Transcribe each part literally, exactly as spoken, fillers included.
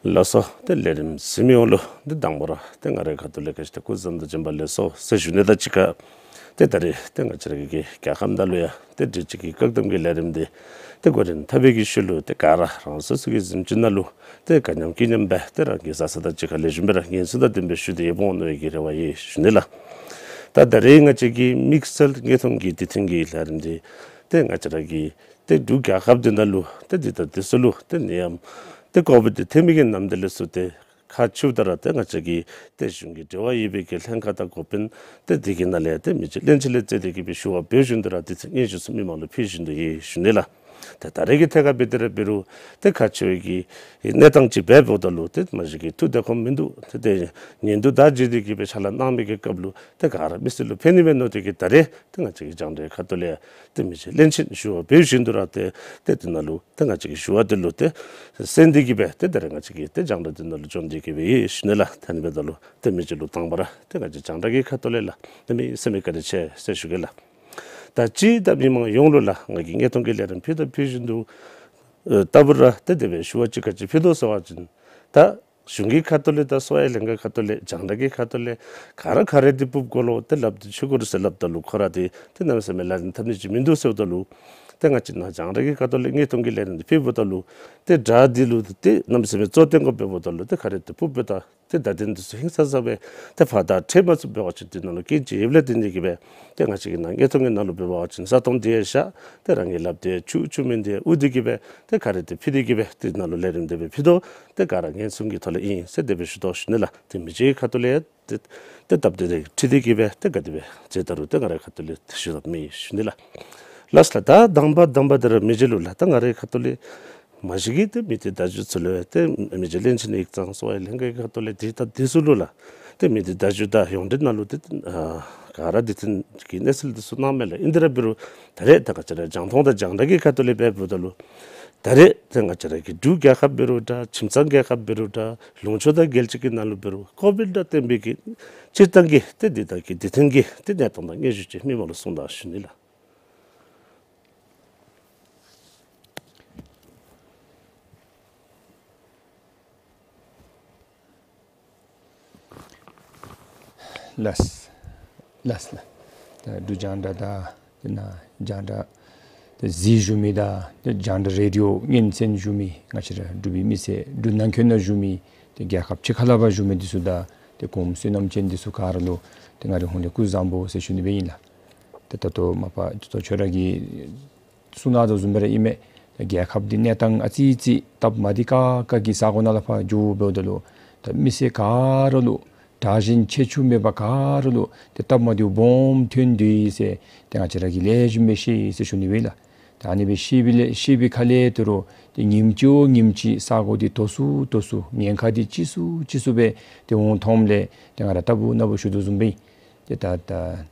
ལགས་སོ། ཏེ་ལས་རིམ་གཟིགས་མི་ཡོངས་ལུ་ཏེ་དང་པ་ར་ཏེ་ང་རའི་ཁ་ཐུག་ལས་ག་ཅི་ཏེ་སྐུ་གཟུགས་བཟང་དང་བྱོན་པ་ལེགས་སོ་ཟེར་ཞུ་ནི་དང་གཅིག་ཁར། ཏེ་ད་རེས་ཏེ་ང་བཅས་ར་གི་རྒྱལ་ཁབ་ནང་ལུ་ཡང་ཏེ་དུས་ཅི་གི་བཀག་དམ་གྱི་ལས་རིམ་འདི་ཏེ་འགོ་འདྲེན་འཐབ་པའི་གི་ཤུལ་ལུ་ཏེ་ག་ར་རང་སོ་སོ་གི་གཟིམ་ཅུང་ནང་ལུ་ཏེ་ག་མཉམ་གི་མཉམ་སྦེ་ཏེ་རང་གི་བཟའ་ཚང་དང་གཅིག་ཁར་ལེགས་ཤོམ་སྦེ་ར་ཉན་ཚུལ་དང་ལྡན་པའི་ཤུལ་ཏེ་ཡོདཔ་འོང་ནི་གི་རེ་བ་ཡོད་ཞུ་ནི་ལགས། ད་ད་རེས་ང་བཅས་ཀྱི་དམིགས་བསལ་དངོས་མཐོང་གི་དུས་མཐུན་གྱི་ལས་རིམ་འདི་ཏེ་ང་བཅས་ར་གི་ཏེ་འབྲུག་རྒྱལ་ཁབ་འདི་ནང་ལུ་ཏེ་འདི་ད་འདི་ཚུ་ལུ་ཏེ་ནད་ཡམས་ཏེ་ཀོ་བིཌ་འདི་ཐོན་མི་གི་ནམ་དུས་ལས་ཚུར་ཏེ་ཁག་ཆེཝ་ད་ར་ཏེ་ང་བཅས་ཀྱི་ཏེ་གཞུང་གི་འབྲེལ་བ་ཡོད་པའི་གི་ལྷན་ཁག་དང་འགོ་དཔོན་ཏེ་འདི་གི་ནང་ལས་ཏེ་མི་རྗེ་བློན་ཆེན་ལས་བརྩིས་ཏེ་གི་སྦེ་ཞུ་བ་འབད་བཞིན་དུ་ར་དུས་ཚོད་སྙན་ཞུ་ཚུ་མི་མང་ལུ་ཕུལ་བཞིན་དུ་ཡོད་ཞུ་ནི་ལགས། ཏེ་ད་རེས་ཀྱི་ཐད་ཁར་འབད་དེ་ར་འབད་རུང་ཏེ་ཁག་ཆེ་བའི་གི་གནས་སྟངས་ཅིག་འབདཝ་ད་ལུ་ཏེ་མ་གཞི་གི་ཐུགས་བདེ་ཁོམ་མིན་འདུག། ཏེ་ཏེ་ཉིན་དུ་ད་བརྗེད་དེ་གི་སྦེ་ཕྱག་ལཱ་གནང་མི་གི་སྐབས་ལུ་ཏེ་ག་ར་མི་སེར་ལུ་ཕན་ནི་མས་མནོ་སྟེ་གི་ད་རེས་ཏེ་ང་བཅས་ཀྱི་རྒྱང་བསྒྲགས་ཁ་ཐུག་ལས་ཏེ་མི་རྗེ་བློན་ཆེན་ཞུ་བ་འབད་བཞིན་དུ་ར་ཏེ་ཏེ་འདི་ནང་ལུ་ཏེ་ང་བཅས་ཀྱི་ཞུ་བ་འདི་ལུ་ཏེ་གསན་ཏེ་གི་སྦེ་ཏེ་ད་རེས་ང་བཅས་ཀྱི་ཏེ་རྒྱང་བསྒྲགས་འདི་ནང་ལུ་བྱོན་ཏེ་གི་སྦེ་ཡོད་ཞུ་ནི་ལགས། ད་ཨ་ནི་འབདཝ་ད་ལུ་ཏེ་མི་རྗེ་ལུ་དང་པ་ར་ཏེ་ང་བཅས་རྒྱང་བསྒྲགས་ཀྱི་ཁ་ཐུག་ལས་ལགས་གནམ་མེད་ས་མེད་བཀའ་དྲིན་ཆེ་ཟེར་ཞུ་གེ་ལགས། ད་ཅི་ད་མི་མང་ཡོངས་ལུ་ལགས་ང་གིས་དངོས་མཐོང་གི་ལས་རིམ་ཕུལ་དང་ཕུལ་བཞིན་དུ་ཨེ་ལྟ་བུ་ར་ཏེ་དེ་སྦེ་ཞུ་བ་ཅིག་ག་ཅི་ཕུལ་དོ་ཟེར་བ་ཅིན་ད་གཞུང་གི་ཁ་ཐུག་ལས་དང་གསོ་བའི་ལྷན་ཁག་ཁ་ཐུག་ལས་རྒྱང་བསྒྲགས་ཀྱི་ཁ་ཐུག་ལས་ག་ར་ག་རེ་འདི་ཕུལ་དགོ་ལོ་ཏེ་སླབ་སྟེ་ཆུ་ཁུར་ཟེར་སླབ་ད་ལུ་ཁོ་ར་འདི་ཏེ་གནམ་མེད་ས་མེད་ལག་ལེན་འཐབ་ནི་ཅིག་མིན་འདུག་ཟེརཝ་ད་ལུ་ཏེ་ང་བཅས་ནཱ་རྒྱང་བསྒྲགས་ཀྱི་ཁ་ཐུག་ལས་དངོས་མཐོང་གི་ལས་རིམ་འདི་ཕུལཝ་ད་ལུ་ཏེ་སྒྲ་འདི་ལུ་ཏེ་གནམ་མེད་ས་མེད་གཙོ་བོ་བཏོན་དགོཔ་འབདཝ་ད་ལུ་ཏེ་ག་ར་འདི་ཕུལཝ་ད་ཏེ་བརྡ་དོན་འདི་ཚུ་ཧིང་སངས་ས་སྦེ་ཏེ་ཕར་དང་འཕྲད་མ་ཚུགསཔ་འབད་བ་ཅིན་འདི་ནང་ལུ་རྐྱེན་ཅིག་ཡོདཔ་ལས་བརྟེན་ཏེ་གི་སྦེ་ཏེ་ང་བཅས་ཀྱི་ནཱ་དངོས་མཐོང་གི་ནང་ལུ་འབད་བ་ཅིན་ས་སྟོང་འདི་ཡང་བཞག་ཏེ་རང་གིས་སླབ་སྟེ་ཆུ་ཆུ་མེན་འདི་འུ་འདི་གི་སྦེ་ཏེ་ག་ར་འདི་ཕུལ་ཏེ་གི་སྦེ་ཏེ་ནཱ་ལུ་ལས་རིམ་འདི་སྦེ་ཕུལ་དོ། ཏེ་ག་ར་ཉན་སྲུང་གི་ཐོག་ལས་ཨིན་ཟེར་དེ་སྦེ་ཞུ་དོ་ཞུ་ནི་ལགས། ཏེ་མི་རྗེ་ཁ་ཐུག་ལས་ཏེ་ཏེ་སྟབས་བདེ་སྟེ་ཁྲིད་དེ་གི་སྦེ་ཏེ་ག་དེ་སྦེ་མཛད་ད་རུང་ཏེ་ང་རའི་ཁ་ཐུག་ལས་ཏེ་ཞུ་དགོཔ་མེད་ཞུ་ནི་ལགས། ལགས་སོ་ལགས། ད་དང་པ་དང་པ་འདི་ར་མི་རྗེ་ལུ་ལགས། ད་ང་རའི་ཁ་ཐུག་ལས་མ་གཞི་གིས་ཏེ་མི་སྡེ་བརྡ་བརྒྱུད་ཚུ་ལུ་ཏེ་མི་རྗེ་བློན་ཆེན་ཡིག་ཚང་གསོ་བའི་ལྷན་ཁག་གི་ཁ་ཐུག་ལས་འདི་ད་འདི་ཚུ་ལུ་ལགས་ཏེ་མི་སྡེ་བརྡ་བརྒྱུད་དང་ཡོངས་འབྲེལ་ནང་ལུ་ཏེ་ཨ་ག་ར་འདི་ཐོན་གྱི་གནས་ཚུལ་འདི་ཚུ་གནང་མས་ལགས། ཨིན་དེ་ར་འབད་རུང་ད་རེས་ད་ང་བཅས་ར་རྒྱང་མཐོང་དང་རྒྱང་བསྒྲགས་ཀྱི་ཁ་ཐུག་ལས་འབདཝ་ད་ལུ་ད་རེས་ཏེ་ང་བཅས་ར་གི་འབྲུག་རྒྱལ་ཁབ་འབད་རུང་འདྲ་ཁྱིམ་ཚང་རྒྱལ་ཁབ་འབད་རུང་འདྲ་ལུང་ཕྱོགས་དང་རྒྱལ་སྤྱི་གི་ནང་ལུ་འབད་རུང་ཀོ་བིཌ་དང་བསྟུན་པའི་གི་སྤྱིར་བཏང་གི་ཏེ་འདི་དང་གི་འདི་ཐོན་གྱི་ཏེ་གནས་སྟངས་དང་སྙན་ཞུ་ཅིག་མི་མང་ལུ་གསུང་དང་ཞུ་ནི་ལགས། ལགས་ལགས་ལགས། ད་འབྲུག་རྒྱང་བསྒྲགས་དང་ཏེ་ནཱ་རྒྱང་བསྒྲགས་ཏེ་གཟིགས་བཞུགས་མི་དང་ཏེ་རྒྱང་བསྒྲགས་རེ་ཌི་ཡོ་སྙན་གསན་བཞུགས་མི་ང་བཅས་ར་འབྲུག་པའི་མི་སེར་འབྲུག་ནང་འཁོད་ནང་བཞུགས་མི་ཏེ་རྒྱལ་ཁབ་ཕྱི་ཁ་ལས་ཕར་བཞུགས་མི་འདི་ཚུ་དང་ཏེ་ཁོང་བསོད་ནམས་ཅན་འདི་ཚུ་ག་ར་ལུ་ཏེ་ང་རའི་ཧོངས་ལས་སྐུ་གཟུགས་བཟང་པོ་ཟེར་ཞུ་ནི་སྦེ་ཨིན་ལགས། ཏེ་ད་ལྟོ་མ་པ་ད་ལྟོ་ཁྱོད་ར་གིས་གསུང་གནང་དོ་བཟུམ་སྦེ་ར་ཨིན་མས། རྒྱལ་ཁབ་འདི་གནས་སྟངས་ཨ་ཙི་ཅིག་སྟབས་མ་བདེ་ཁག་ཁ་གི་ས་གོ་ནང་ལས་ཕར་འགྱོཝ་འབདཝ་ད་ལུ་ད་མི་སེར་ག་ར་ལུ་དྲག་ཞན་ཆེ་ཆུང་མེད་པར་ག་ར་ལུ་ཏེ་སྟབས་མ་བདེཝ་སྦོམ་ཐོན་དོ་ཡི་ཟེར་ཏེ་ང་བཅས་ར་གིས་ལེགས་ཤོམ་སྦེ་ཤེས་ཡི་ཟེར་ཞུ་ནི་སྦེ་ཨིན་ལགས། ད་ཨ་ནི་སྦེ་ཤེས་པའི་ལས་ཤེས་པའི་ཁ་ལས་ད་རུང་ཏེ་ཉིནམ་ཅིག་ཉིནམ་ཅིག་ས་གོ་འདི་དོག་སུ་དོག་སུ་ཉེན་ཁ་འདི་ལྕི་སུ་ལྕི་སུ་སྦེ་ཏེ་འོང་འཐོནམ་ལས་ཏེ་ང་ར་ལྟ་བུ་ན་བུ་ཞུ་དོ་བཟུམ་སྦེ་ཨིན། ཏེ་ད་ད་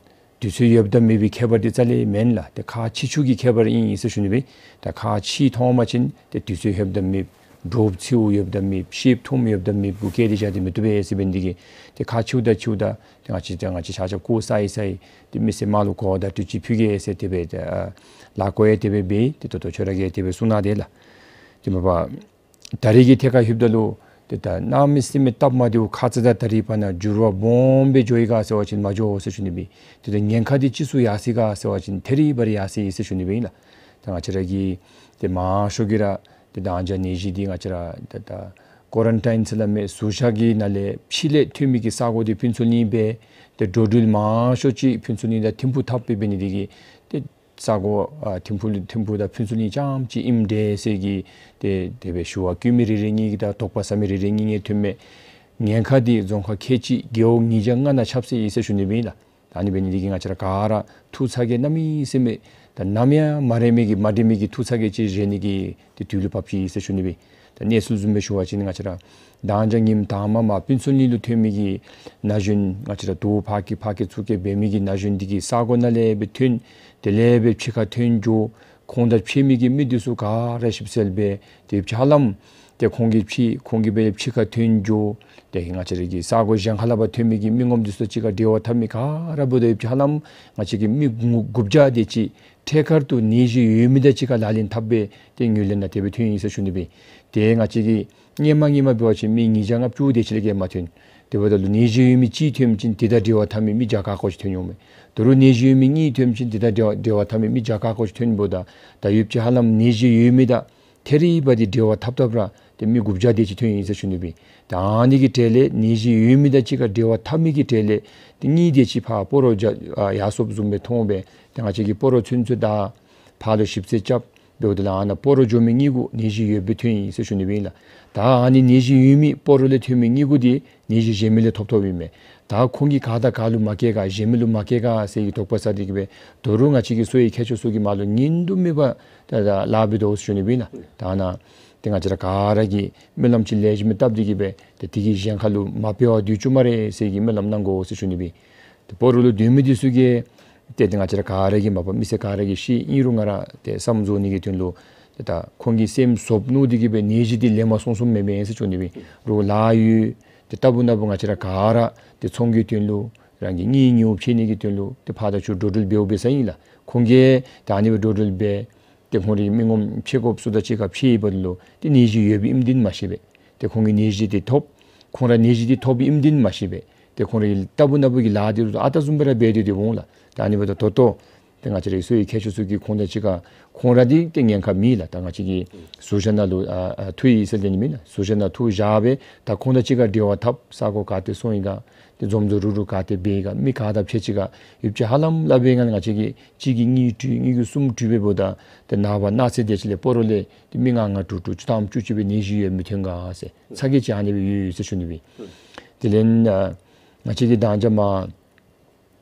དུས་ཚོད་ཡོདཔ་དང་མེད་པའི་ཁྱད་པར་འདི་རྩ་ལས་མེན་ལགས། ཏེ་ཁག་ཆེ་ཆུང་གི་ཁྱད་པར་ཨིན་ཟེར་ཞུ་ནི་སྦེ། ད་ཁག་ཆེ་མཐོང་པ་ཅིན་ཏེ་དུས་ཚོད་ཡོདཔ་དང་མེདཔ་འདྲོགཔ་ཚེརཝ་ཡོདཔ་དང་མེདཔ་ཤེསཔ་ཐོནམ་ཡོདཔ་དང་མེདཔ་གུ་བཀལ་ཏེ་བཞག་སྟེ་མི་བཏུབ་པས་ཟེར་འབད་ནི་འདི་གིས་ཏེ་ཁག་ཆེཝ་དང་ཆེཝ་དང་ཏེ་ང་བཅས་ཏེ་ང་བཅས་ཆ་ཁྱབ་སྐུ་གཟུགས་ཡང་ཡང་ཏེ་མི་སེར་མང་ལུ་གོ་བརྡ་དུས་ཅི་ཕུལ་གེ་ཟེར་དེ་སྦེ་ཏེ་ཨ་ལཱ་བཀོད་ཡང་དེ་སྦེ་འབད་ཏེ་ད་ལྟོ་ཁྱོད་ར་གིས་དེ་སྦེ་གསུང་གནང་དེས་ལགས། ཏེ་མ་པ་ད་རེས་ཀྱི་ཐད་ཁར་ལྷོདཔ་ད་ལུ་ཏེ་ད་གནམ་མེད་ས་མེད་སྟབས་མ་བདེཝ་ཁ་ཙ་དང་ད་རེས་བར་ན་འགྱུར་བ་སྦོམ་སྦེ་འགྱོ་ཡི་ག་ཟེར་བ་ཅིན་མ་འགྱོ་ཟེར་ཞུ་ནི་སྦེ། ཏེ་ད་ཉེན་ཁ་འདི་ལྕི་སུ་ཡར་སོ་ཡི་ག་ཟེར་བ་ཅིན་ཐད་རི་བ་རི་ཡར་སོ་ཡི་ཟེར་ཞུ་ནི་སྦེ་ཨིན་ལགས། ད་ང་བཅས་ར་གི་ཏེ་མང་ཤོས་ཀྱིས་ར་ཏེ་ད་ཨ་ནི་ནད་གཞི་འདི་ང་བཅས་ར་ད་ད་ཀོ་རན་ཊིན་ཟེར་སླབ་མི་གཟུགས་ཞགས་ཀྱི་ནང་ལས་ཕྱི་ལས་ཐོན་མི་གི་ས་གོ་འདི་ཕུན་ཚོགས་གླིང་སྦེ་ཏེ་འགྲོ་འགྲུལ་མང་ཤོས་ཅིག་ཕུན་ཚོགས་གླིང་དང་ཐིམ་ཕུག་འཐབ་སྦེ་འབད་ནི་འདི་གིས་ཏེ་ས་གོ་ཨ་ཐིམ་ཕུག་ཐིམ་ཕུག་དང་ཕུན་ཚོགས་གླིང་རྐྱངམ་ཅིག་ཨིནམ་འདྲས་ཟེར་གྱི་ཏེ་དེ་སྦེ་ཞུ་བ་བཀོད་མི་རེ་རེ་གཉིས་ཀྱིས་དང་དོགས་པ་ཟ་མི་རེ་རེ་གཉིས་གཉིས་ཐོན་མས། ཉེན་ཁ་འདི་རྫོང་ཁག་ཁལ་གཅིག་རྒེད་འོག་ཉིས་བརྒྱ་ལྔ་ནང་ཁྱབ་སོ་ཡི་ཟེར་ཞུ་ནི་སྦེ་ཨིན་ལགས། ད་ཨ་ནི་འབད་ནི་འདི་གིས་ང་བཅས་ར་ག་ར་ཐུགས་ཚ་གྱང་གནམ་མེད་ས་མེད་ད་ནམ་ཡང་མ་རེག་མི་གི་མ་འདྲེས་མི་གི་ཐུགས་ཚ་གྱང་ཅིག་རེག་ནི་གི་ཏེ་དུས་ལུ་བབས་ཅི་ཟེར་ཞུ་ནི་སྦེ། ད་གནས་ཚུལ་བཟུམ་སྦེ་ཞུ་བ་ཅིན་ང་བཅས་ར་མདང་ཞག་ཉིནམ་དང་པ་མར་ཕུན་ཚོགས་གླིང་ལུ་ཐོན་མི་གི་ན་གཞོན་ང་བཅས་ར་དོ་ཕར་བཀྱེད་ཕར་བཀྱེད་ཚུར་བཀྱེད་འབད་མི་གི་ན་གཞོན་འདི་གིས་ས་གོ་ནང་ལས་སྦེ་ཐོན། དེ་ལས་སྦེ་ཕྱི་ཁར་ཐོན་འགྱོ། ཁོང་དང་ཕྱད་མི་གི་མི་འདི་ཚུ་ག་ར་ཞིབ་འཚོལ་འབད། ཏེ་ཕྱག་ལམ་ཏེ་ཁོང་གིས་ཕྱད་ཁོང་གིས་སྦེ་ཕྱི་ཁར་ཐོན་འགྱོ། ཏེ་ང་བཅས་ར་གི་ས་གོ་གཞན་ཁ་ལས་ཕར་ཐོན་མི་གི་མི་ངོམ་འདི་ཚུ་གཅིག་ཁར་འབྲེལ་བ་འཐབ་མི་ག་ར་འབདཝ་ད་ཕྱག་ལམ་ང་བཅས་ཀྱི་མི་དགུ་དགུ་བརྒྱ་དེ་ཅིག་ཐད་ཀར་དུ་ནད་གཞི་ཡོད་མི་དང་གཅིག་ཁར་ལག་ལེན་འཐབ་སྦེ་ཏེ་ངོས་ལེན་ནང་དེ་སྦེ་ཐོན་ཡི་ཟེར་ཞུ་ནི་སྦེ། ཏེ་ང་བཅས་ཀྱི་ སྔོན་མ་སྔོན་མ་འབད་བ་ཅིན་མི་ཉིས་བརྒྱ་ལྔ་བཅུ་དེ་ཅིག་ལས་བརྒལ་མ་ཐོན། དེ་འབདཝ་ད་ལུ་ནད་གཞི་ཡོད་མི་གཅིག་ཐོན་ཞིནམ་དེ་དང་འབྲེལ་བ་འཐབ་མི་མི་བརྒྱ་ཁ་ཁ་ཅིག་ཐོན་འོང་མས། ད་རུང་ནད་གཞི་ཡོད་མི་གཉིས་ཐོན་ཞིནམ་དེ་དང་འབྲེལ་བ་འབྲེལ་བ་འཐབ་མི་མི་བརྒྱ་ཁ་ཁ་ཅིག་ཐོན་འབདཝ་ད་ད་ཡུདཔ་ཅིག་ཧ་ལམ་ནད་གཞི་ཡོད་མི་དང་ཐད་རི་བ་འདི་འབྲེལ་བ་འཐབ་འཐབ་ར་ཏེ་མི་དགུ་བརྒྱ་དེ་ཅིག་ཐོན་ཡི་ཟེར་ཞུ་ནི་སྦེ། ད་ཨ་ནི་གི་གྲས་ལས་ནད་གཞི་ཡོད་མི་དང་གཅིག་ཁར་འབྲེལ་བ་འཐབ་མི་གི་གྲས་ལས་ཏེ་གཉིས་དེ་ཅིག་ཕར་སྤ་རོ་འགྱོ་ཨ་ཡར་སོངམ་བཟུམ་སྦེ་མཐོང་སྦེ། ཏེ་ང་བཅས་ཀྱི་སྤ་རོ་ཚུན་ཚོད་ད་ཕར་ལུ་ཞིབ་འཚོལ་རྐྱབ་འབདཝ་ད་ལུ་ཨ་ནཱ་སྤ་རོ་འགྱོ་མི་གཉིས་གུ་ནད་གཞི་ཡོདཔ་སྦེ་ཐོན་ཡི་ཟེར་ཞུ་ནི་སྦེ་ཨིན་ལགས། ད་ཨ་ནི་ནད་གཞི་ཡོད་མི་སྤ་རོ་ལས་ཐོན་མི་གཉིས་གུ་འདི་ནད་གཞི་གཞན་མི་ལས་ཐོབ་ཐོབཔ་ཨིན་མས། ད་ཁོང་གིས་ག་དང་ག་ལུ་མ་བཀལ་ག་གཞན་མི་ལུ་མ་བཀལ་ག་ཟེར་གྱི་དོགས་པ་ཟ་སྟེ་གི་སྦེ་ད་རུང་ང་བཅས་ཀྱི་གསོ་བའི་མཁས་མཆོག་ཚུ་གིས་མར་ལུ་ཉིན་དུ་མེད་པར་ད་ད་ལཱ་འབད་དོ་ཟེར་ཞུ་ནི་སྦེ་ཨིན་ལགས། ད་ཨ་ནཱ་ཏེ་ང་བཅས་ར་ག་ར་གིས་སྨོན་ལམ་ཅིག་ལེགས་ཤོམ་བཏབ་སྟེ་གི་སྦེ་ཏེ་དེ་གིས་གཞན་ཁ་ལུ་མ་སྤེལ་བར་སྡོད་བཅུག་སྨ་རེ་ཟེར་གྱི་སྨོན་ལམ་གནང་དགོ་ཟེར་ཞུ་ནི་སྦེ། ཏེ་སྤ་རོ་ལུ་སྡོད་མི་འདི་ཚུ་གིས་ཏེ་ཏེ་ང་བཅས་ར་ག་ར་གིས་མ་པ་མི་སེར་ག་ར་གིས་ཤེས། ཨིན་རུང་ང་ར་ཏེ་བསམ་བཟོ་ནི་གི་དོན་ལུ་ཏེ་ད་ཁོང་གི་སེམས་ཟོགཔ་མནོ་སྟེ་གི་སྦེ་ནད་གཞི་འདི་ལེན་མ་སོང་སོངམ་མེན་མས་ཟེར་ཞུ་ནི་སྦེ། རོགས་ལཱ་ཡོད། ཏེ་ལྟ་བུ་ན་བུ་ང་བཅས་ར་ག་ར་ཏེ་ཚོང་གི་དོན་ལུ་རང་གི་གཉེན་ཉེཝ་འཕྱད་ནི་གི་དོན་ལུ་ཏེ་ཕར་དང་ཚུར་འགྲོ་འགྲུལ་འབདཝ་འབད་ས་ཨིན་ལགས། ཁོང་གིས་ད་ཨ་ནི་སྦེ་འགྲོ་འགྲུལ་འབད། ཏེ་ཁོང་རའི་མི་ངོམ་ཕྱད་དགོཔ་ཚུ་དང་གཅིག་ཁར་ཕྱད་འབདཝ་ད་ལུ་ཏེ་ནད་གཞི་ཡོདཔ་ཨིནམ་འདི་མ་ཤེས་པས། ཏེ་ཁོང་གིས་ནད་གཞི་འདི་ཐོབ། ཁོང་ར་ནད་གཞི་འདི་ཐོབ་ཨིནམ་འདི་མ་ཤེས་པས། ཏེ་ཁོང་རའི་ལྟ་བུ་ན་བུ་གི་ལཱ་འདི་ལུ་ཨ་རྟག་བཟུམ་སྦེ་ར་འབད་དེ་སྡོདཔ་འོང་ལགས། ད་ཨ་ནི་འབདཝ་ད་ད་ལྟོ་ཏེ་ང་བཅས་རའི་གསོ་བའི་མཁས་མཆོག་ཚུ་གིས་ཁོང་དང་གཅིག་ཁར་ཁོང་ར་འདི་ཏེ་ཉེན་ཁ་མེད་ལགས། ད་ང་བཅས་ཀྱི་ཟུར་བཞག་ནང་ལུ་ཨ་ཨ་འཐུ་ཡི་ཟེར་དེ་ནི་མེན་ན། ཟུར་བཞག་ནང་འཐུ་བཞག་སྦེ་ད་ཁོང་དང་གཅིག་ཁར་འབྲེལ་བ་འཐབ། ས་གོ་ག་ཏེ་སོང་ཡི་ག་ཏེ་འཛོམས་འཛོམས་རུག་རུག་ག་ཏེ་འབད་ཡི་ག་མི་ག་དང་ཕྱད་ཅི་ག་ཡུདཔ་ཅིག་ཧ་ལམ་སླབ་པའི་ངང་ལས་ང་བཅས་ཀྱིས་གཅིག་གིས་གཉིས་བཀྲུས་གཉིས་ཀྱིས་གསུམ་བཀྲུས་འབདཝ་ད་ཏེ་ནངས་པ་གནངས་ཚེ་དེ་ཅིག་ལས་སྤ་རོ་ལས་ཏེ་མི་ལྔ་ལྔ་དྲུག་དྲུག་བཅུ་ཐམ་བཅུ་གཅིག་སྦེ་ནད་གཞི་ཡོད་མི་ཐོན་ག་ཟེར་ཚ་གྱང་ཅིག་ཨ་ནི་སྦེ་ཡོད་ཡོད་ཟེར་ཞུ་ནི་སྦེ། དེ་ལས་ཨ་ང་བཅས་ཀྱིས་ད་ཅི་མ་ཨ་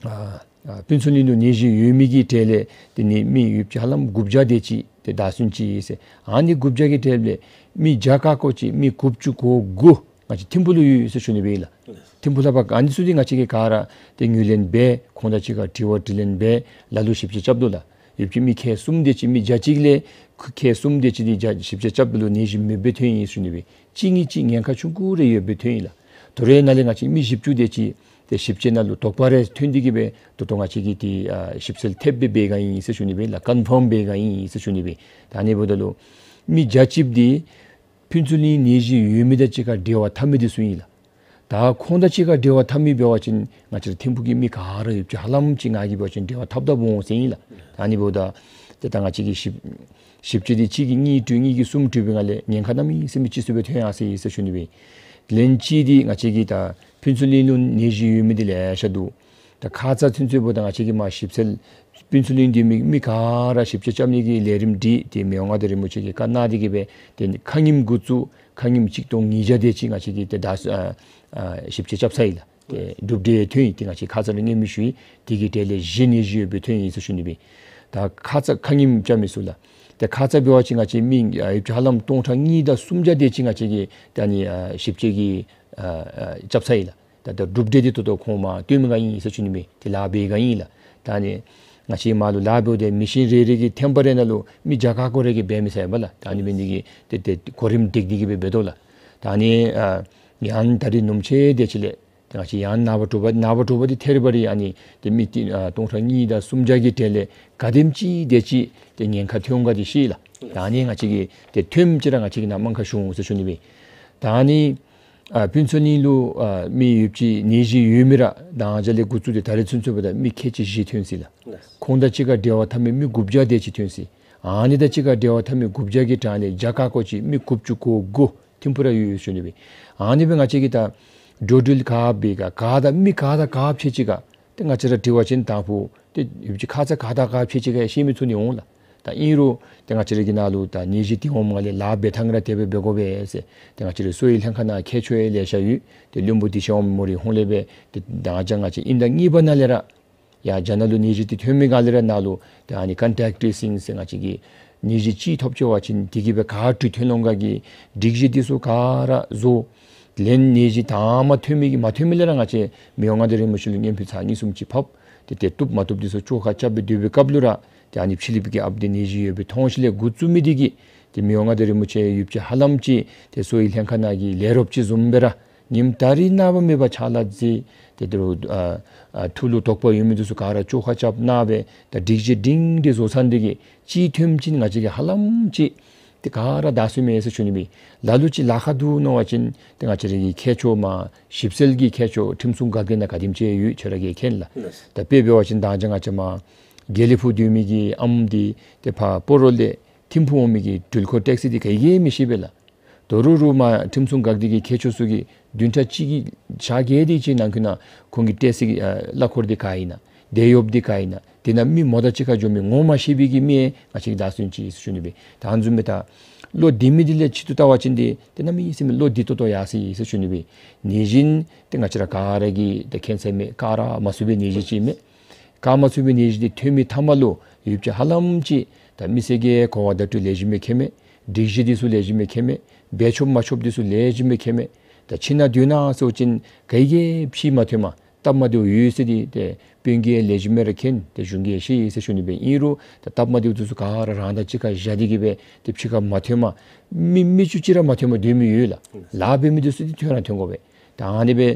ཨ་ཕུན་ཚོགས་གླིང་ལུ་ནད་གཞི་ཡོད་མི་གི་གྲས་ལས་ཏེ་ནི་མི་ཡུདཔ་ཅིག་ཧ་ལམ་དགུ་བརྒྱ་དེ་ཅིག་ཏེ་བདའ་སོང་ཅི་ཟེར། ཨ་ནི་དགུ་བརྒྱ་གི་གྲས་ལས་མི་བརྒྱ་ཁ་ཁ་ཅིག་མི་དགུ་བཅུ་གོ་དགུ་ང་བཅས་ཐིམ་ཕུག་ལུ་ཡོད་ཡོད་ཟེར་ཞུ་ནི་སྦེ་ཨིན་ལགས། ཐིམ་ཕུག་ལས་ཕར་ཨ་ནི་ཚུ་འདི་ང་བཅས་ཀྱིས་ག་ར་ཏེ་ངོས་ལེན་འབད། ཁོང་དང་གཅིག་ཁར་དྲི་བ་དྲིས་ལན་འབད། ལ་ལུ་ཞིབ་དཔྱད་རྐྱབ་དོ་ལགས། ཡུདཔ་ཅིག་མི་ཁལ་གསུམ་དེ་ཅིག་མི་བརྒྱ་གཅིག་ལས་ཁལ་གསུམ་དེ་ཅིག་འདི་བརྒྱ་ཞིབ་དཔྱད་རྐྱབ་ད་ལུ་ནད་གཞི་མེདཔ་སྦེ་ཐོན་ཡི་ཟེར་ཞུ་ནི་སྦེ། གཅིག་གཉིས་ཅིག་ཉེན་ཁ་ཆུང་ཀུ་རེ་ཡོདཔ་སྦེ་ཐོན་ཡི་ལགས། དོ་རུང་ནཱ་ལས་ང་བཅས་མི་བཞི་བཅུ་དེ་ཅིག་ཏེ་ཞིབ་དཔྱད་ནང་ལུ་དོགས་པ་རེ་ཐོན་ཏེ་གི་སྦེ་ད་ལྟོ་ང་བཅས་ཀྱིས་ཏེ་ཨ་ཞིབ་འཚོལ་ཐེབས་སྦེ་འབད་ག་ཨིན་ཟེར་ཞུ་ནི་སྦེ་ལགས། ཀོན་ཕརམ་འབད་ག་ཨིན་ཟེར་ཞུ་ནི་སྦེ། ད་ཨ་ནི་འབདཝ་ད་ལུ་མི་བརྒྱ་གཅིག་འདི་ཕུན་ཚོགས་གླིང་ནད་གཞི་ཡོད་མི་དང་གཅིག་ཁར་འབྲེལ་བ་འཐབ་མི་འདི་ཚུ་ཨིན་ལགས། ད་ཁོང་དང་གཅིག་ཁར་འབྲེལ་བ་འཐབ་མི་འབད་བ་ཅིན་ང་བཅས་ར་ཐིམ་ཕུག་གི་མི་ག་ར་ཡུདཔ་ཅིག་ཧ་ལམ་ཅིག་ང་གིས་འབད་བ་ཅིན་འབྲེལ་བ་འཐབ་ད་འོང་ཟེར་ཨིན་ལགས། ད་ཨ་ནི་འབདཝ་ད་ཏེ་ད་ང་བཅས་ཀྱིས་ཞིབ་ཞིབ་དཔྱད་འདི་གཅིག་གིས་གཉིས་བཀྲུས་གཉིས་ཀྱིས་གསུམ་བཀྲུས་པའི་ངང་ལས་ཉེན་ཁ་གནམ་མེད་ས་མེད་ཅིག་སུ་སྦེ་ཐོན་ཡར་སོ་ཡི་ཟེར་ཞུ་ནི་སྦེ། ལན་གཅིག་འདི་ང་བཅས་ཀྱིས་ད་ཕུན་ཚོགས་གླིང་ལུ་ནད་གཞི་ཡོད་མི་འདི་ལེ་ཤ་འདུག། ད་ཁ་ཙ་ཚུན་ཚོད་འབདཝ་ད་ང་བཅས་ཀྱིས་མར་ཞིབ་འཚོལ་ཕུན་ཚོགས་གླིང་འདི་མི་མི་ག་ར་ཞིབ་དཔྱད་རྐྱབ་ནི་གི་ལས་རིམ་སྒྲིག་སྟེ་མི་དབང་མངའ་བདག་རིན་པོ་ཆེ་གིས་བཀའ་གནང་སྟེ་གི་སྦེ་ཏེ་ཁ་ཉིནམ་འགོ་བཙུགས། ཁ་ཉིནམ་གཅིག་སྟོང་ཉིས་བརྒྱ་དེ་ཅིག་ང་བཅས་ཀྱིས་ཏེ་ད་ཨ་ཨ་ཞིབ་དཔྱད་རྐྱབ་ཚར་ཡི་ལགས། ཏེ་གྲུབ་འབྲས་ཐོན་ཡི། ཏེ་ང་བཅས་ཁ་ཙ་ར་སྔོན་མ་ཞུ་ཡི། དེ་གི་གྲས་ལས་བཞི་ནད་གཞི་ཡོདཔ་སྦེ་ཐོན་ཡི་ཟེར་ཞུ་ནི་སྦེ། ད་ཁ་ཙ་ཁ་ཉིནམ་རྐྱབ་མི་ཚུ་ལགས། ཏེ་ཁ་ཙ་འབད་བ་ཅིན་ང་བཅས་མི་ཨ་ཡུདཔ་ཅིག་ཧ་ལམ་སྟོང་ཕྲག་གཉིས་དང་སུམ་བརྒྱ་དེ་ཅིག་ང་བཅས་ཀྱིས་ད་ཨ་ནི་ཨ་ཞིབ་དཔྱད་ཀྱིས་ཨ་ཨ་རྐྱབ་ཚར་ཡི་ལགས། ད་ད་གྲུབ་འབྲས་འདི་ད་ལྟོ་ཁོང་མར་བཏོན་མི་ག་ཨིན་ཟེར་ཞུ་ནི་སྦེ། ཏེ་ལཱ་འབད་ག་ཨིན་ལགས། ད་ཨ་ནི་ང་བཅས་མར་ལུ་ལཱ་འབདཝ་ད་མི་ཤིན་རེ་རེ་གི་ཐེམ་པ་རེ་ནང་ལུ་མི་བརྒྱ་ཁ་ཁ་རེ་གིས་འབད་མི་ཚར་བས་ལགས། ད་ཨ་ནི་འབད་ནི་འདི་གིས་ཏེ་ཏེ་གོ་རིམ་བསྒྲིགས་ཏེ་གི་སྦེ་འབད་དོ་ལགས། ད་ཨ་ནི་ཨ་ཡང་ད་རིས་ནུབ་མོ་ཆེ་དེ་ཅིག་ལས་ཏེ་ང་བཅས་ཡང་ནངས་པ་དྲོ་པ་ནངས་པ་དྲོ་པ་འདི་ཐད་རི་བ་རི་ཨ་ནི་ཏེ་མི་ཏེ་ཨ་སྟོང་ཕྲག་གཉིས་དང་སུམ་བརྒྱ་གི་གྲས་ལས་ག་དེམ་ཅིག་དེ་ཅིག་ཏེ་ཉེན་ཁ་ཐོན་ག་འདི་ཤེས་ལགས། ད་ཨ་ནི་ང་བཅས་ཀྱིས་ཏེ་ཐོནམ་ཅིག་ར་ང་བཅས་ཀྱིས་ནཱ་དམངས་ཁར་ཞུ་འོང་ཟེར་ཞུ་ནི་སྦེ། ད་ཨ་ནི་ཨ་ཕུན་ཚོགས་གླིང་ལུ་ཨ་མི་ཡུདཔ་ཅིག་ནད་གཞི་ཡོད་མི་ར་ད་ཨ་ནི་ལས་འགོ་བཙུགས་ཏེ་ད་རིས་ཚུན་ཚོད་འབདཝ་ད་མི་ཁལ་གཅིག་བཞི་ཐོན་ཅི་ལགས། ཁོང་དང་གཅིག་ཁར་འབྲེལ་བ་འཐབ་མི་མི་དགུ་བརྒྱ་དེ་ཅིག་ཐོན་ཅི། ཨ་ནི་དང་གཅིག་ཁར་འབྲེལ་བ་འཐབ་མི་དགུ་བརྒྱ་གི་གྲས་ལས་བརྒྱ་ཁ་ཁ་ཅིག་མི་དགུ་བཅུ་གོ་དགུ་ཐིམ་ཕུག་ར་ཡོད་ཡོད་ཞུ་ནི་སྦེ། ཨ་ནི་སྦེ་ང་བཅས་ཀྱིས་ད་འགྲོ་འགྲུལ་ག་འབད་ག་ག་དང་མི་ག་དང་ག་ཕྱད་ཅི་ག་ཏེ་ང་བཅས་ར་དྲི་བ་ཅིན་དང་ཕུ་ཏེ་ཡུདཔ་ཅིག་ཁ་ཙ་ག་དང་ག་ཕྱད་ཅི་ག་ཤེས་མི་ཚུགས་ནི་འོང་ལགས། ད་ཨིན་རུང་ཏེ་ང་བཅས་ར་གི་ནང་ལུ་ད་ནད་གཞི་འདི་འོངམ་ལས་ལཱ་འབད་ཐངས་ར་དེ་སྦེ་འབད་དགོ་པས་ཟེར་ཏེ་ང་བཅས་རའི་གསོ་བའི་ལྷན་ཁག་ནང་མཁས་མཆོག་ཡང་ལེ་ཤ་ཡོད། ཏེ་བློན་པོ་བདེ་ཆེན་དབང་མོ་རའི་ཧོངས་ལས་སྦེ་ཏེ་ད་ང་བཅས་ང་བཅས་དབྱིན་ཟླ་གཉིས་པ་ནང་ལས་ར་ཡར་རྒྱ་ནག་ལུ་ནད་གཞི་འདི་ཐོན་མི་སྒང་ལས་ར་ནཱ་ལུ་ཏེ་ཨ་ནི་ཀོན་ཊེཀཊ་ཊེ་སིང་ཟེར་ང་བཅས་ཀྱིས་ནད་གཞི་ཅིག་ཐོབ་ཅི་བ་ཅིན་དེ་གིས་སྦེ་ག་ཏེ་ཐོན་འོང་ག་གི་སྒྲིག་གཞི་འདི་ཚུ་ག་ར་བཟོ། ལན་ནད་གཞི་དང་མ་ཐོན་མི་གི་མ་ཐོན་མི་ལས་ར་ང་བཅས་མི་དབང་མངའ་བདག་རིན་པོ་ཆེ་ལུ་སྙན་ཕུལ་ཚར་གཉིས་གསུམ་ཅིག་ཕབ། ཏེ་ཏེ་བཏུབ་མ་བཏུབ་འདི་ཚུ་བཅོ་ཁ་རྐྱབ་སྦེ་སྡོད་པའི་སྐབས་ལུ་ར་ཏེ་ཨ་ནི་ཕྱི་གླིངཔ་གི་ཨཔ་འདི་ནད་གཞི་ཡོདཔ་སྦེ་མཐོང་ཞིནམ་ལས་འགོ་བཙུགས་མི་འདི་གིས་ཏེ་མི་དབང་མངའ་བདག་རིན་པོ་ཆེ་ཡུདཔ་ཅིག་ཧ་ལམ་ཅིག་ཏེ་གསོ་བའི་ལྷན་ཁག་ནང་གི་ལས་རོགསཔ་ཅིག་བཟུམ་སྦེ་ར་ཉིནམ་ད་རིས་ནངས་པ་མེད་པར་ཕྱག་ལཱ་མཛད། ཏེ་ད་རུང་ཨ་ཨ་ཐུགས་ལུ་དོགས་པ་ཡོད་མི་འདི་ཚུ་ག་ར་བཅོ་ཁ་རྐྱབ་གནང་སྦེ་ད་སྒྲིག་གཞི་སྒྲིང་སྒྲི་བཟོ་ཚར་འདི་གིས་ཅིག་ཐོནམ་ཅིག་ང་བཅས་ཀྱིས་ཧ་ལམ་ཅིག་ ཏེ་ག་ར་དར་སོ་མས་ཟེར་ཞུ་ནི་སྦེ། ལ་ལུ་ཅིག་ལཱ་ཁག་འདུག་མནོ་བ་ཅིན་ཏེ་ང་བཅས་ར་གི་མཁས་མཆོག་མ་ཞིབ་འཚོལ་གྱི་མཁས་མཆོག་ཁྲིམས་སྲུང་འགག་སྡེ་ནང་ག་དེམ་ཅིག་ཡོད་ཁྱོད་ར་གིས་མཁྱེན་ལགས། ལགས། ད་དཔེ་འབད་བ་ཅིན་ད་ཅི་ང་བཅས་མ་དགེ་ལེགས་ཕུག་སྡོད་མི་གི་ཨམ་འདི་ཏེ་ཕར་སྤ་རོ་ལས་ཐིམ་ཕུག་འོང་མི་གི་འགྲུལ་འཁོར་ཊེག་སི་འདི་ག་གིས་མི་ཤེས་པས་ལགས། དོ་རུང་རུང་མ་ཁྲིམས་སྲུང་འགག་སྡེ་གི་མཁས་མཆོག་ཚུ་གིས་བདུན་ཕྲག་གཅིག་གི་ཞག་བརྒྱད་དེ་ཅིག་ནང་འཁོད་ནང་ཁོང་གི་ཊེག་སི་གི་ཨ་གླ་འཁོར་འདི་ག་ཨིན་ན་དེད་གཡོགཔ་འདི་ག་ཨིན་ན་དེ་ནང་མི་མོ་དང་གཅིག་ཁར་འགྱོ་མི་ངོ་མ་ཤེས་པའི་གི་མི་ཡང་ང་བཅས་ཀྱིས་བདའ་སོ་ཡི་ཟེར་ཞུ་ནི་སྦེ། ད་ཨ་ནི་བཟུམ་སྦེ་ད་བློ་བདེ་མི་འདི་ལས་ཕྱི་རུ་བལྟ་བ་ཅིན་ཏེ་ཏེ་གནམ་མེད་ས་མེད་བློ་བདེ་ཏོག་ཏོ་ཡར་སོ་ཡི་ཟེར་ཞུ་ནི་སྦེ། ནད་གཞི་ཏེ་ང་བཅས་ར་ག་ར་གིས་ཏེ་མཁྱེན་ས་མས། བཀག་ར་མ་ཚུགས་པའི་ནད་གཞི་ཅིག་མས། བཀག་མ་ཚུགས་པའི་ནད་གཞི་འདི་ཐོན་མི་མཐའ་མ་ལུ་ཡུདཔ་ཅིག་ཧ་ལམ་ཅིག་ད་མི་སེར་གྱིས་གོ་བ་བརྡ་སྤྲོད་ལེགས་ཤོམ་སྦེ་མཁྱེན་མས། སྒྲིག་གཞི་འདི་ཚུ་ལེགས་ཤོམ་སྦེ་མཁྱེན་མས། འབད་ཆོགཔ་མ་ཆོགཔ་འདི་ཚུ་ལེགས་ཤོམ་སྦེ་མཁྱེན་མས། ད་ཕྱི་ནང་སྡོད་ན་ཟེར་བ་ཅིན་ག་གིས་ཕྱི་མ་ཐོནམ་སྟབས་མ་བདེཝ་ཡོད་ཟེར་འདི་ཏེ་དཔོན་གྱིས་ལེགས་ཤོམ་སྦེ་ར་མཁྱེན། ཏེ་གཞུང་གིས་ཤེས་ཡི་ཟེར་ཞུ་ནི་སྦེ། ཨིན་རུང་ད་སྟབས་མ་བདེཝ་འདི་ཚུ་ག་ར་རང་དང་གཅིག་ཁར་བཞག་སྟེ་གིས་སྦེ་ཏེ་ཕྱི་ཁར་མ་ཐོནམ་མི་མི་ཅུང་ཅིག་ར་མ་ཐོནམ་སྡོད་མི་ཡོད་ལགས། ལཱ་འབད་མི་འདི་ཚུ་འདི་ཐོན་ར་ཐོན་དགོ་པས། ད་ཨ་ནི་སྦེ་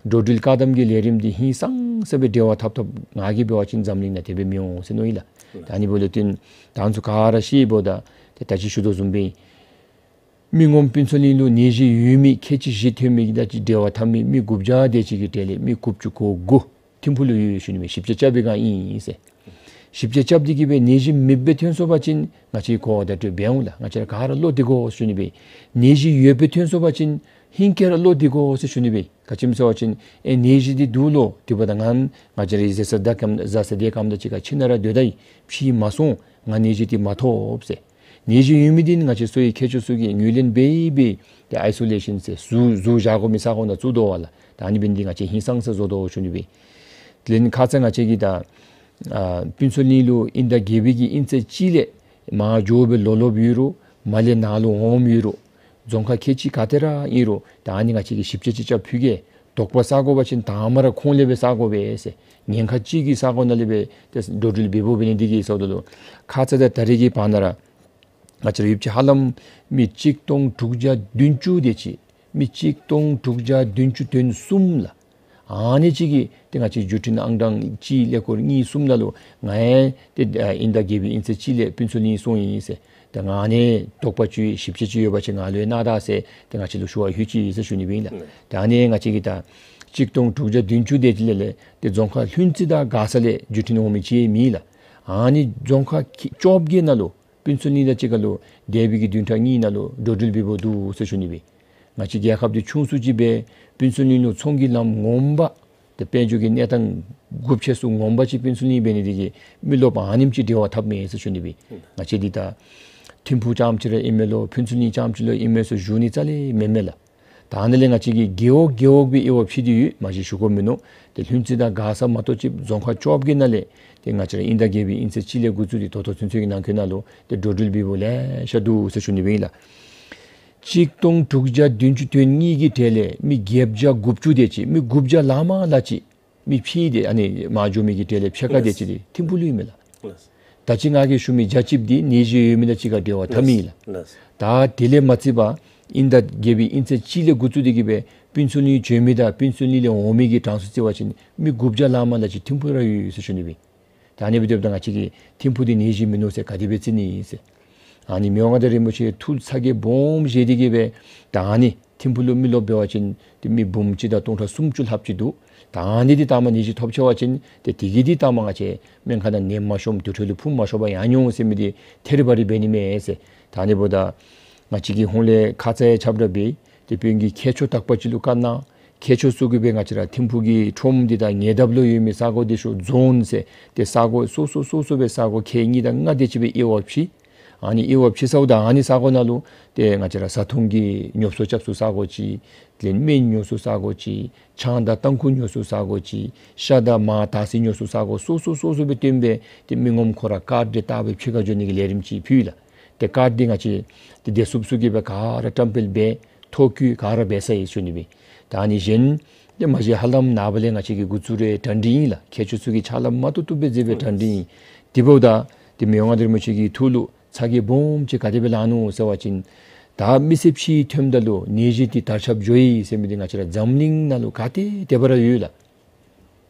འགྲོ་འགྲུལ་བཀག་དམ་གྱི་ལས་རིམ་འདི་ཧིང་སངས་ས་སྦེ་འབྲེལ་བ་འཐབ་འཐབ་ང་གིས་འབད་བ་ཅིན་འཛམ་གླིང་ནང་དེ་སྦེ་མི་འོང་ཟེར་མནོ་ཡི་ལགས། ད་ཨ་ནི་འབདཝ་ལས་བརྟེན་ད་ང་བཅས་ག་ར་ཤེས་འབདཝ་ད་ཏེ་ད་ཅི་ཞུ་དོ་བཟུམ་སྦེ་མི་ངོམ་ཕུན་ཚོགས་གླིང་ལུ་ནད་གཞི་ཡོད་མི་ཁལ་གཅིག་བཞི་ཐོན་མི་གི་དང་ཅིག་འབྲེལ་བ་འཐབ་མི་མི་དགུ་བརྒྱ་དེ་ཅིག་གི་གྲས་ལས་མི་དགུ་བཅུ་གོ་དགུ་ཐིམ་ཕུག་ལུ་ཡོད་ཡོད་ཞུ་ནི་མས། ཞིབ་དཔྱད་རྐྱབ་པའི་སྒང་ཨིན་ཟེར། ཞིབ་དཔྱད་རྐྱབ་སྟེ་གིས་སྦེ་ནད་གཞི་མེདཔ་སྦེ་ཐོན་སོང་པ་ཅིན་ང་བཅས་གོ་བ་བརྡ་སྤྲོད་འབད་འོང་ལགས། ང་བཅས་ར་ག་ར་བློ་བདེ་དགོ་ཞུ་ནི་སྦེ། ནད་གཞི་ཡོདཔ་སྦེ་ཐོན་སོང་པ་ཅིན་ཧིང་སྐལ་ར་བློ་བདེ་དགོ་ཟེར་ཞུ་ནི་སྦེ། ག་ཅི་སྨོ་ཟེར་བ་ཅིན་ཨེ་ནད་གཞི་འདི་འདུག་ལོ། དེ་འབདཝ་ད་ང་ང་བཅས་ར་གཟའ་ཟླ་གམ་གཟའ་ཟླ་དེ་གམ་དང་གཅིག་ཁར་ཁྱིམ་ནང་ར་སྡོད་ད་ཡི། ཕྱི་མ་སོང་། ང་ནད་གཞི་འདི་མ་ཐོབ་ཟེར། ནད་གཞི་ཡོད་མི་འདི་ང་བཅས་གསོ་བའི་མཁས་མཆོག་ཚུ་གིས་ངོས་ལེན་འབད་འབད་ཏེ་ཨའི་སོ་ལེ་ཤཱན་ཟེར་ཟུར་ཟུར་བཞག་དགོ་མི་ས་གོ་ནང་བཙུགས་དོ་བ་ལགས། ད་ཨ་ནི་འབད་ནི་འདི་ང་བཅས་ཧིང་སངས་ས་བཟོ་དོ་ཞུ་ནི་སྦེ། དེ་ལས་ཁ་ཙ་ང་བཅས་ཀྱིས་ད་ཨ་ཕུན་ཚོགས་གླིང་ལུ་དབྱིན་ཟླ་བརྒྱད་པའི་གི་དབྱིན་ཚེས་གཅིག་ལས་མར་འགྱོ་སྦེ་ལོག་ལོགཔ་ཡོད་རུང་མར་ལས་ནཱ་ལུ་འོངམ་ཡོད་རུང་རྫོང་ཁག་ཁལ་གཅིག་ག་ཏེ་ར་ཨིན་རུང་ད་ཨ་ནི་ང་བཅས་ཀྱིས་ཞིབ་དཔྱད་ཅིག་རྐྱབ་ཕུལ་གེ། དོགས་པ་བསལ་དགོ་པ་ཅིན་དང་པ་ར་ཁོང་ལས་སྦེ་བསལ་དགོ་པས་ཟེར། ཉེན་ཁ་ཅན་གྱི་ས་གོ་ནང་ལས་སྦེ་ཏེ་འགྲོ་འགྲུལ་འབདཝ་འབད་ནི་འདི་གིས་ཟེརཝ་ད་ལུ་ཁ་ཙ་དང་ད་རེས་ཀྱི་བར་ན་ར་ང་བཅས་ར་ཡུདཔ་ཅིག་ཧ་ལམ་མི་གཅིག་སྟོང་དྲུག་བརྒྱ་བདུན་ཅུ་དེ་ཅིག་མི་གཅིག་སྟོང་དྲུག་བརྒྱ་བདུན་ཅུ་དོན་གསུམ་ལགས། ཨ་ནི་ཅིག་གིས་ཏེ་ང་བཅས་བརྒྱུད་འཕྲིན་ཨང་གྲངས་གཅིག་ཀླད་ཀོར་གཉིས་གསུམ་ནང་ལུ་ང་ཡང་ཏེ་ཨ་དབྱིན་ཟླ་བརྒྱད་པའི་དབྱིན་ཚེས་གཅིག་ལས་ཕུན་ཚོགས་གླིང་སོང་ཡི་ཟེར། ཏེ་ང་ནི་དོགས་པ་ཅིག་ཞིབ་དཔྱད་ཅིག་ཡོད་པ་ཅིན་ང་ལུ་ཡང་གནང་ད་ཟེར་ཏེ་ང་བཅས་ལུ་ཞུ་བ་ལྷོད་ཅི་ཟེར་ཞུ་ནི་སྦེ་ཨིན་ལགས། ཏེ་ཨ་ནི་ང་བཅས་ཀྱིས་ད་གཅིག་སྟོང་དྲུག་བརྒྱ་བདུན་ཅུ་དེ་ཅིག་ལས་ལས་ཏེ་རྫོང་ཁག་ལྷུན་རྩེ་དང་མགར་ས་ལས་བརྒྱུད་འཕྲིན་འོང་མི་ཅིག་མེད་ལགས། ཨ་ནི་རྫོང་ཁག་བཅོ་བརྒྱད་ནང་ལུ་ཕུན་ཚོགས་གླིང་དང་གཅིག་ཁར་ལུ་འདས་པའི་གི་བདུན་ཕྲག་གཉིས་ནང་ལུ་འགྲོ་འགྲུལ་འབདཝ་འདུག་ཟེར་ཞུ་ནི་སྦེ། ང་བཅས་རྒྱལ་ཁབ་འདི་ཆུང་སུ་ཅིག་སྦེ་ཕུན་ཚོགས་གླིང་ལུ་ཚོང་གི་ལམ་ངོམ་པ་ཏེ་དཔལ་འབྱོར་གྱི་གནས་སྟངས་འགོ་ཕྱེ་ས་ངོམ་པ་ཅིག་ཕུན་ཚོགས་གླིང་འབད་ནི་འདི་གིས་མི་རློབས་ཨ་ནེམ་ཅིག་འབྲེལ་བ་འཐབ་མས་ཟེར་ཞུ་ནི་སྦེ། ང་བཅས་འདི་ད་ཐིམ་ཕུག་རྐྱངམ་ཅིག་ར་ཨིན་མས་ལོ་ཕུན་ཚོགས་གླིང་རྐྱངམ་ཅིག་ལུ་ཨིན་མས་ཟེར་ཞུ་ནི་རྩ་ལས་མེན་མས་ལགས། ད་ཨ་ནི་ལས་ང་བཅས་ཀྱིས་རྒེད་འོག་རྒེད་འོག་སྦེ་དབྱེ་བ་ཕྱེ་སྟེ་ཡོད། མ་གཞི་ཞུ་དགོཔ་མིན་ནུག། ཏེ་ལྷུན་རྩེ་དང་མགར་ས་མ་གཏོགས་ཅིག་རྫོང་ཁག་བཅོ་བརྒྱད་ནང་ལས་ཏེ་ང་བཅས་ར་དབྱིན་ཟླ་བརྒྱད་པའི་དབྱིན་ཚེས་གཅིག་ལས་འགོ་བཙུགས་ཏེ་ད་ལྟོ་ཚུན་ཚོད་ཀྱི་ནང་འཁོད་ནང་ལུ་ཏེ་འགྲོ་འགྲུལ་འབདཝ་ལེ་ཤ་འདུག་ཟེར་ཞུ་ནི་སྦེ་ཨིན་ལགས། གཅིག་སྟོང་དྲུག་བརྒྱ་བདུན་ཅུ་དོན་གཉིས་ཀྱི་གྲས་ལས་མི་བརྒྱད་བརྒྱ་དགུ་བཅུ་དེ་ཅིག་མི་དགུ་བརྒྱ་ལང་མ་ལང་ཅིག་མི་ཕྱི་འདི་ཨ་ནི་མར་འགྱོ་མི་གི་གྲས་ལས་ཕྱེད་ཀ་དེ་ཅིག་འདི་ཐིམ་ཕུག་ལུ་ཨིན་མས་ལགས། ལགས། ད་ཅི་ང་གིས་ཞུ་མི་བརྒྱ་གཅིག་འདི་ནད་གཞི་ཡོད་མི་དང་གཅིག་ཁར་འབྲེལ་བ་འཐབ་མི་ཨིན་ལགས། ལགས། ད་དེ་ལས་མ་བརྩིས་པར་དབྱིན་ཟླ་བརྒྱད་པའི་དབྱིན་ཚེས་གཅིག་ལས་འགོ་བཙུགས་ཏེ་གིས་སྦེ་ཕུན་ཚོགས་གླིང་བྱོན་མི་དང་ཕུན་ཚོགས་གླིང་ལས་འོང་མི་གི་གྲངས་སུ་བརྩི་བ་ཅིན་མི་དགུ་བརྒྱ་ལང་མ་ལང་ཅིག་ཐིམ་ཕུག་ར་ཡོད་ཡོད་ཟེར་ཞུ་ནི་སྦེ། ད་ཨ་ནི་སྦེ་སྡོདཔ་ད་ང་བཅས་ཀྱིས་ཐིམ་ཕུག་འདི་ནད་གཞི་མིན་ནུག་ཟེར་ག་དེ་སྦེ་བརྩི་ནི་ཟེར། ཨ་ནི་མི་དབང་མངའ་བདག་རིན་པོ་ཆེ་ཐུགས་ཚ་གྱང་སྦོམ་བཞེས་ཏེ་གིས་སྦེ་ད་ཨ་ནི་ཐིམ་ཕུག་ལུ་མི་རློབས་འབད་བ་ཅིན་ཏེ་མི་འབུམ་གཅིག་དང་སྟོང་ཕྲག་སུམ་ཅུ་ལྷགཔ་ཅིག་འདུག། ད་ཨ་ནི་འདི་ད་མ་ནད་གཞི་ཐོབ་ཆི་བ་ཅིན་ཏེ་དེ་གིས་འདི་ད་མ་ང་བཅས་སྨན་ཁང་ནང་ཉལ་མ་ཤོངམ་དུར་ཁྲོད་ལུ་ཕུང་མ་ཤོངམ་ཡང་འོང་ཟེར་མི་འདི་ཐད་རི་བ་རི་འབད་ནི་མས་ཟེར། ད་ཨ་ནི་འབདཝ་ད་ང་བཅས་ཀྱིས་ཧོང་ལས་ཁ་ཙ་ཡང་ཁྱབ་བསྒྲགས་འབད་ཏེ་དཔོན་གྱི་མཁས་མཆོག་དག་པ་ཅིག་ལུ་བཀའ་གནང་། མཁས་མཆོག་ཚུ་གིས་སྦེ་ང་བཅས་ར་ཐིམ་ཕུག་གི་ཁྲོམ་འདི་དང་ཉེ་འདབས་ལུ་ཡོད་མི་ས་གོ་འདི་ཚུ་ཛོན་ཟེར་ཏེ་ས་གོ་སོ་སོ་སོ་སོ་སྦེ་ས་གོ་ཁལ་གཉིས་དང་ལྔ་དེ་ཅིག་སྦེ་དབྱེ་བ་ཕྱེ། ཨ་ནི་དབྱེ་བ་ཕྱེ་ཚརཝ་ད་ཨ་ནི་ས་གོ་ནང་ལུ་ཏེ་ང་བཅས་ར་བཟའ་འཐུང་གི་ཉོ་སོ་རྐྱབ་སའི་ས་གོ་ཅིག། དེ་ལས་སྨན་ཉོ་སའི་ས་གོ་ཅིག། ཆང་དང་ཏམ་ཁུ་ཉོ་སའི་ས་གོ་ཅིག། ཤ་དང་མར་དར་ཚིལ་ཉོ་སའི་ས་གོ་སོ་སོ་སོ་སོ་སྦེ་བཏོན་སྦེ་ཏེ་མི་ངོམ་ཁོ་ར་ཀཱཌ་འདི་བཏགས་སྦེ་ཕྱི་ཁར་འགྱོ་ནི་གི་ལས་རིམ་ཅིག་ཕུལ་ལགས། ཏེ་ཀཱཌ་འདི་ང་བཅས་ཏེ་བདེ་སྲུངཔ་ཚུ་གིས་སྦེ་ག་ར་བཀྲམ་སྤེལ་འབད་ཐོ་བཀོད་ག་ར་འབད་ཚར་ཡི་ཞུ་ནི་སྦེ། ད་ཨ་ནི་གཞན་ཏེ་མ་གཞི་ཧ་ལམ་ནངས་པ་ལས་ང་བཅས་ཀྱིས་འགོ་བཙུགས་རུང་གྲ་སྒྲིག་ཨིན་ལགས། མཁས་མཆོག་ཚུ་གིས་ཕྱག་ལཱ་མ་ཏོག་ཏོ་སྦེ་མཛད་སྦེ་གྲ་སྒྲིག་ཨིན། དེ་འབདཝ་ད་ཏེ་མི་དབང་མངའ་བདག་རིན་པོ་ཆེ་གིས་ཐུགས་ལུ་ཚ་གྱང་སྦོམ་ཅིག་ག་དེ་སྦེ་ལང་ནུག་ཟེར་བ་ཅིན་ད་མི་སེར་ཕྱི་ཐོནམ་ད་ལུ་ནད་གཞི་འདི་དར་ཁྱབ་འགྱོ་ཡི་ཟེར་མི་འདི་ང་བཅས་ར་འཛམ་གླིང་ནང་ལུ་ག་ཏེ་དེ་སྦེ་ར་ཡོད་ལགས།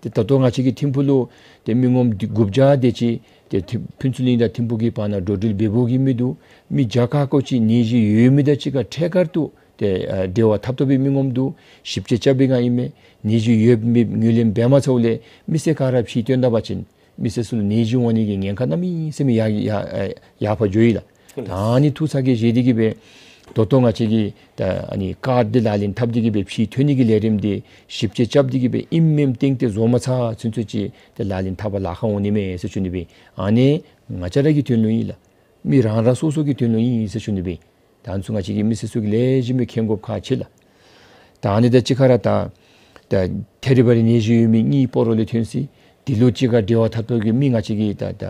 ཏེ་ད་ལྟོ་ང་བཅས་ཀྱི་ཐིམ་ཕུག་ལུ་ཏེ་མི་ངོམ་དགུ་བརྒྱ་དེ་ཅིག་ཏེ་ཐིམ་ཕུན་ཚོགས་གླིང་དང་ཐིམ་ཕུག་གི་བར་ན་འགྲོ་འགྲུལ་འབད་འབདཝ་གི་མི་འདུག། མི་བརྒྱ་ཁ་ཀོ་ཅིག་ནད་གཞི་ཡོད་མི་དང་གཅིག་ཁར་ཐད་ཀར་དུ་ཏེ་ཨ་འབྲེལ་བ་འཐབ་འཐབ་པའི་མི་ངོམ་འདུག། ཞིབ་དཔྱད་རྐྱབ་པའི་སྒང་ཨིན་མས། ནད་གཞི་ཡོདཔ་མེདཔ་ངོས་ལེན་འབད་མ་ཚརཝ་ལས་མི་སེར་ག་ར་ཕྱི་བཏོན་ད་པ་ཅིན་མི་སེར་ཚུ་ལུ་ནད་གཞི་འོང་ནི་གི་ཉེན་ཁ་གནམ་མེད་ས་མེད་ཡར་ཡར་ཡར་ཕར་འགྱོ་ཡི་ལགས། ད་ཨ་ནི་ཐུགས་ཚ་གྱང་བཞེས་ཏེ་གིས་སྦེ་ད་ལྟོ་ང་བཅས་ཀྱིས་ད་ཨ་ནི་ཀཱཌ་འདི་ལག་ལེན་འཐབ་སྟེ་གིས་སྦེ་ཕྱི་ཐོན་ནི་གི་ལས་རིམ་འདི་ཞིབ་དཔྱད་རྐྱབ་སྟེ་གིས་སྦེ་ཨིནམ་མེནམ་ཏན་ཏན་བཟོ་མ་ཚར་ཚུན་ཚོད་ཅིག་ཏེ་ལག་ལེན་འཐབ་པར་ལཱ་ཁག་འོང་ནི་མས་ཟེར་ཞུ་ནི་སྦེ། ཨ་ནི་ང་བཅས་ར་གི་དོན་ལུ་ཨིན་ལགས། མི་རང་རང་སོ་སོ་གི་དོན་ལུ་ཨིན་ཟེར་ཞུ་ནི་སྦེ། ད་ཨ་ནི་ཚུ་ང་བཅས་ཀྱི་མི་སེར་ཚུ་གིས་ལེགས་ཤོམ་སྦེ་མཁྱེན་དགོཔ་ཁག་ཆེ་ལགས། ད་ཨ་ནི་དང་གཅིག་ཁར་ད་ད་ཐེ་རི་བ་རི་ནད་གཞི་ཡོད་མི་གཉིས་སྤ་རོ་ལས་ཐོན་ཅི། དེ་ལུ་གཅིག་ཁར་འབྲེལ་བ་འཐབ་འཐབ་ཀྱི་མི་ང་བཅས་ཀྱིས་ད་ད་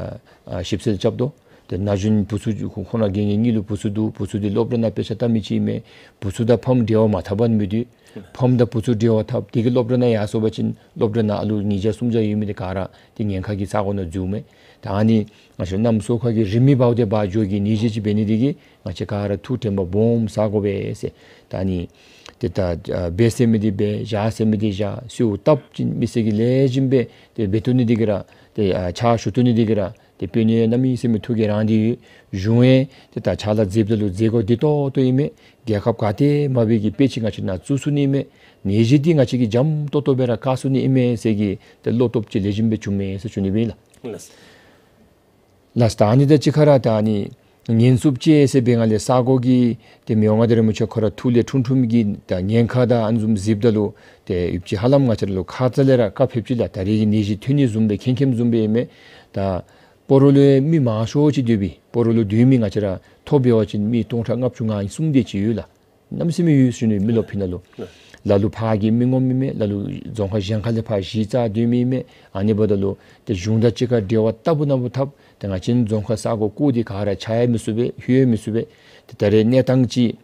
ཨ་ཞིབ་འཚོལ་རྐྱབ་དོ། ཏེ་ན་གཞོན་བུ་ཚུ་ཁོང་ར་རྒན་རྒས་གཉིས་ལུ་བུ་ཚུ་འདུག། བུ་ཚུ་འདི་སློབ་གྲྭ་ནང་དཔེ་ཆ་ལྟ་མི་ཅིག་ཨིན་མས། བུ་ཚུ་དང་ཕམ་འབྲེལ་བ་མ་འཐབ་པར་མི་སྡོད། ཕམ་དང་བུ་ཚུ་འབྲེལ་བ་འཐབ། དེ་གིས་སློབ་གྲྭ་ནང་ཡར་སོང་པ་ཅིན་སློབ་གྲྭ་ནང་ཨ་ལུ་ཉིས་བརྒྱ་སུམ་བརྒྱ་ཡོད་མི་འདི་ག་ར་ཏེ་ཉེན་ཁ་གི་ས་གོ་ནང་འཛུལཝ་མས། ད་ཨ་ནི་ང་བཅས་གནམ་སོ་ཁ་གི་རི་མེ་འབརཝ་དེ་འབར་འགྱོ་གི་ནད་གཞི་ཅིག་འབད་ནི་དེ་གིས་ང་བཅས་ག་ར་ཐུགས་དྲན་པ་སྦོམ་བཟའ་དགོ་པས་ཟེར། ད་ཨ་ནི་ཏེ་ད་ཨ་འབད་ཟེར་མི་འདི་འབད། བཞག་ཟེར་མི་འདི་བཞག། གསོལཝ་བཏབ་ཅིན་མི་སེར་གྱིས་ལེགས་ཤོམ་སྦེ་ཏེ་འབད་བཏུབ་ནི་དེ་གིས་ར་ཏེ་ཨ་ཕྱག་ཞུ་བཏུབ་ནི་དེ་གིས་ར་ཏེ་དཔོན་གནས་གནམ་མེད་ས་མེད་ཐུགས་ཁར་རང་སྟེ་ཡོད། གཞུང་ཡང་ཏེ་ད་ཕྱག་ལཱ་མཛདཔ་ད་ལུ་མཛད་སྒོ་བདེ་ཏོག་ཏོ་ཨིན་མས། རྒྱལ་ཁབ་ག་ཏེ་མ་འབད་གི་དཔེ་ཅིག་ང་བཅས་ནཱ་བཙུགས་ཚུགས་ནི་ཨིན་མས། ནད་གཞི་འདི་ང་བཅས་ཀྱིས་འཇམ་ཏོག་ཏོ་སྦེ་ར་བཀག་ཚུགས་ནི་ཨིན་མས་ཟེར་གྱི་ཏེ་བློ་སྟོབས་ཅིག་ལེགས་ཤོམ་སྦེ་བྱུངམ་མས་ཟེར་ཞུ་ནི་སྦེ་ཨིན་ལགས། ལགས། ལགས། ད་ཨ་ནི་དང་གཅིག་ཁར་ད་ཨ་ནི་ཉེན་སྲུང་ཅིག་ཟེར་བའི་སྒང་ལས་ས་གོ་གི་ཏེ་མི་དབང་མངའ་བདག་རིན་པོ་ཆེ་ཁོ་ར་ཐུགས་ལས་འཁྲུངས་འཁྲུངསམ་གི་ད་ཉེན་ཁ་དང་ཨ་ནི་བཟུམ་གཟིགསཔ་ད་ལུ་ཏེ་ཡུདཔ་ཅིག་ཧ་ལམ་ང་བཅས་ར་ལུ་ཁ་ཙ་ལས་ར་བཀའ་ཕེབས་ཅི་ལགས། ད་རེས་ཀྱི་ནད་གཞི་ཐོན་ནི་བཟུམ་སྦེ་ཁེངས་ཁེངསམ་བཟུམ་སྦེ་ཨིན་མས། ད་སྤ་རོ་ལུ་མི་མང་ཤོས་ཅིག་སྡོད་པས། སྤ་རོ་ལུ་སྡོད་མི་ང་བཅས་ར་ཐོ་འབད་བ་ཅིན་མི་སྟོང་ཕྲག་ལྔ་བཅུ་ང་གསུམ་དེ་ཅིག་ཡོད་ལགས། གནམ་མེད་ས་མེད་ཡོད་ཟེར་ཞུ་ནི། མི་ལོ་ཕི་ནང་ལུ་ལ་ལུ་ཕར་གྱི་མི་ངོམ་ཨིན་མས། ལ་ལུ་རྫོང་ཁག་གཞན་ཁ་ལས་ཕར་གཞི་རྩ་སྡོད་མི་ཨིན་མས། ཨ་ནི་འབདཝ་ད་ལུ་ཏེ་གཞུང་དང་གཅིག་ཁར་འབྲེལ་བ་ལྟ་བུ་ན་བུ་འཐབ། ཏེ་ང་བཅས་རྫོང་ཁག་ས་གོ་བཀོད་དེ་ག་ར་ཆ་ཡང་མི་ཚུགས་པས། ལྷོད་ཡང་མི་ཚུགས་པས། ཏེ་ད་རེས་གནས་སྟངས་ཅིག་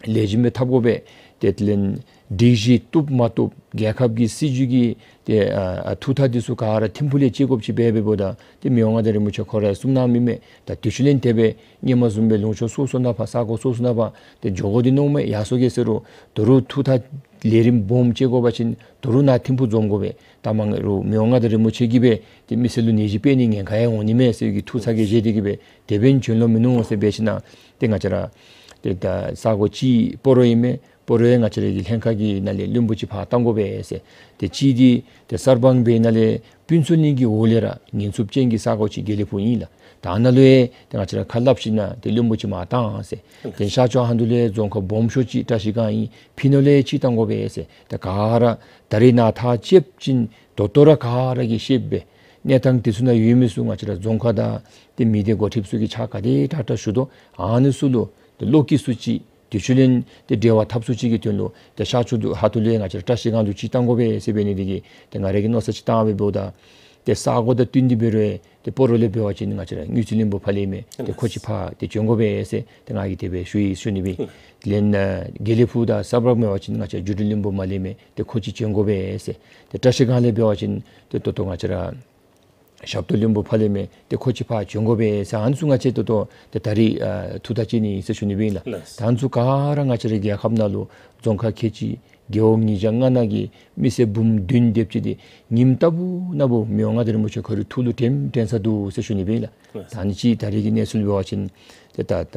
ལེགས་ཤོམ་སྦེ་འཐབ་དགོ་པས། ཏེ་དེ་ལས་སྒྲིག་གཞི་བཏུབ་མ་བཏུབ་རྒྱལ་ཁབ་ཀྱི་སྲིད་བྱུས་ཀྱི་ཏེ་ཨ་ཨ་ཐུགས་ཐག་འདི་ཚུ་ག་ར་ཐིམ་ཕུག་ལས་བཅད་དགོཔ་ཅིག་འབད་འབདཝ་ད་ཏེ་མི་དབང་མངའ་བདག་རིན་པོ་ཆེ་ཁོ་ར་གསུང་གནངམ་ཨིན་མས། ད་དུས་ཚོད་ལེན་ཏེ་སྦེ་སྔོན་མ་བཟུམ་སྦེ་ལུང་ཕྱོགས་སོ་སོ་ནང་ཕར་ས་གོ་སོ་སོ་ནང་ཕར་ཏེ་འགྱོ་དགོ་དེ་མནོཝ་མས། ཡར་སོང་གེ་ཟེར་རུང་ད་རུང་ཐུགས་ཐག་ལས་རིམ་སྦོམ་བཅད་དགོ་པ་ཅིན་ད་རུང་ནཱ་ཐིམ་ཕུག་འཛོམས་དགོ་པས། ད་མ་འོངས་རུང་མི་དབང་མངའ་བདག་རིན་པོ་ཆེ་གིས་སྦེ་ཏེ་མི་སེར་ལུ་ནད་གཞི་སྤེལ་ནི་ཉེན་ཁ་ཡང་འོང་ནི་མས་ཟེར་གྱི་ཐུགས་ཚ་གྱང་བཞེས་ཏེ་གིས་སྦེ་དེ་འབདན་བྱོན་ལོང་མིན་ནུག་ཟེར་འབད་ཞིནམ་ཏེ་ང་བཅས་ར་ཏེ་ད་ས་གོ་གཅིག་སྤ་རོ་ཨིན་མས། སྤ་རོ་ཡང་ང་བཅས་ར་གི་ལྷན་ཁག་གི་ནང་ལས་བློན་པོ་ཅིག་ཕར་བཏང་དགོ་པས་ཟེར། ཏེ་གཅིག་འདི་ཏེ་གསར་སྤང་སྦེ་ནང་ལས་ཕུན་ཚོགས་གླིང་གི་འོག་ལས་ར་ཉེན་སྲུང་ཅན་གྱི་ས་གོ་ཅིག་དགེ་ལེགས་ཕུག་ཨིན་ལགས། ད་ནཱ་ལུ་ཡང་ཏེ་ང་བཅས་ར་ཁ་སླབ་ཞིནམ་ཏེ་བློན་པོ་ཅིག་མར་བཏང་ཟེར། ཏེ་ཤར་ཕྱོགས་ཧན་དུ་ལུ་ཡང་རྫོང་ཁག་སྦོམ་ཤོས་ཅིག་བཀྲ་ཤིས་སྒང་ཨིན། ཕི་ནང་ལུ་ཡང་གཅིག་བཏང་དགོ་པས་ཟེར། ཏེ་ག་ར་ད་རེས་ནཱ་ཐག་བཅདཔ་ཅིན་ད་ལྟོ་ར་ག་ར་གིས་ཤེསཔ་སྦེ་གནས་སྟངས་དེ་ཚུ་ནང་ཡོད་མི་ཚུ་ང་བཅས་ར་རྫོང་ཁག་དང་ཏེ་མི་སྡེ་འགོ་ཁྲིདཔ་ཚུ་གིས་ཕྱག་ག་དེ་དྲག་དྲག་ཞུ་དོ། ཨ་ནི་ཚུ་ལུ་ཏེ་བློ་སྐྱེད་ཚུ་ཅིག་དུས་ཚོད་ལེན་ཏེ་འབྲེལ་བ་འཐབ་ཚུགས་ཅིག་གི་དོན་ལུ་ཏེ་ཤར་ཕྱོགས་ཧན་དུ་ལུ་ཡང་ང་བཅས་ར་བཀྲ་ཤིས་སྒང་ལུ་གཅིག་བཏང་དགོ་པས་ཟེར་འབད་ནི་དེ་གིས་ཏེ་ང་ར་གིས་མནོ་བསམ་ཅིག་བཏང་སྦེ་འབདཝ་ད་ཏེ་ས་གོ་དང་བསྟུན་ཏེ་འབད་རུང་ཏེ་སྤ་རོ་ལས་འབད་བ་ཅིན་ང་བཅས་ར་དངུལ་རྩིས་བློན་པོ་ཕར་ལས་མས། ཏེ་ཁོ་ཅིག་ཕར་ཏེ་བྱོན་དགོ་པས་ཟེར་ཏེ་ང་གིས་དེ་སྦེ་ཞུ་ཡི་ཞུ་ནི་སྦེ། ལན་དགེ་ལེགས་ཕུག་དང་གསར་སྤང་འབད་བ་ཅིན་ང་བཅས་ར་བརྒྱུད་འཕྲིན་བློན་པོ་མར་ལས་མས། ཏེ་ཁོ་ཅིག་བྱོན་དགོ་པས་ཟེར། ཏེ་བཀྲ་ཤིས་སྒང་ལས་འབད་བ་ཅིན་ཏེ་ད་ལྟོ་ང་བཅས་ར་ཞབས་ཏོག་བློན་པོ་ཕར་ལས་མས། ཏེ་ཁོ་ཅིག་ཕར་བྱོན་དགོ་པས་ཟེར། ཨ་ནི་ཚུ་ང་བཅས་ད་ལྟོ་ཏེ་ད་རིས་ཨ་ཐུགས་ཐག་བཅད་ནི་ཟེར་ཞུ་ནི་སྦེ་ཨིན་ལགས། ལགས། ད་ཨ་ནི་ཚུ་ག་ར་ང་བཅས་རའི་རྒྱལ་ཁབ་ནང་ལུ་རྫོང་ཁག་ཁལ་གཅིག་རྒེད་འོག་ཉིས་བརྒྱ་ལྔ་ནང་གི་མི་སེར་འབུམ་བདུན་དེམ་ཅིག་འདི་ཉིནམ་རྟག་བུ་ན་བུ་མི་དབང་མངའ་བདག་རིན་པོ་ཆེ་ཁོ་རའི་ཐུགས་ལུ་དྲན་དྲན་ས་འདུག་ཟེར་ཞུ་ནི་སྦེ་ཨིན་ལགས། ལགས། ད་ཨ་ནི་ཅིག་ད་རིས་ཀྱི་གནས་ཚུལ་འབད་བ་ཅིན་ཏེ་ད་ད་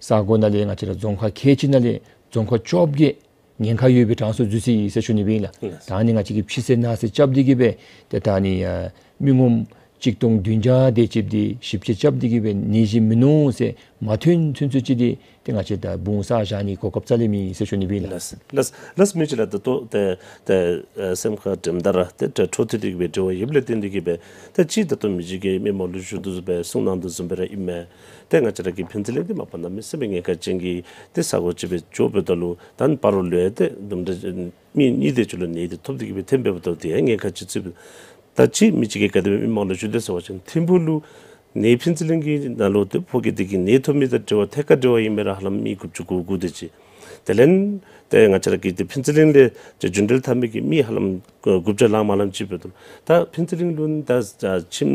ས་གོ་ནང་ལས་ང་བཅས་ར་རྫོང་ཁག་ཁལ་གཅིག་ནང་ལས་རྫོང་ཁག་བཅོ་བརྒྱད་ཉེན་ཁ་ཡོད་པའི་གྲངས་སུ་འཛུལ་སོ་ཡི་ཟེར་ཞུ་ནི་སྦེ་ཨིན་ལགས། ལགས། ད་ཨ་ནི་ང་བཅས་ཀྱིས་ཕྱི་གསལ་ནང་གསལ་རྐྱབ་སྟེ་གིས་སྦེ་ཏེ་ད་ཨ་ནི་ཨ་མི་ངོམ་གཅིག་སྟོང་བདུན་བརྒྱ་དེ་ཅིག་འདི་ཞིབ་དཔྱད་རྐྱབ་སྟེ་གིས་སྦེ་ནད་གཞི་མིན་ནུག་ཟེར་མ་ཐོན་ཚུན་ཚོད་ཅིག་འདི་ཏེ་ང་བཅས་ད་བུང་བསགས་བཞག་ནི་གོ་སྐབས་རྩ་ལས་མེད་ཟེར་ཞུ་ནི་སྦེ་ཨིན་ལགས། ལགས། ལགས། མི་ཅིག་ལགས། ད་ལྟོ་ཏེ་ཏེ་ཨ་སེམས་ཁར་དྲནམ་ད་ར་ཏེ་ཏེ་འཕྲོ་མཐུད་དེ་གིས་སྦེ་དྲི་བ་ཡོདཔ་ལས་བརྟེན་ཏེ་གིས་སྦེ་ཏེ་གཅིག་ད་ལྟོ་མི་རྗེ་གིས་མི་མང་ལུ་ཞུ་དོ་བཟུམ་སྦེ་གསུང་གནང་དོ་བཟུམ་སྦེ་ར་ཨིན་མས། ཏེ་ང་བཅས་ར་གི་ཕུན་ཚོགས་གླིང་འདི་མ་པ་གནམ་མེད་ས་མེད་ཉེན་ཁ་ཅན་གྱི་ཏེ་ས་གོ་ཅིག་སྦེ་འགྱོཝ་ད་ལུ་ད་ནི་སྤ་རོ་ལུ་ཡང་ཏེ་དུམ་གྲ་མི་གཉིས་དེ་ཅིག་ལུ་ནད་འདི་ཐོབ་སྟེ་གིས་སྦེ་ཐོནམ་འབདཝ་ད་དེ་ཡང་ཉེན་ཁ་ཅིག་ཚུད་པས། ད་གཅིག་མི་ཅིག་གིས་ག་དེ་སྦེ་མི་མང་ལུ་ཞུ་དོ་ཟེར་བ་ཅིན་ཐིམ་ཕུག་ལུ་ནད་ཕུན་ཚོགས་གླིང་གི་ནང་ལུ་ཏེ་ཕོ་སྐྱེས་དེ་གིས་ནད་ཐོབ་མི་དང་འབྲེལ་བ་ཐད་ཀར་འབྲེལ་བ་ཨིན་མི་ར་ཧ་ལམ་མི་དགུ་བཅུ་གོ་དགུ་དེ་ཅིག། དེ་ལས་ ཏེ་ང་བཅས་ར་གི་ཏེ་ཕུན་ཚོགས་གླིང་ལས་ཏེ་རྒྱུན་འགྲུལ་འཐབ་མི་གི་མི་ཧ་ལམ་དགུ་བརྒྱ་ལང་མ་ལང་ཅིག་འབདཝ་ད་ལུ་ད་ཕུན་ཚོགས་གླིང་ལུ་ད་ཁྱིམ་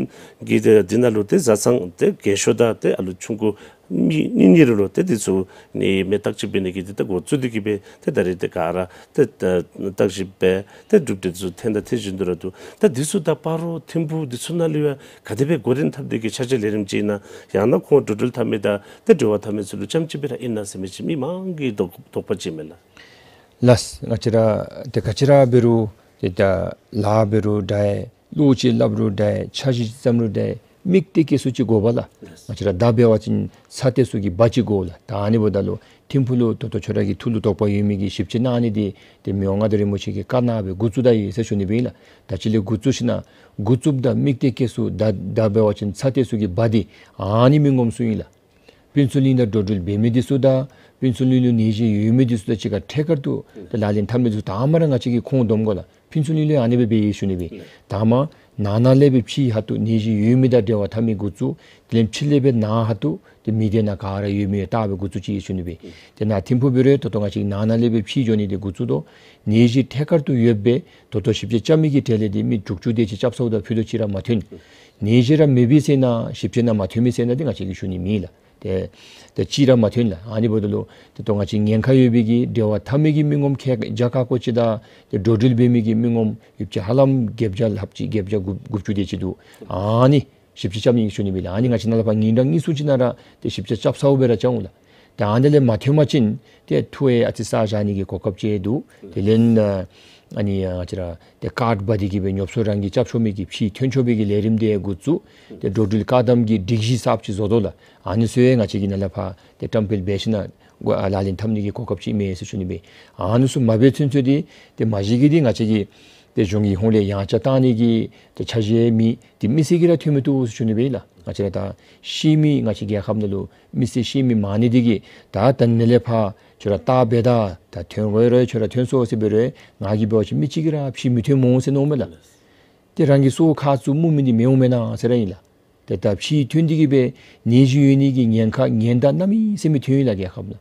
གྱི་ཏེ་འདི་ནང་ལུ་ཏེ་བཟའ་ཚང་ཏེ་རྒས་ཤོས་དང་ཏེ་ཨ་ལུ་ཆུང་ཀུ་གཉིས་གཉིས་གཉིས་རེ་ལུ་ཏེ་འདི་ཚུ་ནི་མི་བརྟག་དཔྱད་འབད་ནི་གི་ཏེ་ད་འགོ་བཙུགས་ཏེ་གི་སྦེ་ཏེ་ད་རེས་ཏེ་ག་ར་ཏེ་ད་བརྟག་དཔྱད་འབད་ཏེ་གྲུབ་འབྲས་འདི་ཚུ་ཐོན་དང་ཐོན་བཞིན་དུ་ར་འདུག། ད་འདི་ཚུ་ད་སྤ་རོ་ཐིམ་ཕུག་འདི་ཚུ་ནང་ལུ་ཡང་ག་དེ་སྦེ་འགོ་འདྲེན་འཐབ་སྟེ་གི་ཆ་འཇོག་ལས་རིམ་ཅིག་ཨིན་ན་ཡང་ན་ཁོང་འགྲོ་འགྲུལ་འཐབ་མི་དང་ཏེ་འབྲེལ་བ་འཐབ་མི་ཚུ་ལུ་རྐྱངམ་ཅིག་སྦེ་ར་ཨིན་ན་ཟེར་མི་ཅིག་མི་མང་གི་དོགས་དོགས་པ་ཅིག་མས་ལགས། ལགས། ང་བཅས་ར་ཏེ་ག་ཅི་ར་འབད་རུང་ཏེ་ད་ལཱ་འབད་རུང་འདྲ་ཡི། བློ་ཅིག་སླབ་རུང་འདྲ་ཡི། འཆར་གཞི་ཅིག་བརྩམ་རུང་འདྲ་ཡི། དམིགས་གཏད་བསྐྱེད་སྲོལ་ཅིག་དགོ་པས་ལགས། ལགས། ང་བཅས་ར་ད་འབད་བ་ཅིན་ཚ་ཏེ་སྲོལ་གྱི་བ་ཅིག་དགོ་ལགས། ད་ཨ་ནི་འབདཝ་ད་ལུ་ཐིམ་ཕུག་ལུ་ད་ལྟོ་ཁྱོད་ར་གི་ཐུགས་ལུ་དོགས་པ་ཡོད་མི་གི་ཞིབ་དཔྱད་གནང་ནི་འདི་ཏེ་མི་དབང་མངའ་བདག་རིན་པོ་ཆེ་གི་བཀའ་གནང་སྦེ་འགོ་བཙུགས་ད་ཡི་ཟེར་ཞུ་ནི་སྦེ་ཨིན་ལགས། ད་ཅི་ལས་འགོ་བཙུགས་ཞིན་ན་འགོ་བཙུགསཔ་ད་དམིགས་གཏད་བསྐྱེད་སྲོལ་ད་ད་འབད་བ་ཅིན་ཚ་ཏེ་སྲོལ་གྱི་བ་འདི་ཨ་ནི་མི་ངོམ་སྲོལ་ཨིན་ལགས། ཕུན་ཚོགས་གླིང་ནང་འགྲོ་འགྲུལ་འབད་མི་འདི་ཚུ་དང་ཕུན་ཚོགས་གླིང་ལུ་ནད་གཞི་ཡོད་མི་འདི་ཚུ་དང་གཅིག་ཁར་ཐད་ཀར་དུ་ཏེ་ལག་ལེན་འཐབ་མི་ཚུ་དང་པ་ར་ང་བཅས་ཀྱིས་ཁོང་སྡོམ་དགོ་ལགས། ཕུན་ཚོགས་གླིང་ལུ་ཡང་ཨ་ནི་སྦེ་འབད་ཡི་ཞུ་ནི་སྦེ། དང་པ་ནང་ན་ལས་སྦེ་ཕྱི་ཁ་ཐུག་ནད་གཞི་ཡོད་མི་དང་འབྲེལ་བ་འཐབ་མི་འགོ་བཙུགས། དེ་ལས་ཕྱི་ལས་སྦེ་ནང་ཁ་ཐུག་ཏེ་མི་སྡེ་ནང་ག་ར་ཡོད་མི་ཡོད་བལྟ་སྦེ་འགོ་བཙུགས་ཅི་ཡི་ཞུ་ནི་སྦེ། ཏེ་ནཱ་ཐིམ་ཕུག་འབད་རུང་ད་ལྟོ་ང་བཅས་ནང་ན་ལས་སྦེ་ཕྱི་འགྱོ་ནི་འདི་འགོ་བཙུགས་དོ། ནད་གཞི་ཐད་ཀར་དུ་ཡོདཔ་སྦེ་ད་ལྟོ་ཞིབ་དཔྱད་རྐྱབ་མི་གི་གྲས་ལས་འདི་མི་དྲུག་ཅུ་དེ་ཅིག་རྐྱབ་ཚརཝ་ད་ཕུད་རྡོག་གཅིག་ར་མ་ཐོན། ནད་གཞི་ར་མེད་པའི་ཟེར་ན་ཞིབ་དཔྱད་ནང་མ་ཐོན་མི་ཟེར་ན་འདི་ང་བཅས་ཀྱིས་ཞུ་ནི་མེད་ལགས། ཏེ་ཏེ་གཅིག་ར་མ་ཐོན་ལགས། ཨ་ནི་འབདཝ་ད་ལུ་ད་ལྟོ་ང་བཅས་ཉེན་ཁ་ཡོད་པའི་གི་འབྲེལ་བ་འཐབ་མི་གི་མི་ངོམ་ཁལ་བརྒྱ་ཁ་སྐོར་ཅིག་དང་ཏེ་འགྲོ་འགྲུལ་འབད་མི་གི་མི་ངོམ་ཡོདཔ་ཅིག་ཧ་ལམ་བརྒྱད་བརྒྱ་ལྷགཔ་ཅིག་བརྒྱད་བརྒྱ་དགུ་དགུ་བཅུ་དེ་ཅིག་འདུག། ཨ་ནི་ཞིབ་དཔྱད་རྐྱབ་ནི་ཞུ་ནི་སྦེ་ལགས། ཨ་ནི་ང་བཅས་ནཱ་ལས་ཕར་ཉིན་གྲངས་གཉིས་གསུམ་ཅིག་ནང་ར་ཏེ་ཞིབ་དཔྱད་རྐྱབ་ཚརཝ་སྦེ་ར་བྱུང་ལགས། ཏེ་ཨ་ནི་ལས་མ་ཐོན་པ་ཅིན་ཏེ་ཐུགས་ཡང་ཨ་ཙི་ས་བཞག་ནི་གི་གོ་སྐབས་ཅིག་འདུག། དེ་ལས་ཨ་ནི་ང་བཅས་ར་ཏེ་ཀཱཌ་འབག་སྟེ་གི་སྦེ་ཉོབ་སོ་རང་གིས་རྐྱབ་ཆོག་མི་གི་ཕྱི་ཐོན་ཆོག་པའི་གི་ལས་རིམ་འདི་འགོ་བཙུགས། ཏེ་འགྲོ་འགྲུལ་བཀག་དམ་གྱི་སྒྲིག་གཞི་གསརཔ་ཅིག་བཟོ་དོ་ལགས། ཨ་ནི་ཚུ་ཡང་ང་བཅས་ཀྱིས་ནཱ་ལས་ཕར་ཏེ་བཀྲམ་སྤེལ་འབད་ཞིན་ན་ལག་ལེན་འཐབ་ནི་གི་གོ་སྐབས་ཅིག་མས་ཟེར་ཞུ་ནི་སྦེ། ཨ་ནི་ཚུ་མ་འབད་ཚུན་ཚོད་འདི་ཏེ་མ་གཞི་གི་འདི་ང་བཅས་ཀྱིས་ཏེ་གཞུང་གི་ཧོངས་ལས་ཡང་ཆ་བཏང་ནི་གི་ཏེ་འཆར་གཞི་མེད། ཏེ་མི་སེར་གྱིས་ར་ཐོན་མི་བཏུབ་ཟེར་ཞུ་ནི་སྦེ་ལགས། ང་བཅས་ར་ད་ཤི་མི་ང་བཅས་རྒྱལ་ཁབ་ནང་ལུ་མི་སེར་ཤི་མི་མང་ནི་འདི་གིས་ད་ད་ནཱ་ལས་ཕར་ཁྱོད་ར་བརྟག་འབད་ད་ད་ཐོན་དགོ་རུང་ཁྱོད་ར་ཐོན་སོང་ཟེར་འབད་རུང་ང་གིས་འབད་བ་ཅིན་མི་གཅིག་གིས་ར་ཕྱིར་མི་ཐོན་འོང་ཟེར་མནོཝ་མས་ལགས། ཏེ་རང་གི་སྲོག་ཁ་བཙུགས་མུ་མེད་འདི་མི་འོང་མེན་ན་ཟེར་ར་ཨིན་ལགས། ཏེ་ད་ཕྱིར་ཐོན་ཏེ་གི་སྦེ་ནད་གཞི་ཡོད་ནི་གི་ཉེན་ཁ་ཉེན་བརྡ་གནམ་མེད་ས་མེད་ཐོན་ཡི་ལགས་རྒྱལ་ཁབ་ནང་།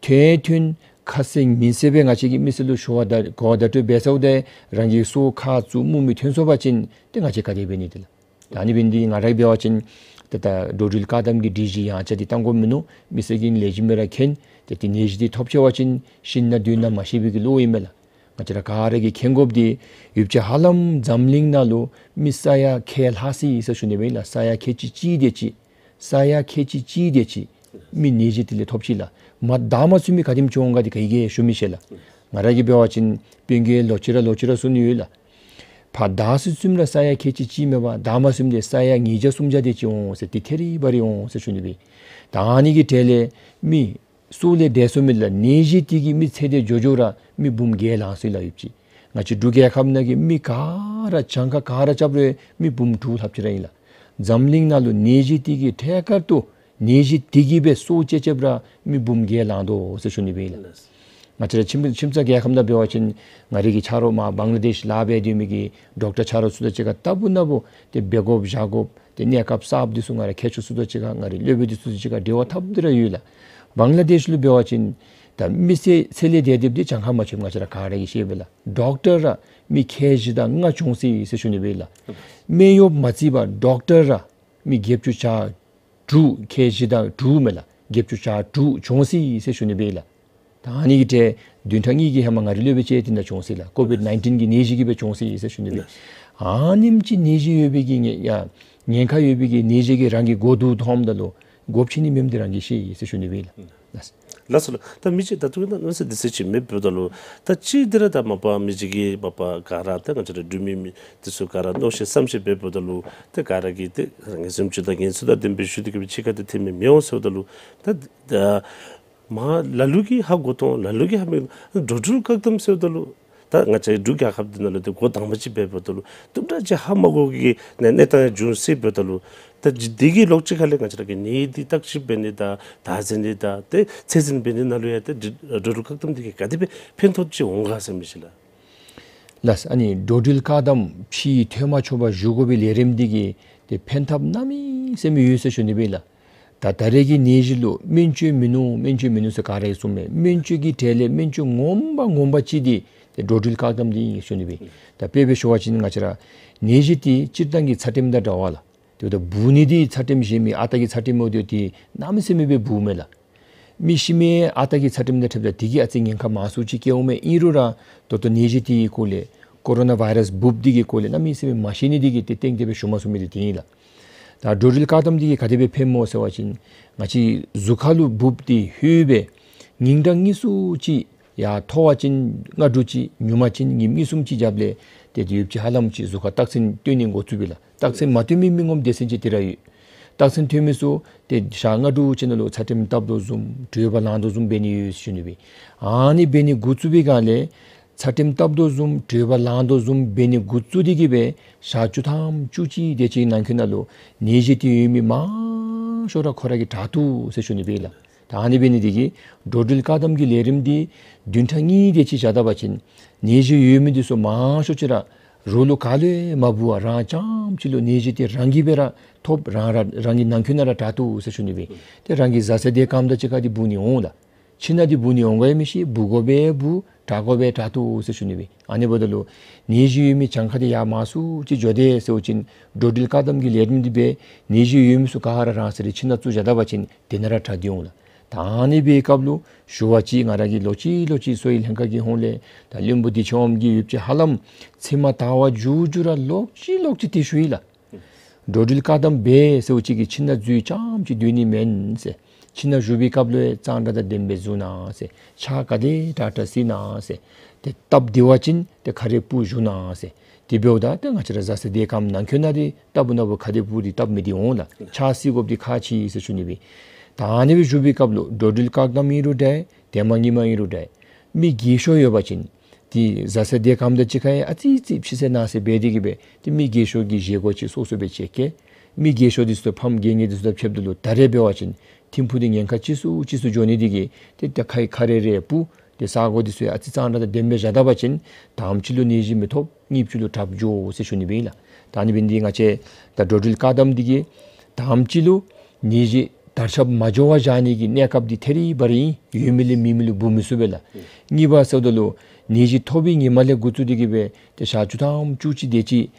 ཐོན་ཐོན་ཁ་སེང་མིན་སེ་སྦེ་ང་བཅས་ཀྱིས་མི་སེར་ལུ་ཞུ་བ་ད་གོ་བརྡ་སྤྲོད་འབད་ཚརཝ་ད་རང་གི་སྲོག་ཁ་བཙུགས་མུ་མེད་ཐོན་སོང་པ་ཅིན་ཏེ་ང་བཅས་ག་དེ་འབད་ནི་འདི་ལགས། ད་ཨ་ནི་འབད་ནི་འདི་ང་ར་འབད་བ་ཅིན་ཏེ་ད་འགྲོ་འགྲུལ་བཀག་དམ་གྱི་སྒྲིག་གཞི་ཡང་ཆ་འདི་བཏང་དགོཔ་མིན་ནུག། མི་སེར་གྱིས་ལེགས་ཤོམ་སྦེ་ར་མཁྱེན། ཏེ་ཏེ་ནད་གཞི་འདི་ཐོབ་ཆི་བ་ཅིན་ཤི་ན་སྡོད་ན་མ་ཤེས་པའི་གི་བློ་ཨིན་མས་ལགས། ང་བཅས་ར་ག་ར་གིས་མཁྱེན་དགོཔ་འདི་ཡོདཔ་ཅིག་ཧ་ལམ་འཛམ་གླིང་ནང་ལུ་མི་ས་ཡ་ཁལ་ལྷག་སི་ཟེར་ཞུ་ནི་སྦེ་ཨིན་ལགས། ས་ཡ་ཁལ་གཅིག་གཅིག་དེ་ཅིག་ས་ཡ་ཁལ་གཅིག་གཅིག་དེ་ཅིག་མི་ནད་གཞི་འདི་ལས་ཐོབ་ཅི་ལགས། མ་བདའ་མ་ཚུགས་མི་ག་དེམ་ཅིག་འོང་ག་འདི་ག་གིས་ཞུ་མི་ཤེས་ལགས། ང་ར་གིས་འབད་བ་ཅིན་དཔོན་གྱིས་ལོག་ཅི་ར་ལོག་ཅི་ར་གསུང་ནི་ཡོད་ལགས། ཕར་བདའ་ཚུགས་ཚུགསཔ་ར་ས་ཡ་ཁལ་གཅིག་གཅིག་མེན་པར་བདའ་མ་ཚུགསཔ་འདི་ས་ཡ་ཉིས་བརྒྱ་སུམ་བརྒྱ་དེ་ཅིག་འོང་ཟེར་ཏེ་ཐེ་རི་བ་རི་འོང་ཟེར་ཞུ་ནི་སྦེ། ད་ཨ་ནི་གི་གྲས་ལས་མི་སྲོག་ལས་འདས་སོང་མི་ལགས། ནད་གཞི་འདི་གིས་མི་ཚེ་འདི་འགྱོ་འགྱོཝ་ར་མི་འབུམ་བརྒྱད་ལང་སོང་ཡི་ལགས་ཡོདཔ་ཅིག། ང་བཅས་འབྲུག་རྒྱལ་ཁབ་ནང་གི་མི་ག་ར་གྱངས་ཁ་ག་ར་རྐྱབ་རུང་མི་འབུམ་དྲུག་ལྷགཔ་ཅིག་ར་ཨིན་ལགས། འཛམ་གླིང་ནང་ལུ་ནད་གཞི་འདི་གིས་ཐད་ཀར་དུ་ནད་གཞི་འདི་གིས་སྦེ་སྲོག་བཅད་བཅདཔ་ར་མི་འབུམ་བརྒྱད་ལང་དོ་ཟེར་ཞུ་ནི་སྦེ་ཨིན་ལགས། ང་བཅས་ར་ཁྱིམ་ཁྱིམ་ཚང་རྒྱལ་ཁབ་ནང་འབད་བ་ཅིན་ང་རའི་གི་ཆ་རོགས་མར་བང་ལ་དེཤ་ལཱ་འབད་སྡོད་མི་གི་ཌོག་ཊར་ཆ་རོགས་ཚུ་དང་གཅིག་ཁར་ལྟ་བུ་ན་བུ་ཏེ་འབད་དགོཔ་བཞག་དགོཔ་ཏེ་གནས་སྐབས་གསརཔ་འདི་ཚུ་ང་རའི་མཁས་མཆོག་ཚུ་དང་གཅིག་ཁར་ང་རའི་སློབ་དཔོན་འདི་ཚུ་དང་གཅིག་ཁར་འབྲེལ་བ་འཐབ་སྟེ་ར་ཡོད་ལགས། བང་ལ་དེཤ་ལུ་འབད་བ་ཅིན་ད་མི་ཚེ་ཚེ་ལས་འདས་སྡོདཔ་འདི་གྱངས་ཁ་མ་ཆོདཔ་ང་བཅས་ར་ག་ར་གིས་ཤེས་པས་ལགས། ཌོག་ཊར་ར་མི་ཁལ་བཞི་དང་ལྔ་བྱོན་སོང་ཡི་ཟེར་ཞུ་ནི་སྦེ་ཨིན་ལགས། སྨན་གཡོགཔ་མ་བརྩིས་པར་ཌོག་ཊར་ར་མི་བརྒྱད་ཅུ་གྱ་དྲུག་ཁལ་བཞི་དང་དྲུག་མས་ལགས། བརྒྱད་ཅུ་གྱ་དྲུག་བྱོན་སོང་ཡི་ཟེར་ཞུ་ནི་སྦེ་ཨིན་ལགས། ད་ཨ་ནི་གི་གྲས་བདུན་ཕྲག་གཉིས་ཀྱི་ཧེ་མ་ང་རའི་སློབ་དཔོན་ཅིག་འདི་ནང་བྱོན་སོང་ཡི་ལགས། ཀོ་བིཌ་ནའིན་ཊིན་གྱི་ནད་གཞི་གིས་སྦེ་བྱོན་སོང་ཡི་ཟེར་ཞུ་ནི་སྦེ། ཨ་ནེམ་ཅིག་ནད་གཞི་ཡོད་པའི་གི་ཉེན་ཉེན་ཁ་ཡོད་པའི་གི་ནད་གཞི་གིས་རང་གི་མགུ་ཏོ་མཐོངམ་ད་ལུ་དགོཔ་ཆེ་ནི་མེནམ་འདི་རང་གིས་ཤེས་ཡི་ཟེར་ཞུ་ནི་སྦེ་ཨིན་ལགས། ལགས་སོ་ལགས། ད་མི་ཅིག་ད་ལྟོ་ན་མནོ་ས་འདི་ཚུ་ཅིག་མེདཔ་འབདཝ་ད་ལུ་ད་ཅི་འདི་ར་ད་མ་པ་མི་ཅིག་གིས་མ་པ་ག་ར་ད་ང་བཅས་ར་འབྲུག་མི་མི་འདི་ཚུ་ག་ར་མནོ་ཤེས་བསམ་ཤེས་འབདཝ་ད་ལུ་ད་ག་ར་གིས་ཏེ་ངེས་བཟུམ་ཅིག་དང་ངེས་ཚུལ་དང་ལྡནམ་སྦེ་ཞུ་སྟེ་གི་སྦེ་ཕྱི་ཁ་ཏེ་ཐོན་མི་མི་འོང་ཟེརཝ་ད་ལུ་ད་ད་མ་ལ་ལུ་གིས་ཧ་གོ་དོ་ལ་ལུ་གིས་ཧ་མི་འགྲོ་འགྲུལ་བཀག་དམ་ཟེརཝ་ད་ལུ་ད་ང་བཅས་འབྲུག་རྒྱལ་ཁབ་འདི་ནང་ལུ་ཏེ་འགོ་དང་པ་ཅིག་འབདཝ་ད་ལུ་དུམ་གྲ་ཅིག་ཧ་མ་གོ་གི་གནས་གནས་སྟངས་ཡང་བྱུང་སྲིདཔ་འབདཝ་ད་ལུ་ད་འདི་གི་ལོགས་གཅིག་ཁ་ལས་ང་བཅས་ར་གི་ནད་འདི་བརྟག་དཔྱད་འབད་ནི་དང་བདག་འཛིན་འདི་དང་ཏེ་ཚད་འཛིན་འབད་ནི་ནང་ལུ་ཡང་ཏེ་འགྲོ་འགྲུལ་བཀག་དམ་འདི་གིས་ག་དེ་སྦེ་ཕན་ཐོགས་ཅིག་འོང་ག་ཟེར་མི་ཅིག་ལགས། ལགས། ཨ་ནི་འགྲོ་འགྲུལ་བཀག་དམ་ཕྱིར་ཐོན་མ་ཆོག་པར་བཞུགས་དགོ་པའི་ལས་རིམ་འདི་གིས་ཏེ་ཕན་ཐབས་གནམ་མེད་ས་མེད་ཡོད་ཟེར་ཞུ་ནི་སྦེ་ལགས། ད་ད་རེས་ཀྱི་ནད་གཞི་ལུ་སྨན་བཅོས་མིན་ནུག་སྨན་བཅོས་མིན་ནུག་ཟེར་ག་ར་གིས་གསུངམ་མས། སྨན་བཅོས་ཀྱི་གྲས་ལས་སྨན་བཅོས་ངོ་མ་ངོ་མ་ཅིག་འདི་ཏེ་འགྲོ་འགྲུལ་བཀག་དམ་འདི་ཨིན་ཞུ་ནི་སྦེ། ད་དཔེ་སྦེ་ཞུ་བ་ཅིན་ང་བཅས་ར་ནད་གཞི་འདི་སྤྱིར་བཏང་གི་ཚད་རིམས་དང་འདྲ་བ་ལགས། དེ་འབདཝ་ད་འབུ་ནི་འདི་ཚད་རིམས་གཞན་མི་ཨ་རྟག་གི་ཚད་རིམས་འོང་དེ་འདི་གནམ་མེད་ས་མེད་སྦེ་འབུཝ་མས་ལགས། མི་ཤི་མི་ཨ་རྟག་གི་ཚད་རིམས་དང་འཁྲིལཝ་ད་དེ་གིས་ཨ་ཙི་ཉེན་ཁ་མང་སུ་ཅིག་བཀལཝ་མས། ཨིན་རུང་ར་ད་ལྟོ་ནད་གཞི་འདི་གི་སྐོར་ལས་ཀོ་རོ་ན་བཱའི་རཱསི་འབུཔ་འདི་གི་སྐོར་ལས་གནམ་མེད་ས་མེད་མ་ཤེས་ནི་འདི་གིས་ཏེ་ཏན་ཏན་སྦེ་ཞུ་མ་ཚུགས་མི་འདི་དེ་ཨིན་ལགས། ད་འགྲོ་འགྲུལ་བཀག་དམ་འདི་གིས་ག་དེ་སྦེ་ཕནམ་སྨོ་ཟེར་བ་ཅིན་ང་བཅས་གཟུགས་ཁ་ལུ་འབུཔ་འདི་ལྷོད་སྦེ་ཉིན་གྲངས་གཉིས་སུ་ཅིག་ཡར་མཐོ་བ་ཅིན་ལྔ་དྲུག་ཅིག་ཉུང་བ་ཅིན་ཉིནམ་གཉིས་གསུམ་ཅིག་རྒྱབ་ལས་ཏེ་དེ་ཡུདཔ་ཅིག་ཧ་ལམ་ཅིག་གཟུགས་ཁར་རྟགས་མཚན་སྟོན་ནི་འགོ་བཙུགས་པས་ལགས། རྟགས་མཚན་མ་སྟོན་མི་མི་ངོམ་སྡེ་ཚན་ཅིག་དེ་ར་ཡོད། རྟགས་མཚན་སྟོན་མི་ཚུ་ཏེ་ཞག་ལྔ་དྲུག་ཅིག་ནང་ལུ་ཚད་རིམས་བཏབ་དོ་བཟུམ་དྲོད་འབར་ལངས་དོ་བཟུམ་འབད་ནི་ཡོད་ཞུ་ནི་སྦེ། ཨ་ནི་འབད་ནི་འགོ་བཙུགས་པའི་སྒང་ལས་ཚད་རིམས་བཏབ་དོ་བཟུམ་དྲོད་འབར་ལངས་དོ་བཟུམ་འབད་ནི་འགོ་བཙུགས་ཏེ་གིས་སྦེ་ཞག་བཅུ་ཐམ་བཅུ་གཅིག་དེ་ཅིག་ནང་འཁོད་ནང་ལུ་ནད་གཞི་འདི་ཡོད་མི་མང་ཤོས་ར་ཁོ་ར་གིས་དྲག་བཏུབ་ཟེར་ཞུ་ནི་སྦེ་ལགས། ད་ཨ་ནི་འབད་ནི་འདི་གིས་འགྲོ་འགྲུལ་བཀག་དམ་གྱི་ལས་རིམ་འདི་བདུན་ཕྲག་གཉིས་དེ་ཅིག་བཞག་ད་པ་ཅིན་ནད་གཞི་ཡོད་མི་འདི་ཚུ་མང་ཤོས་ཅིག་ར་རོགས་ལུ་ག་ལུ་ཡང་མ་འབུ་བར་རང་རྐྱངམ་ཅིག་ལུ་ནད་གཞི་འདི་རང་གིས་སྦེ་ར་ཐོབ། རང་ར་རང་གི་ནང་འཁོད་ནང་ར་དྲག་བཏུབ་ཟེར་ཞུ་ནི་སྦེ། ཏེ་རང་གི་བཟའ་ཚང་དེ་ཀམ་དང་གཅིག་ཁར་འདི་འབུ་ནི་འོང་ལགས། ཁྱིམ་ནང་འདི་འབུ་ནི་འོང་ག་ཡང་མི་ཤེས། འབུ་དགོ་པས་འབུ། དྲག་དགོ་པས་དྲག་བཏུབ་ཟེར་ཞུ་ནི་སྦེ། ཨ་ནི་འབདཝ་ད་ལུ་ནད་གཞི་ཡོད་མི་གྱངས་ཁ་འདི་ཡར་མང་སུ་ཅིག་འགྱོ་དེས་ཟེར་བ་ཅིན་འགྲོ་འགྲུལ་བཀག་དམ་གྱི་ལས་རིམ་འདི་སྦེ་ནད་གཞི་ཡོད་མི་ཚུ་ག་ར་རང་སོའི་ར་ཁྱིམ་ནང་བཙུགས་བཞག་ད་པ་ཅིན་དེ་ནང་ར་དྲག་སྟེ་འོང་ལགས། ད་ཨ་ནི་སྦེ་སྐབས་ལུ་ཞུ་བ་ཅིན་ང་ར་གིས་ལོག་ཅི་ལོག་ཅི་གསོ་བའི་ལྷན་ཁག་གི་ཧོངས་ལས་ད་བློན་པོ་བདེ་ཆེན་དབངམོ་གིས་ཡུདཔ་ཅིག་ཧ་ལམ་ཚེར་མ་དར་བ་འགྱོ་འགྱོ་ར་ལོག་ཅི་ལོག་ཅི་དེ་ཞུ་ཡི་ལགས། འགྲོ་འགྲུལ་བཀག་དམ་འབད་ཟེར་བ་ཅིན་གྱི་ཁྱིམ་ནང་འཛུལ་རྐྱངམ་ཅིག་སྡོད་ནི་མེན་ཟེར། ཁྱིམ་ནང་བཞུགས་པའི་སྐབས་ལུ་གཙང་སྦྲ་དང་ལྡནམ་སྦེ་བཞུགས་གནང་ཟེར། ཕྱག་ག་དེ་དྲག་དྲག་བསིལ་གནང་ཟེར། ཏེ་སྟབས་བདེ་བ་ཅིན་ཏེ་ཁ་རས་སྤུ་བཞུགས་གནང་ཟེར། དེ་འབདཝ་ད་ཏེ་ང་བཅས་ར་བཟའ་ཚང་དེ་ཀམ་ནང་འཁོད་ནང་འདི་སྟབས་ནོར་བུ་ཁ་རས་སྤུ་འདི་སྟབས་མི་བདེ་འོང་ལགས། ཕྱག་བསིལ་དགོཔ་འདི་ཁག་ཆེ་ཟེར་ཞུ་ནི་སྦེ། ད་ཨ་ནི་སྦེ་བཞུགས་པའི་སྐབས་ལུ་འགྲོ་འགྲུལ་བཀག་དམ་ཨིན་རུང་འདྲ། ཏེ་མ་ཉིནམ་ཨིན་རུང་འདྲ། མི་རྒས་ཤོས་ཡོད་པ་ཅིན་ཏེ་བཟའ་ཚང་དེ་ཀམ་དང་གཅིག་ཁར་ཡང་ཨ་ཙི་ཙི་ཕྱི་གསལ་ནང་གསལ་འབད་དེ་གིས་སྦེ་ཏེ་མི་རྒས་ཤོས་ཀྱི་བཞེས་སྒོ་ཅིག་སོ་སོ་སྦེ་ཅིག་བཀལ། མི་རྒས་ཤོས་འདི་ཚུ་ཕམ་རྒས་ངེ་འདི་ཚུ་དང་ཕྱདཔ་ད་ལུ་ད་རེས་འབད་བ་ཅིན་ཐིམ་ཕུག་འདི་ཉེན་ཁ་ཆེ་སུ་ཆེ་སུ་འགྱོ་ནི་འདི་གིས་ཏེ་ད་ཁ་ཁ་རས་རེ་སྤུ། ཏེ་ས་སྒོ་འདི་ཚུ་ཡང་ཨ་ཙི་གཙང་སྦྲ་དང་ལྡནམ་སྦེ་བཞག་ད་པ་ཅིན་དང་པ་ཅིག་ལུ་ནད་གཞི་མི་ཐོབ། གཉིས་པ་ཅིག་ལུ་དྲགཔ་འགྱོ་ཟེར་ཞུ་ནི་སྦེ་ཨིན་ལགས། ད་ཨ་ནི་འབད་ནི་འདི་ང་བཅས་ད་འགྲོ་འགྲུལ་བཀག་དམ་འདི་གིས་དང་པ་ཅིག་ལུ་ནད་གཞི་དར་ཁྱབ་མ་འགྱོ་བར་བཞག་ནི་གི་གནས་སྐབས་འདི་ཐད་རི་བ་རི་ཨིན། ཡོད་མི་ལས་མེད་མི་ལུ་འབུ་མི་ཚུགས་པས་ལགས། གཉིས་པ་ཟེརཝ་ད་ལུ་ནད་གཞི་ཐོབ་པའི་ཉིནམ་ལས་འགོ་བཙུགས་ཏེ་གིས་སྦེ་ཏེ་ཞག་བཅུ་ཐམ་བཅུ་གཅིག་དེ་ཅིག་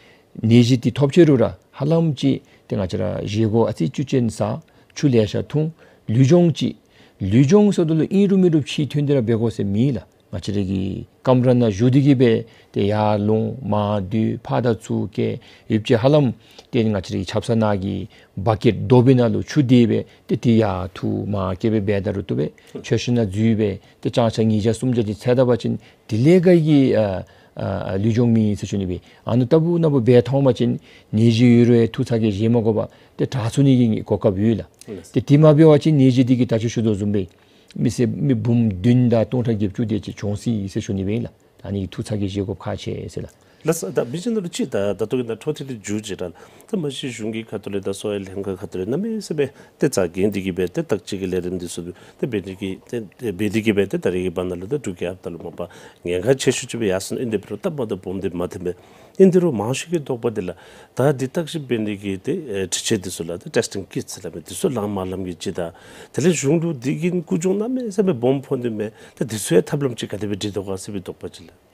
ནད་གཞི་འདི་ཐོབ་ཅི་རུང་ར་ཧ་ལམ་ཅིག་ཏེ་ང་བཅས་ར་བཞེས་སྒོ་ཨ་ཙི་བཅུད་ཅན་བཟའ། ཆུ་ལེ་ཤ་འཐུང་། ལུས་སྦྱོང་ཅིག། ལུས་སྦྱོང་ཟེརཝ་ད་ལུ་ཨིན་རུང་མེན་རུང་ཕྱི་ཐོན་ཏེ་ར་འབད་དགོ་ཟེར་མེད་ལགས། ང་བཅས་ར་གི་ཀམ་ར་ནང་བཞུགས་ཏེ་གིས་སྦེ་ཏེ་ཡར་ལོང་མར་སྡོད་ཕར་དང་ཚུར་བསྐྱལ། ཡུདཔ་ཅིག་ཧ་ལམ་ཏེ་ང་བཅས་ར་གི་ཆབ་གསང་ནང་གི་བ་ཀེཊ་རྡོག་པའི་ནང་ལུ་ཆུ་དེ་སྦེ་ཏེ་དེ་ཡར་འཐུ་མར་བསྐྱལ་སྦེ་འབད་ད་རུང་བཏུབ་པས། མཆོད་གཤིན་ནང་འཛུལ་སྦེ་ཏེ་ལྕང་ཆ་ཉིས་བརྒྱ་སུམ་བརྒྱ་དེ་འཚལ་ད་པ་ཅིན་དེ་ལས་ག་གི་ཨ་ཨ་ལུས་སྦྱོང་མེད་ཟེར་ཞུ་ནི་སྦེ། ཨ་ནི་ལྟ་བུ་ནང་འབད་འཐོན་པ་ཅིན་ནད་གཞི་ཡོད་རུང་ཡང་ཐུགས་ཚ་གྱང་བཞེས་མ་དགོ་པར་ཏེ་དྲག་ཚུགས་ནི་གི་གོ་སྐབས་ཡོད་ལགས། ཏེ་དེ་མ་འབད་བ་ཅིན་ནད་གཞི་འདི་གིས་ད་ཅི་ཞུ་དོ་བཟུམ་སྦེ་མི་སེར་མི་འབུམ་བདུན་དང་སྟོང་ཕྲག་བརྒྱད་ཅུ་དེ་ཅིག་འགྱོ་སྲིད་ཟེར་ཞུ་ནི་སྦེ་ཨིན་ལགས། ཨ་ནི་ཐུགས་ཚ་གྱང་བཞེས་དགོཔ་ཁག་ཆེ་ཟེར་ལགས། ལགས་སོ། ད་མི་རྗེ་ནཱ་ལུ་ཅིག་ད་ད་ལྟོ་གི་ནང་འཕྲོ་མཐུད་དེ་མཇུག་ཅིག་ར་ད་མ་གཞི་གཞུང་གི་ཁ་ཐུག་ལས་ད་གསོ་བའི་ལྷན་ཁག་ཁ་ཐུག་ལས་གནམ་མེད་ས་མེད་ཏེ་རྩ་འགེངས་ཏེ་གིས་སྦེ་ཏེ་བརྟག་དཔྱད་ཀྱི་ལས་རིམ་འདི་ཚུ་ཏེ་འབད་དེ་གིས་ཏེ་འབད་དེ་གིས་སྦེ་ཏེ་ད་རེས་ཀྱི་བར་ན་ལུ་ད་འབྲུག་རྒྱལ་ཁབ་ད་ལུ་མ་པ་ཉེན་ཁ་ཆེ་ཤོས་ཅིག་སྦེ་ཡར་སོང་ནུག། ཨིན་དེ་འབད་རུང་སྟབས་མ་བདེཝ་སྦོམ་འདི་མ་ཐོན་པས། ཨིན་དེ་རུང་མང་ཤོས་ཀྱི་དོགས་པ་འདི་ལགས། ད་འདི་བརྟག་ཞིབ་འབད་ནི་གི་ཏེ་ཨེ་འཕྲུལ་ཆས་འདི་ཚུ་ལགས། ཏེ་ཊེསི་ཊིང་ཀིཊསི་ལགས་མི་འདི་ཚུ་ལངམ་མ་ལངམ་གྱི་ཅིག་དང་དེ་ལས་གཞུང་ལུ་འདི་གི་ཀུན་སྤྱོད་གནམ་མེད་ས་མེད་སྦོམ་ཕོག་ནི་མས། ཏེ་འདི་ཚུ་ཡང་ཐབས་ལམ་ཅིག་ག་དེ་སྦེ་སྒྲིག་དོ་ག་ཟེར་བའི་དོགས་པ་ཅིག་ལགས།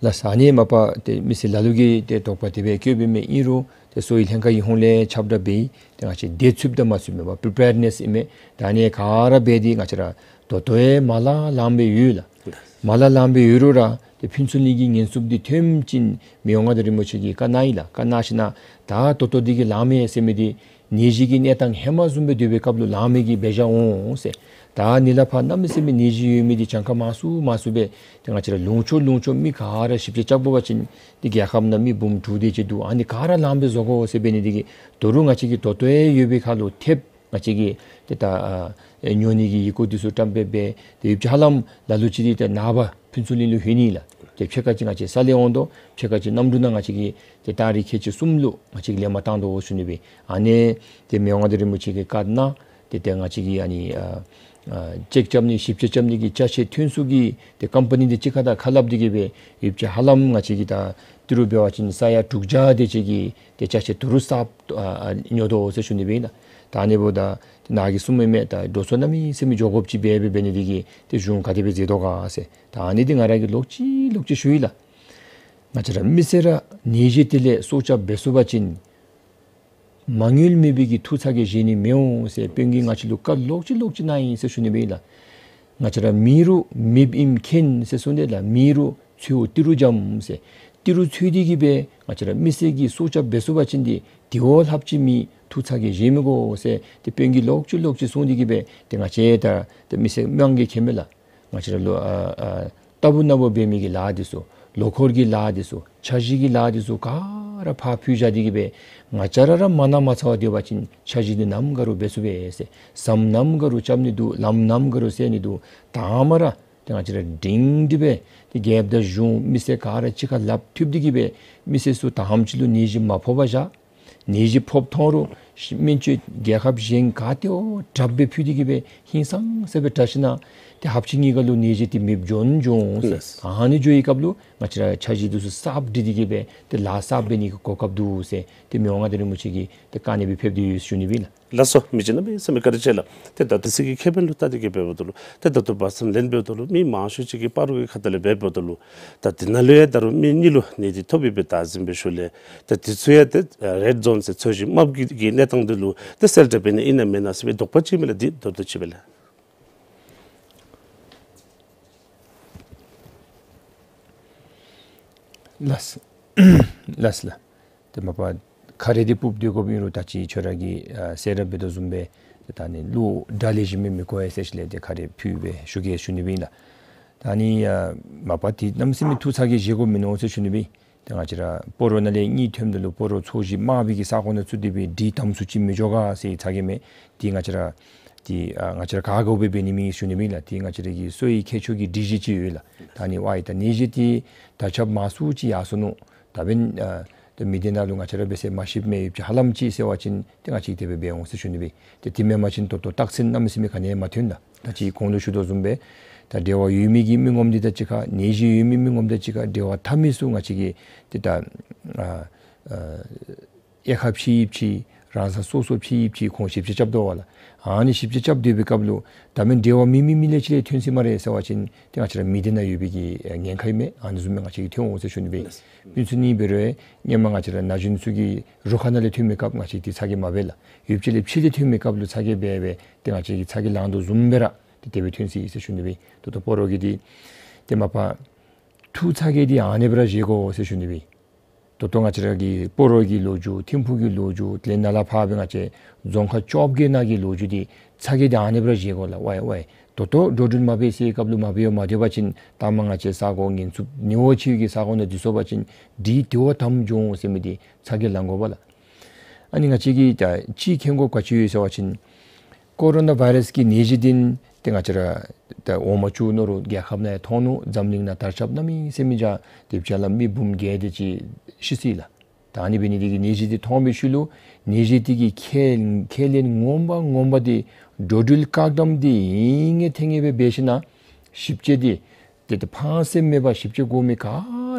ལགས་སོ། ཨ་ནི་མ་པ་ཏེ་མི་སེར་ལ་ལུ་གིས་ཏེ་དོགས་པ་དེ་སྦེ་བཀོད་པའི་མི་ཨིན་རུང་ཏེ་གསོ་བའི་ལྷན་ཁག་གི་ཧོངས་ལས་ཁྱབ་བསྒྲགས་འབད་ཡི། ཏེ་ང་བཅས་འདི་ཚུདཔ་དང་མ་ཚུདཔ་མེན་པར་པི་རི་པེར་ནེསི་ཨིན་མས། ད་ཨ་ནི་ག་ར་འབད་དེ་ང་བཅས་ར་ད་ལྟོ་ཡང་མ་ལང་ལངམ་སྦེ་ཡོད་ལགས། མ་ལང་ལངམ་སྦེ་ཡོད་རུང་ར་ཏེ་ཕུན་ཚོགས་གླིང་གི་ཉེན་སྲུངཔ་འདི་ཐོནམ་ཅིག་མི་དབང་མངའ་བདག་རིན་པོ་ཆེ་གིས་བཀའ་གནང་ཡི་ལགས། བཀའ་གནང་ཞིནམ་ད་ད་ལྟོ་འདི་གིས་ལང་མས་ཟེར་མི་འདི་ནད་གཞི་གི་གནས་སྟངས་ཧེ་མ་བཟུམ་སྦེ་སྡོད་པའི་སྐབས་ལུ་ལང་མི་གིས་འབད་བཞག་འོང་ཟེར། ད་ཨ་ནི་ལས་ཕར་གནམ་མེད་ས་མེད་ནད་གཞི་ཡོད་མི་འདི་གྱངས་ཁ་མང་སུ་མང་སུ་སྦེ་ཏེ་ང་བཅས་ར་ལུང་ཕྱོགས་ལུང་ཕྱོགས་མི་ག་ར་ཞིབ་དཔྱད་རྐྱབ་དགོ་པ་ཅིན་ཏེ་རྒྱལ་ཁབ་ནང་མི་འབུམ་དྲུག་དེ་ཅིག་འདུག། ཨ་ནི་ག་ར་ལང་སྦེ་བཟོ་དགོ་ཟེར་འབད་ནི་འདི་གིས་ད་རུང་ང་བཅས་ཀྱིས་ད་ལྟོ་ཡང་ཡོད་པའི་ཁར་ལུ་ཐེབས་ང་བཅས་ཀྱིས་ཏེ་ད་ཨ་ཉོ་ནི་གི་ཡི་གུ་འདི་ཚུ་བཀྲམ་སྦེ་འབད། ཏེ་ཡུདཔ་ཅིག་ཧ་ལམ་ལ་ལུ་ཅིག་འདི་ཏེ་ནངས་པ་ཕུན་ཚོགས་གླིང་ལུ་ལྷོད་ནི་ལགས། ཏེ་ཕྱེད་ཀ་ཅིག་ང་བཅས་ས་ལས་འོང་དོ། ཕྱེད་ཀ་ཅིག་གནམ་གྲུ་ནང་ང་བཅས་ཀྱིས་ཏེ་ཏ་རིག་ཁལ་གཅིག་གསུམ་ལུ་ང་བཅས་ཀྱིས་ལེན་པར་བཏང་དོ་ཞུ་ནི་སྦེ། ཨ་ནི་ཏེ་མི་དབང་མངའ་བདག་རིན་པོ་ཆེ་གིས་བཀའ་གནང་། ཏེ་ཏེ་ང་བཅས་ཀྱིས་ཨ་ནི་ཨ་ཨ་ཅེཀ་རྐྱབ་ནི་ཞིབ་དཔྱད་རྐྱབ་ནི་གི་ཅ་ཆས་ཐོན་ས་གི་ཏེ་ཀམ་པ་ནི་འདི་གཅིག་ཁར་ད་ཁ་སླབ་སྟེ་གིས་སྦེ་ཡུདཔ་ཅིག་ཧ་ལམ་ང་བཅས་ཀྱིས་ད་ཏི་རུ་འབད་བ་ཅིན་ས་ཡ་དྲུག་བརྒྱ་དེ་ཅིག་གི་ཏེ་ཅ་ཆས་ད་རུང་གསརཔ་ཨ་ཨ་ཉོ་དོ་ཟེར་ཞུ་ནི་སྦེ་ཨིན་ལགས། ད་ཨ་ནི་འབདཝ་ད་ཏེ་ནཱ་གིས་གསུངམ་མས། ད་འགྲོ་སོང་གནམ་མེད་ས་མེད་འགྱོ་དགོཔ་ཅིག་འབད་འབད་འབད་ནི་འདི་གིས་ཏེ་གཞུང་ག་དེ་སྦེ་མཛད་དོ་ག་ཟེར། ད་ཨ་ནི་འདི་ང་ར་གིས་ལོག་ཅི་ལོག་ཅི་ཞུ་ཡི་ལགས། ང་བཅས་ར་མི་སེར་ར་ནད་གཞི་དེ་ལས་སྲོག་སྐྱབས་འབད་ཚུགས་པ་ཅིན་མ་དངུལ་མེད་པའི་གི་ཐུགས་ཚ་གྱང་བཞེས་ནི་མི་འོང་ཟེར་དཔོན་གྱིས་ང་བཅས་ལུ་བཀའ་ལོག་ཅི་ལོག་ཅི་གནང་ཡི་ཟེར་ཞུ་ནི་སྦེ་ཨིན་ལགས། ང་བཅས་ར་མི་རུ་མེདཔ་ཨིནམ་མཁྱེན་ཟེར་གསུངས་ཏེ་ལགས། མི་རུ་འཚོལ་བ་ཏི་རུ་འཇམ་ཟེར། ཏི་རུ་འཚོལ་ཏེ་གིས་སྦེ་ང་བཅས་ར་མི་སེར་གྱི་སྲོག་སྐྱབས་འབད་ཚུགས་པ་ཅིན་ཏེ་དེ་བ་ལྷགཔ་ཅིག་མི་ཐུགས་ཚ་གྱང་བཞེས་མི་དགོ་ཟེར་ཏེ་དཔོན་གྱིས་ལོག་ཅི་ལོག་ཅི་གསུངས་ཏེ་གིས་སྦེ་ཏེ་ང་བཅས་ད་ཏེ་མི་སེར་དམངས་ཀྱིས་མཁྱེན་མས་ལགས། ང་བཅས་ར་ལུ་ཨ་ཨ་ལྟ་བུ་ན་བུ་འབད་མི་གི་ལཱ་འདི་ཚུ་ལོ་འཁོར་གྱི་ལཱ་འདི་ཚུ་འཆར་གཞི་གི་ལཱ་འདི་ཚུ་ག་ར་ཕར་ཕུད་བཞག་སྟེ་གིས་སྦེ་ང་བཅས་ར་ར་མ་ན་མ་ཚ་བར་སྡོད་པ་ཅིན་འཆར་གཞི་འདི་ནམ་ག་རུ་འབད་ཚུགས་པས་ཟེར། ཟམ་ནམ་ག་རུ་རྐྱབ་ནི་འདུག། ལམ་ནམ་ག་རུ་སེལ་ནི་འདུག། དང་པ་ར་ཏེ་ང་བཅས་ར་སྒྲིང་སྒྲི་སྦེ་ཏེ་རྒྱལཔོ་དང་གཞུང་མི་སེར་ག་ར་གཅིག་ཁར་ལགཔ་མཐུད་དེ་གིས་སྦེ་མི་སེར་ཚུ་དང་པ་ཅིག་ལུ་ནད་གཞི་མ་ཕོག་པར་བཞག། ནད་གཞི་ཕོག་ཐོན་རུང་སྨན་བཅོས་རྒྱལ་ཁབ་གཞན་ག་ཏེ་འོ་དྲགཔ་སྦེ་ཕུལ་ཏེ་གིས་སྦེ་ཧིང་སངས་ས་སྦེ་དྲག་ཞིན་ན་ཏེ་ཧབ་ཅིག་གཉིས་ཀ་ལུ་ནད་གཞི་འདི་མེདཔ་འགྱོ་འགྱོ་འོང་ཟེར། ལགས། ཨ་ནི་འགྱོ་བའི་སྐབས་ལུ་ང་བཅས་ར་འཆར་གཞི་འདི་ཚུ་གསརཔ་སྒྲིག་སྟེ་གིས་སྦེ་ཏེ་ལཱ་གསརཔ་འབད་ནི་གི་གོ་སྐབས་འདུག་ཟེར་ཏེ་མི་དབང་མངའ་བདག་རིན་པོ་ཆེ་གིས་ཏེ་བཀའ་གནང་སྦེ་ཕེབས་ཏེ་ཡོད་ཟེར་ཞུ་ནི་སྦེ་ཨིན་ལགས། ལགས་སོ། མི་རྗེ་གནམ་མེད་ས་མེད་བཀའ་དྲིན་ཆེ་ལགས། ཏེ་ད་དུས་ཚོད་ཀྱི་ཁེ་ཕན་ལུ་བལྟ་སྟེ་གིས་འབདཝ་ད་ལུ་ཏེ་ད་ལྟོ་བར་མཚམས་ལེན་འབདཝ་ད་ལུ་མི་མང་ཤོས་ཅིག་གིས་སྤ་རོ་གི་ཁ་ཐུག་ལས་འབད་འབདཝ་ད་ལུ་ད་དེ་ནང་ལུ་ཡང་ད་རུང་མི་གཉིས་ལུ་ནད་འདི་ཐོབ་ཡོད་པའི་བརྡ་འཛིན་འབད་ཞུ་ལས། ད་དེ་ཚུ་ཡང་ཏེ་རེཌ་ཛོན་ཟེར་ཚོས་གཞི་དམརཔོ་གི་གནས་སྟངས་འདི་ལུ་ཏེ་གསལ་བསྒྲགས་འབད་ནི་ཨིན་ན་མེན་ན་ཟེར་བའི་དོགས་པ་ཅིག་མས་ལགས། འདི་མདོར་བསྡུས་ཅིག་སྦེ་ལགས། ལགས། ལགས་ལགས། ཏེ་མ་པ་ཁ་རས་འདི་སྤུབས་སྡོད་དགོཔ་ཨིན་རུང་ད་ཅི་ཁྱོད་ར་གིས་ཨ་གསལ་བསྒྲགས་འབད་དོ་བཟུམ་སྦེ་ཏེ་ད་ནི་གླུ་སྒྲ་ལེགས་ཤོམ་སྦེ་མི་གོ་ཡི་ཟེར་ཞིནམ་ལས་ཏེ་ཁ་རས་ཕུད་སྦེ་ཞུ་གེ་ཞུ་ནི་སྦེ་ཨིན་ལགས། ད་ནི་ཨ་མ་པ་འདི་གནམ་མེད་ས་མེད་ཐུགས་ཚ་གྱང་བཞེས་དགོཔ་མིན་ནུག་ཟེར་ཞུ་ནི་སྦེ། ཏེ་ང་བཅས་ར་སྤ་རོ་ནང་ལས་གཉིད་ཐོནམ་ད་ལུ་སྤ་རོ་ཚོས་གཞི་དམརཔོ་གི་ས་གོ་ནང་ཚུད་དེ་སྦེ་འདི་དམ་སུ་ཅིག་མི་འགྱོ་ག་ཟེར་ཚ་གྱང་མས། འདི་ང་བཅས་ར་འདི་ཨ་ང་བཅས་ར་ག་དགོ་སྦེ་འབད་ནི་མེད་ཞུ་ནི་སྦེ་ཨིན་ལགས། འདི་ང་བཅས་ར་གི་གསོ་བའི་ཁྱད་ཆོས་ཀྱི་སྒྲིག་གཞི་ཅིག་ཡོད་ལགས། ད་ནི་ཝའི་ད་ནད་གཞི་འདི་ད་ཁྱབ་མང་སུ་ཅིག་ཡར་སོ་ནུག། ད་འབདན་ཨ་ད་མི་སྡེ་ནང་ལུ་ང་བཅས་ར་འབད་ས་མ་ཤེསཔ་མེད་ཡོདཔ་ཅིག་ཧ་ལམ་ཅིག་ཟེར་བ་ཅིན་ཏེ་ང་བཅས་དེ་སྦེ་འབད་འོང་ཟེར་ཞུ་ནི་སྦེ། ཏེ་དེ་མེན་པ་ཅིན་ད་ལྟོ་རྟགས་མཚན་གནམ་མེད་ས་མེད་ག་ནི་ཡང་མ་ཐོན་ལགས། ད་ཅི་གོང་ལུ་ཞུ་དོ་བཟུམ་སྦེ་ད་འབྲེལ་བ་ཡོད་མི་གི་མི་ངོམ་འདི་དང་གཅིག་ཁར་ནད་གཞི་ཡོད་མི་མི་ངོམ་དང་གཅིག་ཁར་འབྲེལ་བ་འཐབ་མི་ཚུ་ང་བཅས་ཀྱིས་ཏེ་ད་ཨ་ཨ་དབྱེ་ཁ་ཕྱེ་ཡིབ་ཅིག་རང་ས་སོ་སོ་ཕྱེ་ཡིབ་ཅིག་ཁོང་ཞིབ་དཔྱད་རྐྱབ་དོ་བ་ལགས། ཨ་ནི་ཞིབ་དཔྱད་རྐྱབ་སྡོད་པའི་སྐབས་ལུ་ད་མེན་འབྲེལ་བ་མེད་མི་མི་ལས་ཅིག་ལས་ཐོན་སྲིད་སྨ་རེ་ཟེར་བ་ཅིན་ཏེ་ང་བཅས་ར་མི་སྡེ་ནང་ཡོད་པའི་གི་ཉེན་ཁ་ཨིན་མས། ཨ་ནི་བཟུམ་སྦེ་ང་བཅས་ཀྱིས་ཐོན་འོང་ཟེར་ཞུ་ནི་སྦེ། ཕུན་ཚོགས་གཉིས་འབད་རུང་ཧེ་སྔོན་མ་ང་བཅས་ར་ན་གཞོན་ཚུ་གི་རུ་ཁག་ནང་ལས་ཐོན་མི་སྐབས་ང་བཅས་ཀྱིས་ཚ་གྱང་མ་འབད་ལགས། ཡོདཔ་ཅིག་ལས་ཕྱི་ལས་ཐོན་མི་སྐབས་ལུ་ཚ་གྱང་འབད་འབད་ཏེ་ང་བཅས་ཀྱིས་ཚ་གྱང་ལང་དོ་བཟུམ་སྦེ་ར་ཏེ་དེ་སྦེ་ཐོན་སྲིད་ཟེར་ཞུ་ནི་སྦེ། ད་ལྟོ་སྤ་རོ་གི་འདི་ཏེ་མ་པ་ཐུགས་ཚ་གྱང་འདི་ཨ་ནི་སྦེ་ར་བཞེས་དགོ་ཟེར་ཞུ་ནི་སྦེ། ད་ལྟོ་ང་བཅས་ར་གི་སྤ་རོ་གི་ལོ་རྒྱུས་ཐིམ་ཕུག་གི་ལོ་རྒྱུས་དེ་ལས་ནཱ་ལས་ཕར་སྦེ་ང་བཅས་རྫོང་ཁག་བཅོ་བརྒྱད་ནང་གི་ལོ་རྒྱུས་འདི་ཚ་གྱང་འདི་ཨ་ནི་སྦེ་ར་བཞེས་དགོ་ལགས། ཝའི་ཝའི་ད་ལྟོ་འགྲོ་འགྲུལ་མ་འབད་སའི་སྐབས་ལུ་མ་འབད་བར་མ་སྡོད་པ་ཅིན་ད་མ་ང་བཅས་ས་གོ་ངན་ཚུབ་ཉེ་བོ་ཆེ་བའི་གི་ས་གོ་ནང་འདི་སོང་པ་ཅིན་འདི་དེ་བ་དམ་འགྱོ་འོང་ཟེར་མི་འདི་ཚ་གྱང་ལང་དགོ་པས་ལགས། ཨ་ནི་ང་བཅས་ཀྱིས་ད་ཅིག་མཁྱེན་དགོཔ་ག་ཅི་ཡོད་ཟེར་བ་ཅིན་ཀོ་རོ་ན་བཱའི་རཱསི་གི་ནད་གཞི་འདི་ཏེ་ང་བཅས་ར་ད་འོ་མ་ཅིག་ནོར་རུང་རྒྱལ་ཁབ་ནང་ཡང་ཐོན་ནུག། འཛམ་གླིང་ནང་དར་ཁྱབ་གནམ་མེད་ས་མེད་རྒྱས། དེ་བྱས་ལ་མི་འབུམ་བརྒྱད་དེ་ཅིག་ཤི་སོ་ཡི་ལགས། ད་ཨ་ནི་འབད་ནི་འདི་གིས་ནད་གཞི་འདི་ཐོན་པའི་ཤུལ་ལུ་ནད་གཞི་འདི་གི་ཁས་ཁས་ལེན་ངོ་མ་ངོ་མ་འདི་འགྲོ་འགྲུལ་བཀག་དམ་འདི་ཨིན་ངེས་ཐེ་ངེས་སྦེ་འབད་ཞིན་ན་ཞིབ་དཔྱད་འདི་ཏེ་ཏེ་ཕངས་སེམས་མེད་པར་ཞིབ་དཔྱད་དགོ་མི་ག་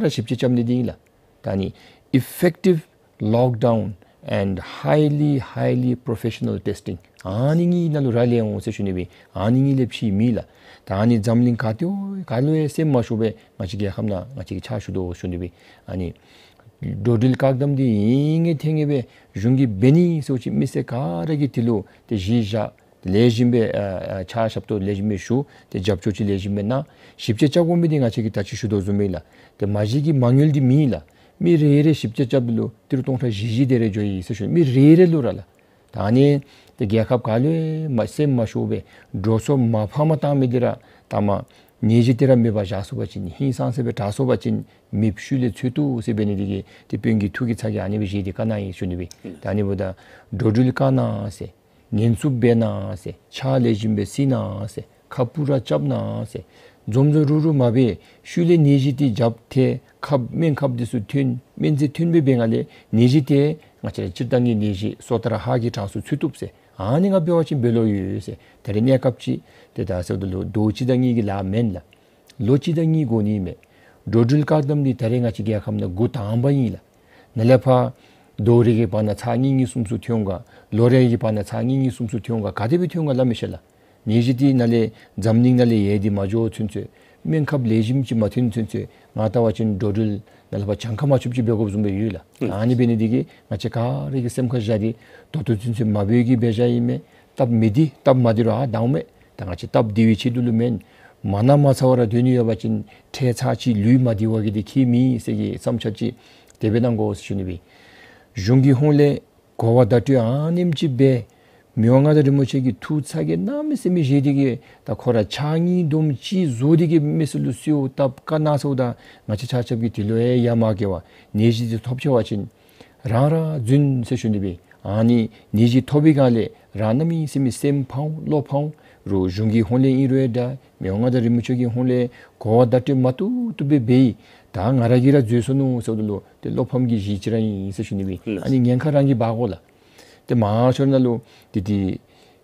ར་ཞིབ་དཔྱད་རྐྱབ་ནི་འདི་ཨིན་ལགས། ད་ཨ་ནི་effective lockdown and highly highly professional testing ཨ་ནི་གཉིས་ནང་ལུ་རག་ལས་འོང་ཟེར་ཞུ་ནི་སྦེ། ཨ་ནི་གཉིས་ལས་ཕྱེ་མེད་ལགས། ད་ཨ་ནི་འཛམ་གླིང་ག་ཏེ་ག་ལུ་ཡང་སེམས་མ་ཤོར་སྦེ་ང་བཅས་རྒྱལ་ཁབ་ནང་ང་བཅས་ཀྱིས་ཕྱག་ཞུ་དོ་ཞུ་ནི་སྦེ། ཨ་ནི་འགྲོ་འགྲུལ་བཀག་དམ་འདི་ཨིན་ངེས་ཐེ་ངེས་སྦེ་གཞུང་གིས་འབད་ནི་ཟེར་བ་ཅིན་མི་སེར་ག་ར་གིས་འདི་ལུ་ཏེ་གཞི་བཞག་ལེགས་ཤོམ་སྦེ་ཨ་ཨ་ཕྱག་ཞབས་ཏོག་ལེགས་ཤོམ་སྦེ་ཞུ། ཏེ་རྒྱབ་སྐྱོར་ཅིག་ལེགས་ཤོམ་སྦེ་གནང་། ཞིབ་དཔྱད་རྐྱབ་དགོ་མི་འདི་ང་བཅས་ཀྱིས་ད་ཅི་ཞུ་དོ་བཟུམ་སྦེ་ལགས། ཏེ་མ་གཞི་གི་མ་དངུལ་འདི་མེད་ལགས། མི་རེ་རེ་ཞིབ་དཔྱད་རྐྱབ་ལུ་ཏི་རུ་སྟོང་ཕྲག་བཞི་བཞི་དེ་རེ་འགྱོ་ཡི་ཟེར་ཞུ། མི་རེ་རེ་ལུ་ར་ལགས། ད་ཨ་ནི་ཏེ་རྒྱལ་ཁབ་ག་ལུ་ཡང་མ་སེམས་མ་ཤོར་སྦེ་འགྲོ་སོང་མ་ཕམ་བཏང་མི་འདི་ར་ད་མ་ནད་གཞི་འདི་ར་མེད་པར་བཞག་སོང་པ་ཅིན་ཧིང་སངས་ས་སྦེ་དྲག་སོང་པ་ཅིན་མེདཔ་ཤུལ་ལས་འཚོལ་བཏུབ་ཟེར་འབད་ནི་འདི་གིས་ཏེ་དཔོན་གྱིས་ཐུགས་ཀྱི་ཚ་གྱང་ཨ་ནི་སྦེ་བཞེས་ཏེ་བཀའ་གནང་ཡི་ཞུ་ནི་སྦེ། ད་ཨ་ནི་འབདཝ་ད་འགྲོ་འགྲུལ་བཀག་གནང་ཟེར། ངན་ཚུབ་འབད་གནང་ཟེར། ཕྱག་ལེགས་ཤོམ་སྦེ་བསིལ་གནང་ཟེར། ཁབ་སྤུ་ར་རྐྱབ་གནང་ཟེར། འཛོམས་འཛོམས་རུག་རུག་མ་འབད། ཤུལ་ལས་ནད་གཞི་འདི་རྒྱབ་ཐལ་ཁབ་སྨན་ཁབ་འདི་ཚུ་ཐོན་སྨན་རྫས་ཐོན་སྦེ་འབད་ནི་ལས་ནད་གཞི་འདི་ང་བཅས་ར་སྤྱིར་བཏང་གི་ནད་གཞི་སོ་ཐར་ཧ་གི་གྲངས་སུ་ཚུད་བཏུབ་ཟེར། ཨ་ནི་ང་འབད་བ་ཅིན་འབད་ལོང་ཡོད་ཟེར། ད་རེས་གནས་སྐབས་ཅིག་ཏེ་ད་ཟེརཝ་ད་ལུ་ཟླཝ་གཅིག་དང་གཉིས་ཀྱི་ལཱ་མེན་ལགས། ལོ་གཅིག་དང་གཉིས་འགོར་ནི་མས། འགྲོ་འགྲུལ་བཀག་དམ་འདི་ད་རེས་ང་བཅས་རྒྱལ་ཁབ་ནང་འགོ་དང་པ་ཨིན་ལགས། ནཱ་ལས་ཕར་ཟླཝ་རེ་གི་བར་ན་ཚར་གཉིས་གཉིས་གསུམ་གསུམ་ཐོན་ག། ལོ་རེ་གི་བར་ན་ཚར་གཉིས་གཉིས་གསུམ་གསུམ་ཐོན་འོང་ག། ག་དེ་སྦེ་ཐོན་འོང་ག་སླབ་མི་ཤེས་ལགས། ནད་གཞི་འདི་ནཱ་ལས་འཛམ་གླིང་ནང་ལས་ཡལ་ཏེ་མ་འགྱོ་ཚུན་ཚོད། སྨན་ཁབ་ལེགས་ཤོམ་ཅིག་མ་ཐོན་ཚུན་ཚོད། ང་བལྟ་བ་ཅིན་འགྲོ་འགྲུལ་ནང་ལུ་ཕར་གྱངས་ཁ་མ་ཆོདཔ་ཅིག་འབད་དགོཔ་བཟུམ་སྦེ་ཡོད་ལགས། ཨུམ། ཨ་ནི་འབད་ནི་འདི་གིས་ང་བཅས་ག་ར་གིས་སེམས་ཁར་བཞག་སྟེ་ད་ལྟོ་ཚུན་ཚོད་མ་འབད་བའི་གི་འབད་བཞག་ཨིན་མས། སྟབས་མི་བདེ་སྟབས་མ་བདེ་རུང་ཨ་ད་འོང་མས། ད་ང་བཅས་སྟབས་བདེ་བའི་ཆེད་དུ་ལུ་མེན། མ་ན་མ་ཚ་བར་སྡོད་ནི་ཡོད་པ་ཅིན་ཁྲལ་ཚར་གཅིག་ལུས་མ་བདེ་བ་གི་དེ་ཁྱད་མེད་ཟེར་གྱི་བསམ་འཆར་ཅིག་དེ་སྦེ་གནང་དགོ་ཟེར་ཞུ་ནི་སྦེ། གཞུང་གི་ཧོངས་ལས་གོ་བ་བརྡ་སྤྲོད་ཨ་ནེམ་ཅིག་འབད། མི་དབང་མངའ་བདག་རིན་པོ་ཆེ་གིས་ཐུགས་ཚ་གྱང་གནམ་མེད་ས་མེད་བཞེས་ཏེ་གིས་ད་ཁོ་ར་ཕྱགས་སྙིགས་དོམ་ཅིག་བཟོ་སྟེ་གིས་མི་སེར་ལུ་གསོལཝ་བཏབ་བཀའ་གནང་ཟེརཝ་ད་ང་བཅས་ཆ་ཁྱབ་ཀྱིས་དེ་ལུ་ཡང་ཡ་མ་བསྐྱལ་བར་ནད་གཞི་འདི་ཐོབ་ཆེ་བ་ཅིན་རང་ར་རྫུན་ཟེར་ཞུ་ནི་སྦེ། ཨ་ནི་ནད་གཞི་ཐོབ་པའི་སྒང་ལས་རང་གནམ་མེད་ས་མེད་སེམས་ཕམ་བློ་ཕམ་རུང་གཞུང་གི་ཧོངས་ལས་ཨིན་རུང་འདྲ་མི་དབང་མངའ་བདག་རིན་པོ་ཆེ་གི་ཧོངས་ལས་གོ་བ་བརྡ་སྤྲོད་མ་བཏུབ་བཏུབ་སྦེ་འབད་ཡི། ད་ང་ར་གིས་ར་འཛོལ་སོ་ནུག་ཟེརཝ་ད་ལུ་ཏེ་བློ་ཕམ་གྱི་གཞི་ཅིག་ར་ཨིན་ཟེར་ཞུ་ནི་སྦེ། ལགས། ཨ་ནི་ཉེན་ཁ་རང་གིས་འབག་དགོ་ལགས། ཏེ་མང་ཤོས་ནང་ལུ་ཏེ་ཏེ་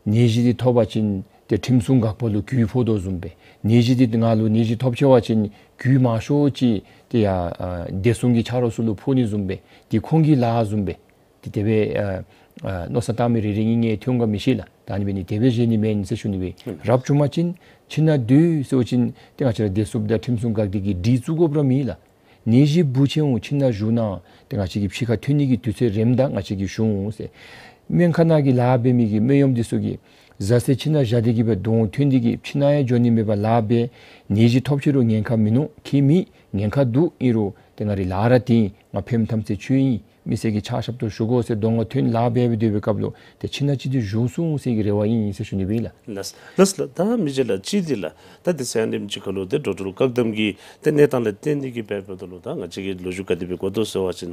ནད་གཞི་འདི་ཐོབ་པ་ཅིན་ཏེ་ཁྲིམས་སྲུང་འགག་པ་ལུ་གུ་ཕོག་དོ་བཟུམ་སྦེ། ནད་གཞི་འདི་ང་ལུ་ནད་གཞི་ཐོབ་ཆེ་བ་ཅིན་གུ་མང་ཤོས་ཅིག་ཏེ་ཡར་ཨ་བདེ་སྲུང་གི་ཆ་རོགས་ཚུ་ལུ་ཕོག་ནི་བཟུམ་སྦེ། ཏེ་ཁོང་གི་ལཱ་བཟུམ་སྦེ། ཏེ་དེ་སྦེ་ཨ་ཨ་མནོ་བསམ་བཏང་མི་རེ་རེ་གཉིས་གཉིས་ཐོན་ག་མི་ཤེས་ལགས། ད་ཨ་ནི་འབད་ནི་དེ་སྦེ་བཞེས་ནི་མེན་ཟེར་ཞུ་ནི་སྦེ། ཨུམ། རབ་བྱུང་པ་ཅིན་ཁྱིམ་ནང་སྡོད་ཟེར་བ་ཅིན་ཏེ་ང་བཅས་ར་བདེ་སྲུངཔ་དང་ཁྲིམས་སྲུང་འགག་སྡེ་གིས་སྒྲིག་བཙུགས་དགོཔ་ར་མེད་ལགས། ནད་གཞི་འབུ་ཆེ་འོང་ཁྱིམ་ནང་བཞུགས་གནང་། ཏེ་ང་བཅས་ཀྱིས་ཕྱི་ཁར་ཐོན་ནི་གི་དུས་ཚོད་རནམ་ད་ང་བཅས་ཀྱིས་ཞུ་འོང་ཟེར། སྨན་ཁང་ནང་གི་ལཱ་འབད་མི་གི་སྨན་གཡོགམ་འདི་ཚུ་གིས་བཟའ་ཚང་ཁྱིམ་ནང་བཞག་སྟེ་གིས་སྦེ་གདོང་ཐོན་ཏེ་གིས་ཕྱི་ནང་ཡང་འགྱོ་ནི་མེད་པར་ལཱ་འབད། ནད་གཞི་ཐོབ་ཆེ་རུང་ཉེན་ཁ་མིན་ནུག་ཁྱད་མེད། ཉེན་ཁ་འདུག། ཨིན་རུང་ཏེ་ང་རའི་ལཱ་ར་དེ་ཨིན། ང་ཕནམ་ཐམས་ཅད་ཁྱོད་ཨིན། མི་སེར་གྱི་ཕྱག་ཞབས་ཏོག་ཞུ་དགོ་ཟེར་གདོང་ཁར་ཐོན་ལཱ་འབད་སྦེ་སྡོད་པའི་སྐབས་ལུ་ཏེ་ཁྱིམ་ནང་ཅིག་ཏེ་བཞུགས་སོང་ཟེར་གྱི་རེ་བ་ཨིན་ཟེར་ཞུ་ནི་སྦེ་ལགས། ལགས་ལགས་ལགས། ད་མི་རྗེ་ལགས་ཅིག་འདི་ལགས། ད་དེ་ཚེ་ཨ་ནེམ་ཅིག་ཁར་ལུ་ཏེ་འགྲོ་འགྲུལ་བཀག་དམ་གྱི་ཏེ་གནས་སྟངས་ལས་བརྟེན་ཏེ་གིས་འབདཝ་ད་ལུ་ད་ང་བཅས་ཀྱི་ལོ་རྒྱུས་ག་དེ་སྦེ་གོ་དོ་ཟེར་བ་ཅིན་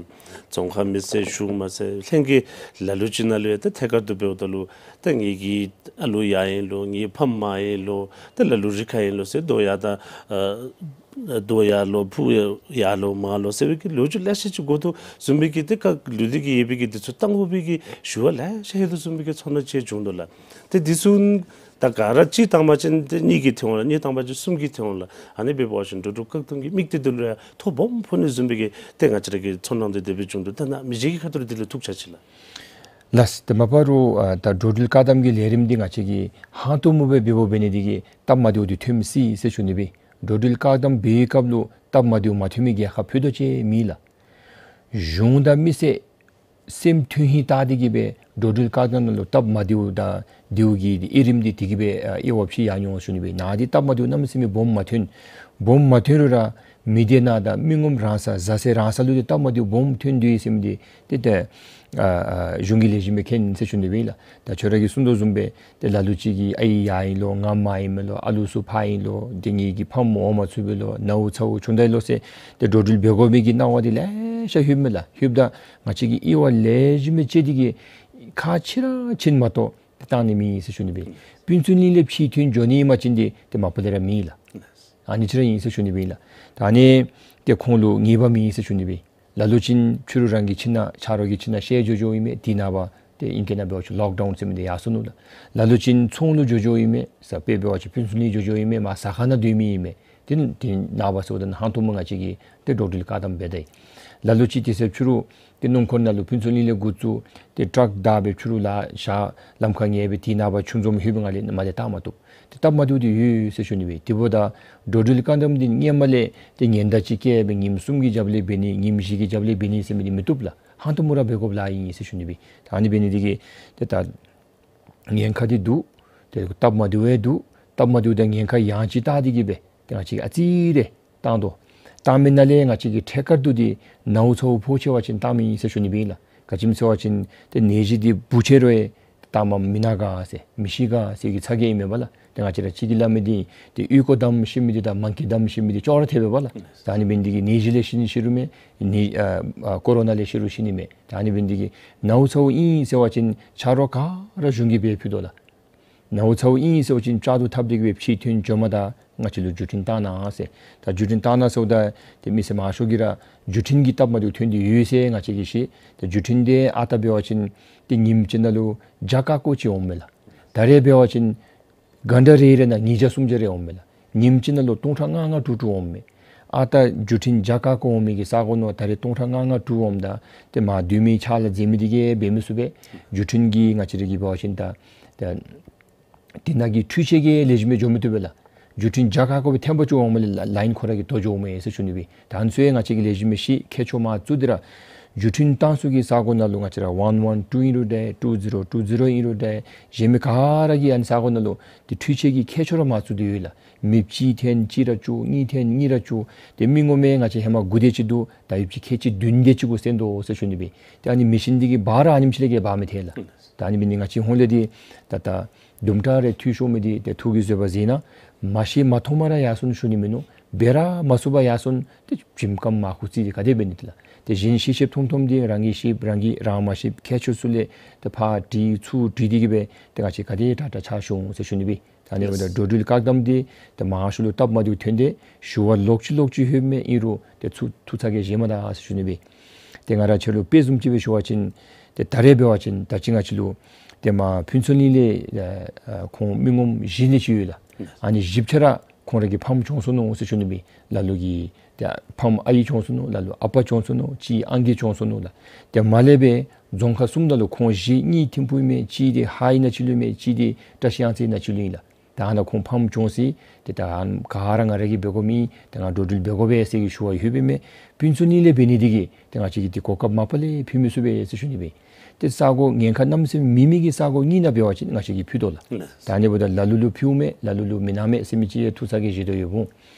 རྫོང་ཁག་མི་སེར་གཞུང་མ་ཚད་ལྷན་རྒྱས་ལ་ལུ་ཡང་ཏེ་ཐད་ཀར་དུ་འབདཝ་ད་ལུ་ད་ངེ་གི་ཨ་ལུ་ཡར་ཨིན་ལོ་ངེའི་ཕམ་མར་ཨིན་ལོ་ཏེ་ལ་ལུ་རི་ཁར་ཨིན་ལོ་ཟེར་རྡོ་ཡར་དང་ཨ་རྡོ་ཡར་ལོ་ཕུ་ཡར་ལོ་མར་ལོ་ཟེར་བའི་གི་ལོ་རྒྱུས་ལེ་ཤ་ཅིག་གོ་དོ་བཟུམ་སྦེ་གི་ཏེ་བཀག་ལུས་ཏེ་གིས་ཡོད་པའི་གི་དུས་ཚོད་བཏང་དགོ་པའི་གི་ཞུ་བ་ལེ་ཤ་ཡོད་དོ་བཟུམ་སྦེ་གི་ཚོར་སྣང་ཅིག་བྱུང་དོ་ལགས། ཏེ་དེ་ཚུ་ད་ག་ར་གཅིག་བཏང་པ་ཅིན་ཏེ་གཉིས་ཀྱིས་ཐོན་འོང་ལགས། གཉིས་བཏང་པ་ཅིན་གསུམ་གྱིས་ཐོན་འོང་ལགས། ཨ་ནི་འབད་བ་ཅིན་འགྲོ་འགྲུལ་བཀག་དམ་གྱི་དམིགས་གཏད་འདི་ལུ་ཡང་ཐོ་སྦོམ་ཕོག་ནི་བཟུམ་སྦེ་གི་ཏེ་ང་བཅས་ར་གི་ཚོར་སྣང་འདི་དེ་སྦེ་བྱུང་དོ། ད་ནཱ་མི་རྗེ་གི་ཁ་ཐུག་ལས་དེ་ལུ་ཐུགས་འཆར་ཅིག་ལགས། ལགས། ཏེ་མ་པ་རུང་ཨ་ད་འགྲོ་འགྲུལ་བཀག་དམ་གྱི་ལས་རིམ་འདི་ང་བཅས་ཀྱིས་ཧང་སྟོང་མོ་སྦེ་འབདཝ་འབད་ནི་འདི་གིས་སྟབས་མ་བདེཝ་འདི་ཐོན་མི་སྲིད་ཟེར་ཞུ་ནི་སྦེ། འགྲོ་འགྲུལ་བཀག་དམ་འབད་བའི་སྐབས་ལུ་སྟབས་མ་བདེཝ་མ་ཐོན་མི་གྱལ་ཁ་ཕུད་རྡོག་ཅིག་མེད་ལགས། གཞུང་དང་མི་སེར་སེམས་མཐུན་ཧིང་བཏགས་ཏེ་གིས་སྦེ་འགྲོ་འགྲུལ་བཀག་དམ་ནང་ལུ་སྟབས་མ་བདེཝ་དང་བདེཝ་གི་དབྱེ་རིམ་འདི་དེ་གིས་སྦེ་ཨ་དབྱེ་བ་ཕྱེ་ཡར་འོང་ཞུ་ནི་སྦེ། ནཱ་འདི་སྟབས་མ་བདེཝ་གནམ་མེད་ས་མེད་སྦོམ་མ་ཐོན། སྦོམ་མ་ཐོན་རུང་ར་མི་སྡེ་ནང་དང་མི་ངོམ་རང་སོ་བཟའ་ཚང་རང་སོ་ལུ་འདི་སྟབས་མ་བདེཝ་སྦོམ་ཐོན་དོ་ཡོད་ཟེར་མི་འདི་ཏེ་ཏེ་ཨ་ཨ་གཞུང་གི་ལས་བྱེདཔ་མས་མཁྱེན་ཟེར་ཞུ་ནི་སྦེ་ལགས། ད་ཁྱོད་ར་གིས་གསུང་དོ་བཟུམ་སྦེ་ཏེ་ལ་ལུ་ཅིག་གིས་ཨའི་ཡར་ཨིན་ལོ་ང་མར་ཨིན་མས་ལོ་ཨ་ལུ་ཚུ་ཕར་ཨིན་ལོ་ཏེ་ངེ་གི་ཕམ་འོང་མ་ཚུགས་པས་ལོ་ནཝ་ཚཝ་བྱུང་ད་ཡི་ལོ་ཟེར་ཏེ་འགྲོ་འགྲུལ་འབད་དགོ་པའི་གི་སྣང་བ་འདི་ལེ་ཤ་ལྷོདཔ་མས་ལགས། ལྷོདཔ་ད་ང་བཅས་ཀྱིས་དབྱེ་བ་ལེགས་ཤོམ་སྦེ་དཔྱད་དེ་གིས་ཁག་ཆེ་ར་ཆེ་ནི་མ་གཏོགས་ཏེ་བཏང་ནི་མེད་ཟེར་ཞུ་ནི་སྦེ། ཕུན་ཚོགས་གླིང་ལས་ཕྱི་ཐོན་འགྱོ་ནི་ཨིན་པ་ཅིན་འདི་ཏེ་མ་པ་ལས་ར་མེད་ལགས། ཨ་ནི་ཅིག་ར་ཨིན་ཟེར་ཞུ་ནི་སྦེ་ལགས། ད་ཨ་ནི་ཏེ་ཁོང་ལུ་ངེས་པ་མེད་ཟེར་ཞུ་ནི་སྦེ། ལ་ལུ་ཅིག་ཕྱི་རུ་རང་གི་ཁྱིམ་ནང་ཆ་རོགས་ཀྱི་ཁྱིམ་ནང་བཤལ་འགྱོ་འགྱོཝ་ཨིན་མས། དེ་ནངས་པ་ཏེ་ཨིང་སྐད་ནང་འབད་བ་ཅིན་ལོག་ཌའུན་ཟེར་མི་འདི་ཡར་སོ་ནུག་ལགས། ལ་ལུ་ཅིག་ཚོང་ལུ་འགྱོ་འགྱོཝ་ཨིན་མས། ས་དཔེ་འབད་བ་ཅིན་ཕུན་ཚོགས་གླིང་འགྱོ་འགྱོཝ་ཨིན་མས། མར་ཟ་ཁང་ནང་སྡོད་མི་ཨིན་མས། དེ་ནི་དེ་ནངས་པ་ཚུ་ད་ཧང་སྟོང་མོ་ང་བཅས་ཀྱིས་ཏེ་འགྲོ་འགྲུལ་བཀག་དམ་འབད་ད་ཡི། ལ་ལུ་ཅིག་དེ་ཚེ་ཕྱི་རུ་ཏེ་སྣུམ་འཁོར་ནང་ལུ་ཕུན་ཚོགས་གླིང་ལས་འགོ་བཙུགས་ཏེ་ཊཱག་བདའ་སྦེ་ཕྱི་རུ་ལཱ་ཞག་ལམ་ཁར་ཉལ་སྦེ་དེ་ནངས་པ་ཆུ་འཛོམས་ལྷོད་པའི་སྒང་ལས་མར་ལས་བཏང་མ་བཏུབ། ཏེ་སྟབས་མ་བདེཝ་འདི་ཡོད་ཟེར་ཞུ་ནི་སྦེ། དེ་འབདཝ་ད་འགྲོ་འགྲུལ་བཀག་དམ་འདི་སྔོན་མ་ལས་ཏེ་ཉེན་བརྡ་ཅིག་བཀལ་སྦེ་ཉིནམ་གསུམ་གྱི་རྒྱབ་ལས་འབད་ནི་ཉིནམ་བཞི་གི་རྒྱབ་ལས་འབད་ནི་ཟེར་མི་འདི་མི་བཏུབ་ལགས། ཧང་སྟོང་མོ་ར་འབད་དགོཔ་ལཱ་ཨིན་ཟེར་ཞུ་ནི་སྦེ། ད་ཨ་ནི་འབད་ནི་འདི་གིས་ཏེ་ད་ཉེན་ཁ་འདི་འདུག། ཏེ་སྟབས་མ་བདེཝ་འདུག། སྟབས་མ་བདེཝ་དང་ཉེན་ཁ་ཡང་ཅིན་བལྟ་སྟེ་གིས་སྦེ་ཏེ་ང་བཅས་ཀྱིས་ཨ་ཙི་རེ་བཏང་དོ། བཏང་མི་ནང་ལས་ང་བཅས་ཀྱིས་ཐད་ཀར་དུ་འདི་ནཝ་ཚཝ་ཕོག་ཆེ་བ་ཅིན་བཏང་མི་ཨིན་ཟེར་ཞུ་ནི་སྦེ་ཨིན་ལགས། ག་ཅི་སྨོ་ཟེར་བ་ཅིན་ཏེ་ནད་གཞི་འདི་འབུ་ཆེ་རུང་ཡང་ད་མ་མི་ན་ག་ཟེར་མི་ཤི་ག་ཟེར་གྱི་ཚ་གྱང་ཨིན་མས་པ་ལགས། ཏེ་ང་བཅས་ར་ཅིག་གིས་སླབ་མི་འདི་ཏེ་ཨོལ་ཀོ་བསྡམ་ཤི་མི་འདི་དང་མང་ཀི་བསྡམ་ཤི་མི་འདི་ཅོག་ར་འཐདཔ་མས་པ་ལགས། ད་ཨ་ནི་འབད་ནི་འདི་གིས་ནད་གཞི་ལས་ཤི་ནི་ཤི་རུང་མེད། ནད་ཨ་ཨ་ཀོ་རོ་ན་ལས་ཤི་རུང་ཤི་ནི་མེད། ད་ཨ་ནི་འབད་ནི་འདི་གིས་ནཝ་ཚཝ་ཨིན་ཟེར་བ་ཅིན་ཆ་རོགས་ག་ར་གཞུང་གིས་འབད་ཕུལ་དོ་ལགས། ནཝ་ཚཝ་ཨིན་ཟེར་བ་ཅིན་བཅའ་སྡོད་འཐབ་སྟེ་གིས་སྦེ་ཕྱི་ཐོན་འགྱོཝ་ད་ང་བཅས་ལུ་བརྒྱུད་འཕྲིན་བཏང་གནང་ཟེར། ད་བརྒྱུད་འཕྲིན་བཏང་གནང་ཟེརཝ་ད་ཏེ་མི་སེར་མང་ཤོས་ཀྱིས་ར་བརྒྱུད་འཕྲིན་གྱིས་སྟབས་མ་བདེཝ་ཐོན་ཏེ་ཡོད་ཟེར་ང་བཅས་ཀྱིས་ཤེས། ཏེ་བརྒྱུད་འཕྲིན་འདི་ཨ་རྟག་འབད་བ་ཅིན་ཏེ་ཉིནམ་གཅིག་ནང་ལུ་བརྒྱ་ཀ་ཀོ་ཅིག་འོངམ་མས་ལགས། ད་རེས་འབད་བ་ཅིན་གྷན་ཊ་རེ་རེ་ནང་ཉིས་བརྒྱ་སུམ་བརྒྱ་རེ་འོངམ་མས་ལགས། ཉིནམ་གཅིག་ནང་ལུ་སྟོང་ཕྲག་ལྔ་ལྔ་དྲུག་དྲུག་འོངམ་མས། ཨ་ད་བརྒྱུད་འཕྲིན་རྒྱ་གར་གོ་འོང་མི་གི་ས་གོ་ནང་ད་རེས་སྟོང་ཕྲག་ལྔ་ལྔ་དྲུག་འོངམ་ད་ཏེ་མ་འདུས་མི་ཕྱག་ལཱ་མཛད་མི་འདི་གིས་འབད་མི་ཚུགས་པས། བརྒྱུད་འཕྲིན་གྱི་ང་བཅས་ར་གི་འབད་བ་ཅིན་ད་ད་དེ་ནང་གི་འཕྲུལ་ཆས་ཀྱིས་ལེགས་ཤོམ་སྦེ་འགྱོ་མི་བཏུབ་པས་ལགས། བརྒྱུད་འཕྲིན་རྒྱ་གར་གོ་སྦེ་ཐེངས་པ་གཅིག་འོངམ་ལས་ལ་ལའིན་ཁོ་ར་གིས་དོ་འགྱོཝ་མས་ཟེར་ཞུ་ནི་སྦེ། ད་ཨ་ནི་ཚུ་ཡང་ང་བཅས་ཀྱིས་ལེགས་ཤོམ་སྦེ་ཤེས་མཁས་མཆོག་མ་བཙུགས་ཏེ་ར་བརྒྱུད་འཕྲིན་བཏང་ས་གི་ས་གོ་ནང་ལུ་ང་བཅས་ར་ཝན་ཝན་ཊུ་ཨིན་རུང་འདྲ་ཊུ་ཛི་རོ་ཊུ་ཛི་རོ་ཨིན་རུང་འདྲ་གཞན་མི་ག་ར་གིས་ཨ་ནི་ས་གོ་ནང་ལུ་ཏེ་འཕྲུལ་ཆས་ཀྱི་མཁས་མཆོག་ར་མ་བཙུགས་ཏེ་ཡོད་ལགས། མི་གཅིག་འཐེན་གཅིག་ར་བཅུག། གཉིས་འཐེན་གཉིས་ར་བཅུག། ཏེ་མི་ངོ་མ་ང་བཅས་ཧེ་མ་དགུ་དེ་ཅིག་འདུག། ད་ཡུདཔ་ཅིག་ཁལ་གཅིག་བདུན་དེ་ཅིག་གུ་བསྲེས་དོ་ཟེར་ཞུ་ནི་སྦེ། ཏེ་ཨ་ནི་མེ་ཤིན་འདི་གིས་འབག་ར་ཨ་ནེམ་ཅིག་ལས་བརྒལ་འབག་མི་ཐེག་ལགས། ད་ཨ་ནི་འབད་ནི་ང་བཅས་ཧོང་ལས་འདི་ད་ད་དུམ་གྲ་རེ་འཐུས་ཤོར་མི་འདི་ཏེ་ཐུགས་ཀྱིས་བཟོད་པ་མཛད་གནང་། མ་ཤེས་མ་མཐོངམ་ར་ཡར་སོང་ཞུ་ནི་མིན་ནུག། འབད་ར་མ་ཚུགས་པར་ཡར་སོང་ཏེ་ཇིམ་ཀམ་མར་ཁུ་བརྩིས་ཏེ་ག་དེ་འབད་ནི་འདི་ལགས། ཏེ་གཞན་ཤེས་ཤེསཔ་མཐོངམ་མཐོངམ་འདི་རང་གིས་ཤེསཔ་རང་གིས་རང་མ་ཤེསཔ་མཁས་མཆོག་ཚུ་ལས་ཏེ་ཕར་དྲི་ཚུར་དྲི་འདི་གིས་འབད་ཏེ་ང་བཅས་ག་དེ་དྲག་དྲག་ཆགས་སོང་ཟེར་ཞུ་ནི་སྦེ། ད་ཨ་ནི་འབདཝ་ད་འགྲོ་འགྲུལ་བཀག་དམ་འདི་ད་མང་ཤོས་ལུ་སྟབས་མ་བདེཝ་ཐོན་ཏེ་ཞུ་བ་ལོག་ཅི་ལོག་ཅི་ལྷོདཔ་མས། ཨིན་རུང་ཏེ་ཚུར་ཐུགས་ཚ་གྱང་བཞེས་མ་ད་ཟེར་ཞུ་ནི་སྦེ། ཏེ་ང་ར་ཁྱོད་ལུ་དཔེ་བཟུམ་ཅིག་སྦེ་ཞུ་བ་ཅིན་ཏེ་ད་རེས་འབད་བ་ཅིན་ད་ཅི་ང་བཅས་ལུ་ཏེ་མར་ཕུན་ཚོགས་གླིང་ལས་ཨ་ཨ་ཁོང་མི་ངོམ་བཞི་ལས་ཅིག་ཡོད་ལགས། ཨ་ནི་བཞི་ཆ་ར་ཁོང་ར་གི་ཕམ་གྱོངས་སོ་ནུག་ཟེར་ཞུ་ནི་སྦེ། ལ་ལུ་གི་ཏེ་ཕམ་ཨའི་གྱོངས་སོ་ནུག། ལ་ལུ་ཨ་པ་གྱོངས་སོ་ནུག། གཅིག་ཨང་རྒས་གྱོངས་སོ་ནུག་ལགས། ཏེ་མར་ལས་སྦེ་རྫོང་ཁག་གསུམ་ནང་ལུ་ཁོང་བཞི་གཉིས་ཐིམ་ཕུག་ཨིན་མས། གཅིག་འདི་ཧཱ་ཨིན་ན་ཅི་ལུ་ཨིན་མས། གཅིག་འདི་བཀྲ་ཤིས་གཡང་རྩེ་ཨིན་ན་ཅི་ལུ་ཨིན་ལགས། ད་ཨ་ནཱ་ཁོང་ཕམ་གྱོངས་ཅི། ཏེ་ད་ཨ་ནི་ག་ར་ང་ར་གིས་འབད་དགོ་མི་ཨིན། ད་ང་འགྲོ་འགྲུལ་འབད་དགོ་པས་ཟེར་གི་ཞུ་བ་ཡོད་པས་མས། ཕུན་ཚོགས་གླིང་ལས་འབད་ནི་འདི་གིས་ཏེ་ང་བཅས་ཀྱིས་ཏེ་གོ་སྐབས་མ་པ་ལས་ཕུལ་མི་ཚུགས་པས་ཟེར་ཞུ་ནི་སྦེ། ཏེ་ས་གོ་ཉེན་ཁ་གནམ་མེད་ས་མེད་མེད་མི་གི་ས་གོ་གཉིས་ནང་འབད་བ་ཅིན་ང་བཅས་ཀྱིས་ཕུལ་དོ་ལགས། ད་ཨ་ནི་འབདཝ་ད་ལ་ལུ་ལུ་ཕུལཝ་མས། ལ་ལུ་ལུ་མི་གནང་མས་ཟེར་མི་ཅིག་ཡང་ཐུགས་ཚ་གྱང་བཞེས་དོ་ཡོདཔ་འོང་།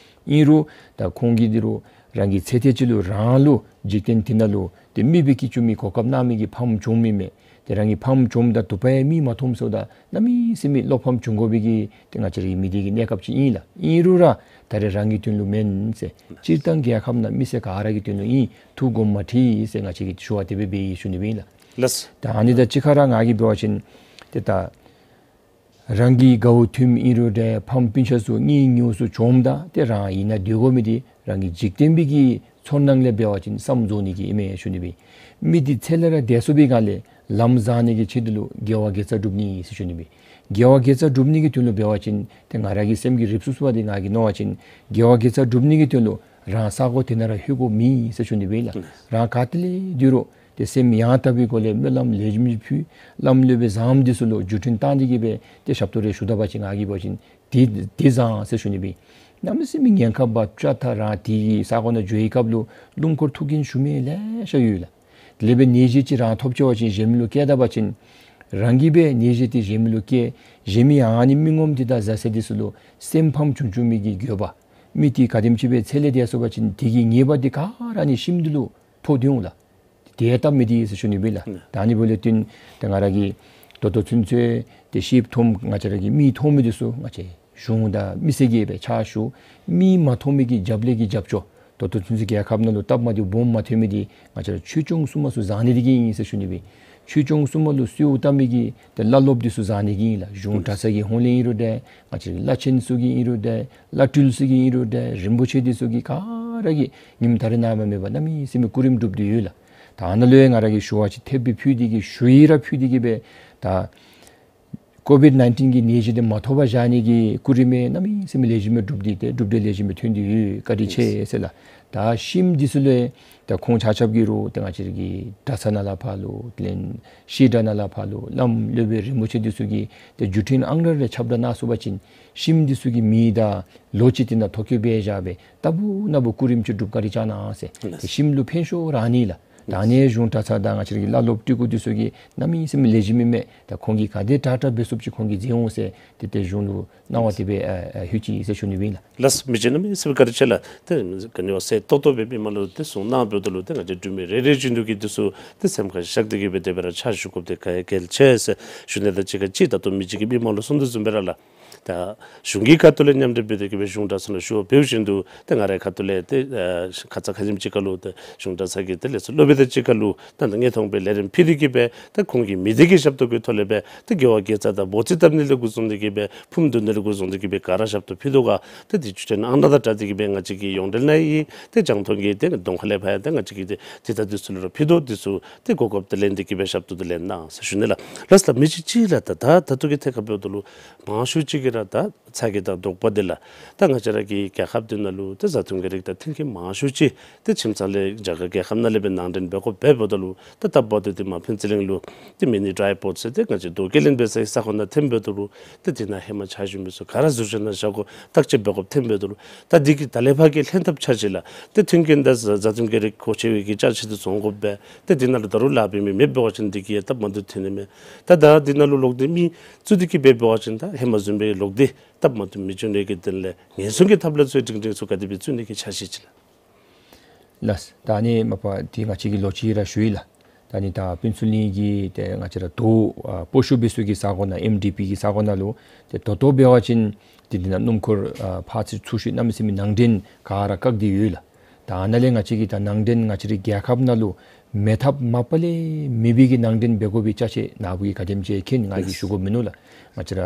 ཨིན་རུང་ད་ཁོང་གིས་འདི་རུ་རང་གི་ཚེ་ཐེངས་ཅིག་ལུ་རང་ལུ་འཇིག་རྟེན་འདི་ནང་ལུ་ཏེ་མི་སྦེ་སྐྱེ་བཅུག་མི་གོ་སྐབས་གནང་མི་གི་ཕམ་གྱོངས་མི་མས། ཏེ་རང་གི་ཕམ་གྱོངསམ་ད་དུ་པ་ཡང་མིག་མ་མཐོངམ་ཟེརཝ་ད་གནམ་མེད་ས་མེད་བློ་ཕམ་བྱུང་དགོ་པའི་གི་ཏེ་ང་བཅས་རའི་མི་སྡེ་གི་གནས་སྐབས་ཅིག་ཨིན་ལགས། ཨིན་རུང་ར་ད་རེས་རང་གི་དོན་ལུ་མེན་ཟེར། སྤྱིར་བཏང་རྒྱལ་ཁབ་ནང་མི་སེར་ག་ར་གི་དོན་ལུ་ཨིན། ཐུགས་དགོངསམ་མ་ཁྲེལ་ཟེར་ང་བཅས་ཀྱིས་ཞུ་བ་དེ་སྦེ་འབད་ཡི་ཞུ་ནི་སྦེ་ཨིན་ལགས། ལགས། ད་ཨ་ནི་ད་གཅིག་ཁར་ར་ང་གིས་འབད་བ་ཅིན་ཏེ་ད་རང་གི་དགའཝ་མཐུནམ་ཨིན་རུང་འདྲ་ཕམ་སྤུན་ཆ་ཚུ་གཉེན་ཉེཝ་ཚུ་བྱུངམ་ད་ཏེ་རང་ཡིད་ནང་སྡོད་དགོ་མི་འདི་རང་གི་འཇིག་རྟེན་པའི་གི་ཚོར་སྣང་ལས་འབད་བ་ཅིན་བསམ་བཟོ་ནི་གི་ཨིན་མས་ཞུ་ནི་སྦེ། མི་འདི་ཚེ་ལས་ར་འདས་སོང་པའི་སྒང་ལས་ལམ་བཟང་ནི་གི་ཆེད་དུ་ལུ་དགེ་བ་དགེ་རྩ་སྒྲུབ་ནི་ཟེར་ཞུ་ནི་སྦེ། དགེ་བ་དགེ་རྩ་སྒྲུབ་ནི་གི་དོན་ལུ་འབད་བ་ཅིན་ཏེ་ང་ར་གི་སེམས་ཀྱི་རིག་སུ་སུ་བ་འདི་ང་གིས་མནོ་བ་ཅིན་དགེ་བ་དགེ་རྩ་སྒྲུབ་ནི་གི་དོན་ལུ་རང་ས་གོ་དེ་ནང་ར་ལྷོད་དགོཔ་མེད་ཟེར་ཞུ་ནི་སྦེ་ལགས། རང་ག་ཏེ་ལས་སྡོད་རུང་ཏེ་སེམས་ཡང་དག་པའི་སྒོ་ལས་སྨོན་ལམ་ལེགས་ཤོམ་ཅིག་ཕུལ། བླམ་སློབ་དཔོན་བཟངམ་འདི་ཚུ་ལུ་བརྒྱུད་འཕྲིན་བཏང་སྟེ་གི་སྦེ་ཏེ་ཞབས་ཏོག་རེ་ཞུ་ད་པ་ཅིན་ང་གིས་འབད་བ་ཅིན་དེ་དེ་བཟང་ཟེར་ཞུ་ནི་སྦེ། གནམ་མེད་ས་མེད་ཉེན་ཁ་འབད་བཅུག་ད་རང་དེ་གི་ས་གོ་ནང་འགྱོ་བའི་སྐབས་ལུ་སྣུམ་འཁོར་ཐུག་རྐྱེན་ཞུ་མི་ལེ་ཤ་ཡོད་ལགས། དེ་ལས་སྦེ་ནད་གཞི་ཅིག་རང་ཐོབ་ཅི་བ་ཅིན་གཞན་མི་ལུ་བསྐྱལ་ད་པ་ཅིན་རང་གིས་སྦེ་ནད་གཞི་དེ་གཞན་མི་ལུ་བསྐྱལ། གཞན་མི་ཨ་ནི་མི་ངོམ་དེ་དང་བཟའ་ཚང་འདི་ཚུ་ལུ་སེམས་ཕམ་བྱུང་བྱུང་མི་གི་འགྱོད་པ། མི་དེ་ག་དེམ་ཅིག་སྦེ་ཚེ་ལས་འདས་སོང་པ་ཅིན་དེ་གི་ཉེས་པ་དེ་ག་ར་ཨ་ནི་ཤིམ་འདི་ལུ་ཕོག་སྟེ་འོང་ལགས། དེ་ཡང་སྟབས་མི་བདེ་ཟེར་ཞུ་ནི་སྦེ་ལགས། ད་ཨ་ནི་འབདཝ་ལས་བརྟེན་ཏེ་ང་ར་གིས་ད་ལྟོ་ཚུན་ཚོད་ཏེ་ཤེསཔ་མཐོངམ་ང་བཅས་ར་གིས་མིག་མཐོང་མི་འདི་ཚུ་ང་བཅས་གཞུང་དང་མི་སེར་གྱིས་སྦེ་ཕྱག་ཞུ། མིག་མ་མཐོང་མི་གི་རྒྱབ་ལས་ཀྱི་རྒྱབ་སྐྱོར། ད་ལྟོ་ཚུན་ཚོད་རྒྱལ་ཁབ་ནང་ལུ་སྟབས་མ་བདེཝ་སྦོམ་མ་ཐོན་མི་འདི་ང་བཅས་ར་ཆོས་སྐྱོང་སྲུང་མ་ཚུ་བཟང་ནི་འདི་གིས་ཨིན་ཟེར་ཞུ་ནི་སྦེ། ཆོས་སྐྱོང་སྲུང་མ་ལུ་གསོལཝ་བཏབ་མི་གི་ཏེ་བླ་སློབ་འདི་ཚུ་བཟང་ནི་འདི་གིས་ཨིན་ལགས། གཞུང་གྲྭ་ཚང་གི་ཧོང་ལས་ཨིན་རུང་འདྲ་ང་བཅས་ར་བླ་ཆེན་ཚུ་གིས་ཨིན་རུང་འདྲ་བླ་སྤྲུལ་ཚུ་གིས་ཨིན་རུང་འདྲ་རིན་པོ་ཆེ་འདི་ཚུ་གིས་ག་ར་གིས་ཉིནམ་ད་རེས་ནངས་པ་མེད་པར་གནམ་མེད་ས་མེད་སྐུ་རིམ་སྒྲུབ་སྟེ་ཡོད་ལགས། ད་ཨ་ནཱ་ལུ་ཡང་ང་ར་གིས་ཞུ་བ་ཅིག་ཐེབས་སྦེ་ཕུལ་ཏེ་གི་ཞུ་ཡིག་ར་ཕུལ་ཏེ་གི་སྦེ་ད་ཀོ་བིཌ་ནའིན་ཊིན་གི་ནད་གཞི་འདི་མ་ཐོབ་པར་བཞག་ནི་གི་སྐུ་རིམ་ཡང་གནམ་མེད་ས་མེད་ལེགས་ཤོམ་སྦེ་སྒྲུབ་སྟེ་ཏེ་གྲུབ་འབྲས་ལེགས་ཤོམ་སྦེ་ཐོན་ཏེ་ཡོད། བཀའ་དྲིན་ཆེ་ཟེར་ལགས། ད་ཤིམ་འདི་ཚུ་ལུ་ཡང་ད་ཁོང་ཆ་ཁྱབ་ཀྱིས་རུང་ད་ང་བཅས་ར་གི་གྲྭ་ཚང་ནང་ལས་ཕར་ལུ་དེ་ལས་བཤད་གྲྭ་ནང་ལས་ཕར་ལུ་བླམ་སློབ་དཔོན་རིན་པོ་ཆེ་འདི་ཚུ་གིས་ཏེ་བརྒྱུད་འཕྲིན་ཨང་ར་རེ་ཁྱབ་བརྡལ་གནང་སོང་པ་ཅིན་ཤིམ་འདི་ཚུ་གི་མིང་ད་ལོ་གཅིག་དེ་ནང་ཐོ་བཀོད་འབད་བཞག་སྦེ་ལྟ་བུ་ན་བུ་སྐུ་རིམ་ཅིག་སྒྲུབ་བཀའ་དྲིན་བསྐྱང་གནང་ཟེར། ཏེ་ཤིམ་ལུ་ཕན་ཤོས་རག་ནི་ལགས། ད་ཨ་ནི་གཞུང་གྲྭ་ཚང་དང་ང་བཅས་ར་གི་བླ་སློབ་སྤྲུལ་སྐུ་འདི་ཚུ་གིས་གནམ་མེད་ས་མེད་ལེགས་ཤོམ་ཨིན་མས། ད་ཁོང་གིས་ག་དེ་དྲག་དྲག་འབད་ཚུགསཔ་ཅིག་ཁོང་གིས་མཛད་འོང་ཟེར་ཏེ་ཏེ་གཞུང་ལུ་གནང་བ་དེ་སྦེ་ཨ་ཨ་ཕུལ་ཅི་ཟེར་ཞུ་ནི་སྦེ་ཨིན་ལགས། ལགས་སོ། མི་རྗེ་གནམ་མེད་ས་མེད་བཀའ་དྲིན་ཆེ་ལགས། ཏེ་ག་ནི་བ་གསལ་ཏོག་ཏོ་སྦེ་མི་མང་ལུ་ཏེ་གསུང་གནང་འབདཝ་ད་ལུ་ཏེ་ང་བཅས་འབྲུག་མི་རེ་རེ་བཞིན་དུ་གིས་འདི་ཚུ་ཏེ་སེམས་ཁར་བཞག་སྟེ་གི་སྦེ་དེ་སྦེ་ར་ཕྱག་ཞུ་དགོཔ་དེ་གལ་གལ་ཆེ་ཟེར་ཞུ་ནི། ད་ཅི་ག་ཅི་ད་ལྟོ་མི་རྗེ་གིས་མི་མང་ལུ་གསུང་དོ་བཟུམ་སྦེ་ར་ལགས། ད་གཞུང་གི་ཁ་ཐུག་ལས་མཉམ་འབྲེལ་འབད་དེ་གི་སྦེ་གཞུང་གྲྭ་ཚང་ལུ་ཞུ་བ་འབདཝ་བཞིན་དུ་ཏེ་ང་རའི་ཁ་ཐུག་ལས་ཏེ་ཨ་ཁ་ཙ་ཁ་ཉིནམ་ཅིག་ཁར་ལུ་ཏེ་གཞུང་གྲྭ་ཚང་གི་ཏེ་ལས་ཚོགས་སློབ་དཔོན་དང་གཅིག་ཁར་ལུ་ད་ད་དངོས་མཐོང་སྦེ་ལས་རིམ་ཕུལ་ཏེ་གི་སྦེ་ཏེ་ཁོང་གི་མི་སྡེ་གི་ཞབས་ཏོག་གི་ཐོག་ལས་སྦེ་ཏེ་དགེ་བ་དགེ་རྩ་དང་འབོ་རྩིས་བཏབ་ནི་ལས་འགོ་བཟུང་སྟེ་གི་སྦེ་ཕུངམ་བསྡུ་ནི་ལས་འགོ་བཟུང་སྟེ་གི་སྦེ་ག་ར་ཞབས་ཏོག་ཕུལ་དོ་ག་ཏེ་དེ་བརྒྱུད་འཕྲིན་ཨང་གྲངས་དང་སྦྲགས་ཏེ་གི་སྦེ་ང་བཅས་ཀྱི་ཡོངས་འབྲེལ་ནང་ཡང་ཏེ་རྒྱང་མཐོང་གི་ཏེ་གདོང་ཁ་ལས་ཕར་ཡང་ཏེ་ང་བཅས་ཀྱིས་ཏེ་ཏེ་ད་འདི་ཚུ་ལུ་ར་ཕུལ་དོ། འདི་ཚུ་ཏེ་གོ་སྐབས་དེ་ལེན་ཏེ་གི་སྦེ་ཞབས་ཏོག་དེ་ལེན་གནང་ཟེར་ཞུ་ནི་ལགས། ལགས་སོ་ལགས། མི་རྗེ་ཅིག་ལགས། ད་ད་ད་ལྟོ་གི་ཐད་ཁར་འབདཝ་ད་ལུ་མང་ཤོས་ཅིག་ ར་ད་ཚ་གྱང་དང་དོགས་པ་འདི་ལགས། ད་ང་བཅས་ར་གི་རྒྱལ་ཁབ་འདི་ནང་ལུ་ད་བཟའ་འཐུང་གི་རིགས་དང་མཐུན་རྐྱེན་མང་ཤོས་ཅིག་ཏེ་ཁྱིམ་ཚང་ལས་རྒྱ་གར་རྒྱལ་ཁབ་ནང་ལས་སྦེ་ནང་འདྲེན་འབད་དགོཔ་འབདཝ་ད་ལུ་ད་སྟབས་མ་བདེཝ་འདི་མར་ཕུན་ཚོགས་གླིང་ལུ་ཏེ་མི་ནི་ཌའི་པོརཊ་ཟེར་ཏེ་ང་བཅས་རྡོ་སྐྱེལ་ལེན་འབད་སའི་ས་གོ་ནང་ཐོནམ་འབདཝ་ད་ལུ་ཏེ་དེ་ནང་ཧེ་མ་ཕྱག་ཞུ་མི་ཚུ་ག་ར་ཟུར་ཆ་ནང་བཞག་དགོ་བརྟག་དཔྱད་འབད་དགོཔ་ཐོནམ་འབདཝ་ད་ལུ་ད་འདི་གིས་ད་ལས་ཕར་གྱི་ལྷན་ཐབས་ཆ་ཅིག་ལགས། ཏེ་མཐུན་རྐྱེན་དང་བཟའ་བཟའ་འཐུང་གི་རིགས་མཁོ་ཆེ་བའི་གི་ཅ་ཆས་འདི་བཙོང་དགོཔ་སྦེ་ཏེ་འདི་ནང་ལུ་ད་རུང་ལཱ་འབད་མི་མེདཔ་འབད་བ་ཅིན་འདི་གིས་ཡང་སྟབས་མ་བདེཝ་ཐོན་ནི་མས། ད་ད་འདི་ནང་ལུ་ལོག་སྟེ་མི་བཙུགས་ཏེ་གི་འབད་བ་ཅིན་ད་ཧེ་མ་བཟུམ་སྦེ་ལོག་སྟེ་སྟབས་མ་བདེཝ་མི་འབྱུང་ནི་གི་དོན་ལས་ཉེན་སྲུང་གི་ཐབས་ལམ་ཚུ་སྒྲིང་སྒྲིང་ཚུ་ག་དེ་སྦེ་བཙུགས་ནི་གི་འཆར་གཞི་ཅིག་ལགས། ལགས། ད་ཨ་ནི་མ་པ་འདི་ང་བཅས་ཀྱིས་ལོག་ཅི་ར་ཞུ་ཡི་ལགས། ད་ཨ་ནི་ད་ཕུན་ཚོགས་གླིང་གི་ཏེ་ང་བཅས་ར་རྡོ་ཨ་སྤོ་བཤུད་འབད་ས་གི་ས་གོ་ནང་ཨེམ་ཌི་པི་གི་ས་གོ་ནང་ལུ་ཏེ་ད་ལྟོ་འབད་བ་ཅིན་ཏེ་འདི་ནང་སྣུམ་འཁོར་ཨ་ཕར་ཚུར་ཚུར་ཤོག་གནམ་མེད་ས་མེད་ནང་འདྲེན་ག་ར་བཀག་སྟེ་ཡོད་ལགས། ད་ཨ་ནཱ་ལས་ང་བཅས་ཀྱིས་ད་ནང་འདྲེན་ང་བཅས་རའི་རྒྱལ་ཁབ་ནང་ལུ་མེད་ཐབས་མ་པ་ལས་མེད་པའི་གི་ནང་འདྲེན་འབད་དགོ་པའི་ཅ་ཆས་ནཱ་བུ་གིས་ག་དེམ་ཅིག་མཁྱེན་ང་གིས་ཞུ་དགོཔ་མིན་ནུག་ལགས། ང་བཅས་ར་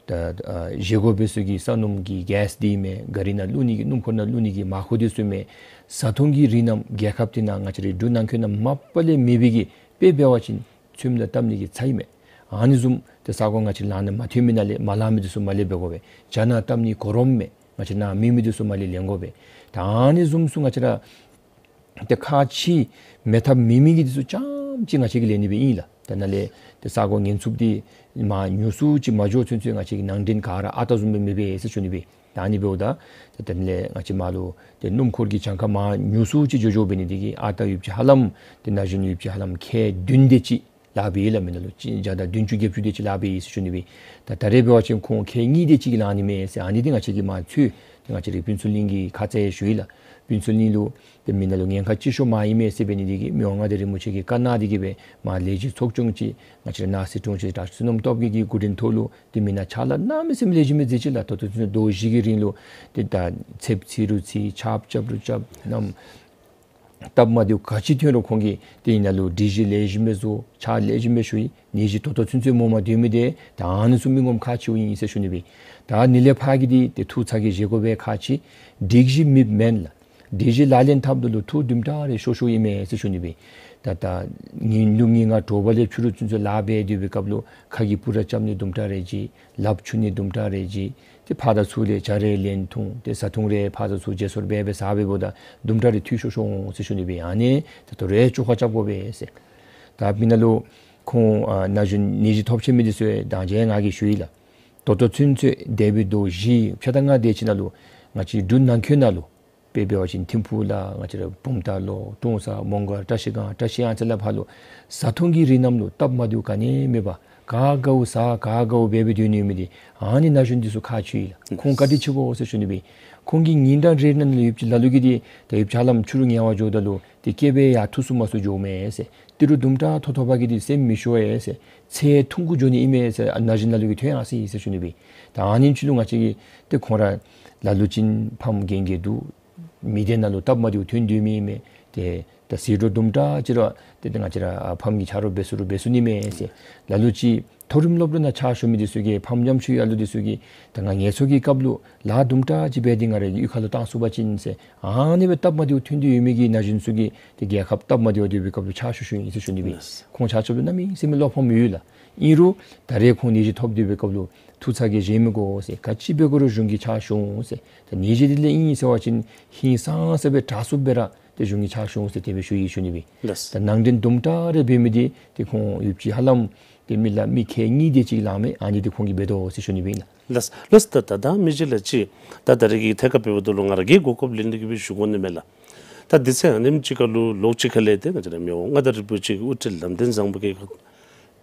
ད་ཨ་བཞེས་སྒོ་འབད་ས་གི་ས་སྣུམ་གྱི་གེས་འདི་མས། ག་རི་ནང་བླུག་ནི་གི་སྣུམ་འཁོར་ནང་བླུག་ནི་གི་མར་ཁུ་འདི་ཚུ་མས། བཟའ་འཐུང་གི་རིགས་རྣམས་རྒྱལ་ཁབ་འདི་ནང་ང་བཅས་རའི་འབྲུག་ནང་འཁོད་ནང་མ་པ་ལས་མེད་པའི་གི་དཔེ་འབད་བ་ཅིན་ཚོདམ་ནང་བཏབ་ནི་གི་ཚྭ་ཨིན་མས། ཨ་ནི་བཟུམ་ཏེ་ས་གོ་ང་བཅས་ནང་ན་མ་ཐོན་མི་ནང་ལས་མ་ལང་མི་འདི་ཚུ་མར་ལས་འབད་དགོ་པས། ཇ་ནང་བཏབ་ནི་གོ་རོམ་མས། ང་བཅས་ནང་མེད་མི་འདི་ཚུ་མར་ལས་ལེན་དགོ་པས། ད་ཨ་ནི་བཟུམ་ཚུ་ང་བཅས་ར་ཏེ་ཁག་ཆེ་མེད་ཐབས་མེད་མི་གི་འདི་ཚུ་རྐྱངམ་ཅིག་ང་བཅས་ཀྱིས་ལེན་ནི་སྦེ་ཨིན་ལགས། ད་ནཱ་ལས་ཏེ་ས་གོ་ཉེན་ཚབས་འདི་མར་ཉུང་སུ་ཅིག་མ་འགྱོ་ཚུན་ཚོད་ང་བཅས་ཀྱིས་ནང་འདྲེན་ག་ར་ཨ་རྟག་བཟུམ་སྦེ་མི་འབད་ཟེར་ཞུ་ནི་སྦེ། ད་ཨ་ནི་འབདཝ་ད་ཏེ་དེ་ལས་ང་བཅས་མར་ལུ་ཏེ་སྣུམ་འཁོར་གྱི་གྱངས་ཁ་མར་ཉུང་སུ་ཅིག་འགྱོ་འགྱོཝ་འབད་ནི་འདི་གིས་ཨ་རྟག་ཡོདཔ་ཅིག་ཧ་ལམ་ཏེ་ན་གཞོན་ཡོདཔ་ཅིག་ཧ་ལམ་ཁལ་བདུན་དེ་ཅིག་ལཱ་འབད་ཡི་ལགས། མི་ནང་ལུ་ཅིག་བརྒྱ་དང་བདུན་ཅུ་བརྒྱད་ཅུ་དེ་ཅིག་ལཱ་འབད་ཡི་ཟེར་ཞུ་ནི་སྦེ། ད་ད་རེས་འབད་བ་ཅིན་ཁོང་ཁལ་གཉིས་དེ་ཅིག་གིས་ལང་ནི་མས་ཟེར། ཨ་ནི་འདི་ང་བཅས་ཀྱིས་མར་ཚུར་ཏེ་ང་བཅས་རའི་ཕུན་ཚོགས་གླིང་གི་ཁ་ཙ་ཡང་ཞུ་ཡི་ལགས། ཕུན་ཚོགས་གླིང་ལུ་ཏེ་མི་ནང་ལུ་ཉེན་ཁ་ཆེ་ཤོས་མར་ཨིན་མས་ཟེར་འབད་ནི་འདི་གིས་མི་དབང་མངའ་བདག་རིན་པོ་ཆེ་གི་བཀའ་གནང་འདི་གིས་སྦེ་མར་ལས་བྱེད་ཚོགས་ཆུང་ཅིག་ང་བཅས་ར་ནང་སྲིད་དྲུང་ཆེན་དྲག་ཤོས་བསོད་ནམས་སྟོབས་རྒྱས་ཀྱི་འགོ་འདྲེན་ཐོག་ལུ་ཏེ་མི་ནང་ཕྱག་ལཱ་གནམ་མེད་ས་མེད་ལེགས་ཤོམ་སྦེ་མཛད་ཅི་ལགས། ད་ལྟོ་ཚུན་ཚོད་ཟླཝ་བཞི་གི་རིང་ལུ་ཏེ་ད་ཚདཔ་འཚིག་རུང་འཚིག་ཆརཔ་རྐྱབ་རུང་རྐྱབ་གནམ་སྟབས་མ་བདེཝ་ག་ཅི་ཐོན་རུང་ཁོང་གིས་ཏེ་ཨ་ནཱ་ལུ་སྒྲིག་གཞི་ལེགས་ཤོམ་སྦེ་བཟོ། ཕྱག་ལེགས་ཤོམ་སྦེ་ཞུ་ཡི། ནད་གཞི་ད་ལྟོ་ཚུན་ཚོད་མངམ་སྡོད་མི་འདི་ད་ཨ་ནི་ཚུ་མི་ངོམ་ཁག་ཆེཝ་ཨིན་ཟེར་ཞུ་ནི་སྦེ། ད་ཨ་ནི་ལས་ཕར་གྱི་འདི་ཏེ་ཐུགས་ཚ་གྱང་བཞེས་དགོ་པའི་ཁག་ཆེ། སྒྲིག་གཞི་མེདཔ་མེན་ལགས། སྒྲིག་གཞི་ལག་ལེན་འཐབ་ད་ལུ་ཐུགས་དུམ་གྲ་རེ་ཤོར་ཤོརཝ་ཨིན་མས་ཟེར་ཞུ་ནི་སྦེ། ད་ད་ཉིནམ་ལུ་ཉིནམ་དྲོ་པ་ལས་ཕྱི་རུ་ཚུན་ཚོད་ལཱ་འབད་སྡོད་པའི་སྐབས་ལུ་ཁ་གིས་སྤུ་ར་རྐྱབ་ནི་དུམ་གྲ་རེ་བྱིན། ལགཔ་འཁྱུ་ནི་དུམ་གྲ་རེ་བྱིན། ཏེ་ཕར་དང་ཚུར་ལས་ཇ་རེ་ལེན་འཐུང་། ཏེ་བཟའ་འཐུང་རེ་ཕར་དང་ཚུར་བརྗེ་སོར་འབད་འབད་ཟ་འབདཝ་ད་དུམ་གྲ་རེ་འཐུས་ཤོར་ཤོར་འོང་ཟེར་ཞུ་ནི་སྦེ། ཨ་ནི་ད་ལྟོ་རེ་བཅོ་ཁ་རྐྱབ་དགོ་པས་ཟེར། ད་མི་ནང་ལུ་ཁོང་ཨ་ན་གཞོན་ནད་གཞི་ཐོབ་ཆི་མི་འདི་ཚུ་ཡང་ད་ཅི་ང་གིས་ཞུ་ཡི་ལགས། ད་ལྟོ་ཚུན་ཚོད་འདས་པའི་ཟླཝ་བཞི་ཕྱེད་དང་ལྔ་དེ་ཅིག་ནང་ལུ་ང་བཅས་འབྲུག་ནང་འཁོད་ནང་ལུ་དཔེ་འབད་བ་ཅིན་ཐིམ་ཕུག་ལས་ང་བཅས་ར་བུམ་ཐང་ལུ་ཀྲོང་གསར་མོང་སྒར་བཀྲ་ཤིས་སྒང་བཀྲ་ཤིས་གཡང་རྩེ་ལས་ཕར་ལུ་བཟའ་འཐུང་གི་རིགས་རྣམས་ལུ་སྟབས་མ་བདེཝ་ག་ནི་མེད་པར་ག་དགའཝ་ཟ་ག་དགའཝ་འབད་འབད་སྡོད་ནི་ཡོད་མི་འདི་ཨ་ནི་ན་གཞོན་འདི་ཚུ་ཁག་ཆེཝ་ཨིན་ལགས། ཁོང་ག་དེ་ཅིག་འབད་འོང་ཟེར་ཞུ་ནི་སྦེ། ཁོང་གི་ཉིན་གྲངས་རེ་ནང་ལུ་ཡོདཔ་ཅིག་ལ་ལུ་གིས་འདི་ད་ཡོདཔ་ཅིག་ཧ་ལམ་ཕྱི་རུ་ཉལ་བར་འགྱོཝ་ད་ལུ་ཏེ་སྐྱེས་པའི་ཡང་ཐུགས་སུ་མ་སོང་འགྱོཝ་མས་ཟེར། ཏི་རུ་དུམ་གྲ་ཐོབ་ཐོབ་པ་གིས་འདི་སེམས་མི་ཤོར་བས་ཟེར། ཚེ་ཐུང་ཀུ་འགྱོ་ནི་ཨིན་མས་ཟེར་ན་གཞོན་ལ་ལུ་གིས་ཐོན་ཡར་སོ་ཡི་ཟེར་ཞུ་ནི་སྦེ། ད་ཨ་ནི་ཅིག་ལུ་ང་བཅས་ཀྱིས་ཏེ་ཁོང་ར་ལ་ལུ་ཅིག་ཕམ་རྒན་རྒས་འདུག། མི་སྡེ་ནང་ལུ་སྟབས་མ་བདེཝ་ཐོན་སྡོད་མི་ཨིན་མས། ཏེ་ད་ཟད་འགྲོ་དུམ་གྲ་ཅིག་ར་ཏེ་ཏེ་ང་བཅས་ར་ཨ་ཕམ་གྱི་ཆ་རོགས་འབད་ཚུགས་རུང་འབད་ཚུགས་ནི་མས་ཟེར། ལ་ལུ་ཅིག་མཐོ་རིམ་སློབ་གྲྭ་ནང་ཕྱག་ཞུ་མི་འདི་ཚུ་གིས་ཕམ་ཉམ་ཆུང་ཡོད་ལུ་འདི་ཚུ་གིས་ད་ང་ངལ་འཚོ་གི་སྐབས་ལུ་ལཱ་དུམ་གྲ་ཅིག་འབད་དེ་ང་རའི་གཡུས་ཁ་ལུ་བཏང་ཚུགས་པ་ཅིན་ཟེར་ཨ་ནི་སྦེ་སྟབས་མ་བདེཝ་ཐོན་ཏེ་ཡོད་མི་གི་ན་གཞོན་ཚུ་གིས་ཏེ་རྒྱལ་ཁབ་སྟབས་མ་བདེཝ་སྡོད་པའི་སྐབས་ལུ་ཕྱག་ཞུ་ཞུཝ་ཨིན་ཟེར་ཞུ་ནི་སྦེ། ལགས། ཁོང་ཆ་ཁྱབ་ལུ་གནམ་མེད་ས་མེད་བློ་ཕམ་ཡོད་ལགས། ཨིན་རུང་ད་རེས་ཁོང་ནད་གཞི་ཐོབ་སྡོད་པའི་སྐབས་ལུ་ཐུགས་ཚ་གྱང་བཞེས་མི་དགོ་ཟེར། ག་ཅི་འབད་དགོ་རུང་གཞུང་གིས་ཕྱག་ཞུ་འོང་ཟེར། ད་ནད་གཞི་འདི་ལས་ཨིན་ཟེར་བ་ཅིན་ཧིང་སངས་ས་སྦེ་དྲག་ཚུགསཔ་སྦེ་ར་ཏེ་གཞུང་གིས་ཕྱག་ཞུ་འོང་ཟེར་དེ་སྦེ་ཞུ་ཡི་ཞུ་ནི་སྦེ། ལགས། ད་ནང་འདྲེན་དུམ་གྲ་རེ་འབད་མི་འདི་ཏེ་ཁོང་ཡོདཔ་ཅིག་ཧ་ལམ་ཏེ་མི་ལ་མི་ཁལ་གཉིས་དེ་ཅིག་ལང་མས། ཨ་ནི་འདི་ཁོང་གིས་འབད་དོ་ཟེར་ཞུ་ནི་སྦེ་ཨིན་ལགས། ལགས། ལགས། ད་ད་ད་མི་རྗེ་ལགས་ཅིག་ད་ད་རེས་ཀྱི་ཐད་ཁར་འབདཝ་ད་ལུ་ང་ར་གིས་གོ་སྐབས་ལེན་ཏེ་གི་སྦེ་ཞུ་དགོ་ནི་མས་ལགས། ད་དུས་ཚོད་ཨ་ནེམ་ཅིག་ཁར་ལུ་ལོགས་ཅིག་ཁ་ལས་ཏེ་ང་བཅས་ར་མི་དབང་མངའ་བདག་རིན་པོ་ཆེ་གི་དབུ་ཁྲིད་ལམ་སྟོན་བཟང་པོ་གིས་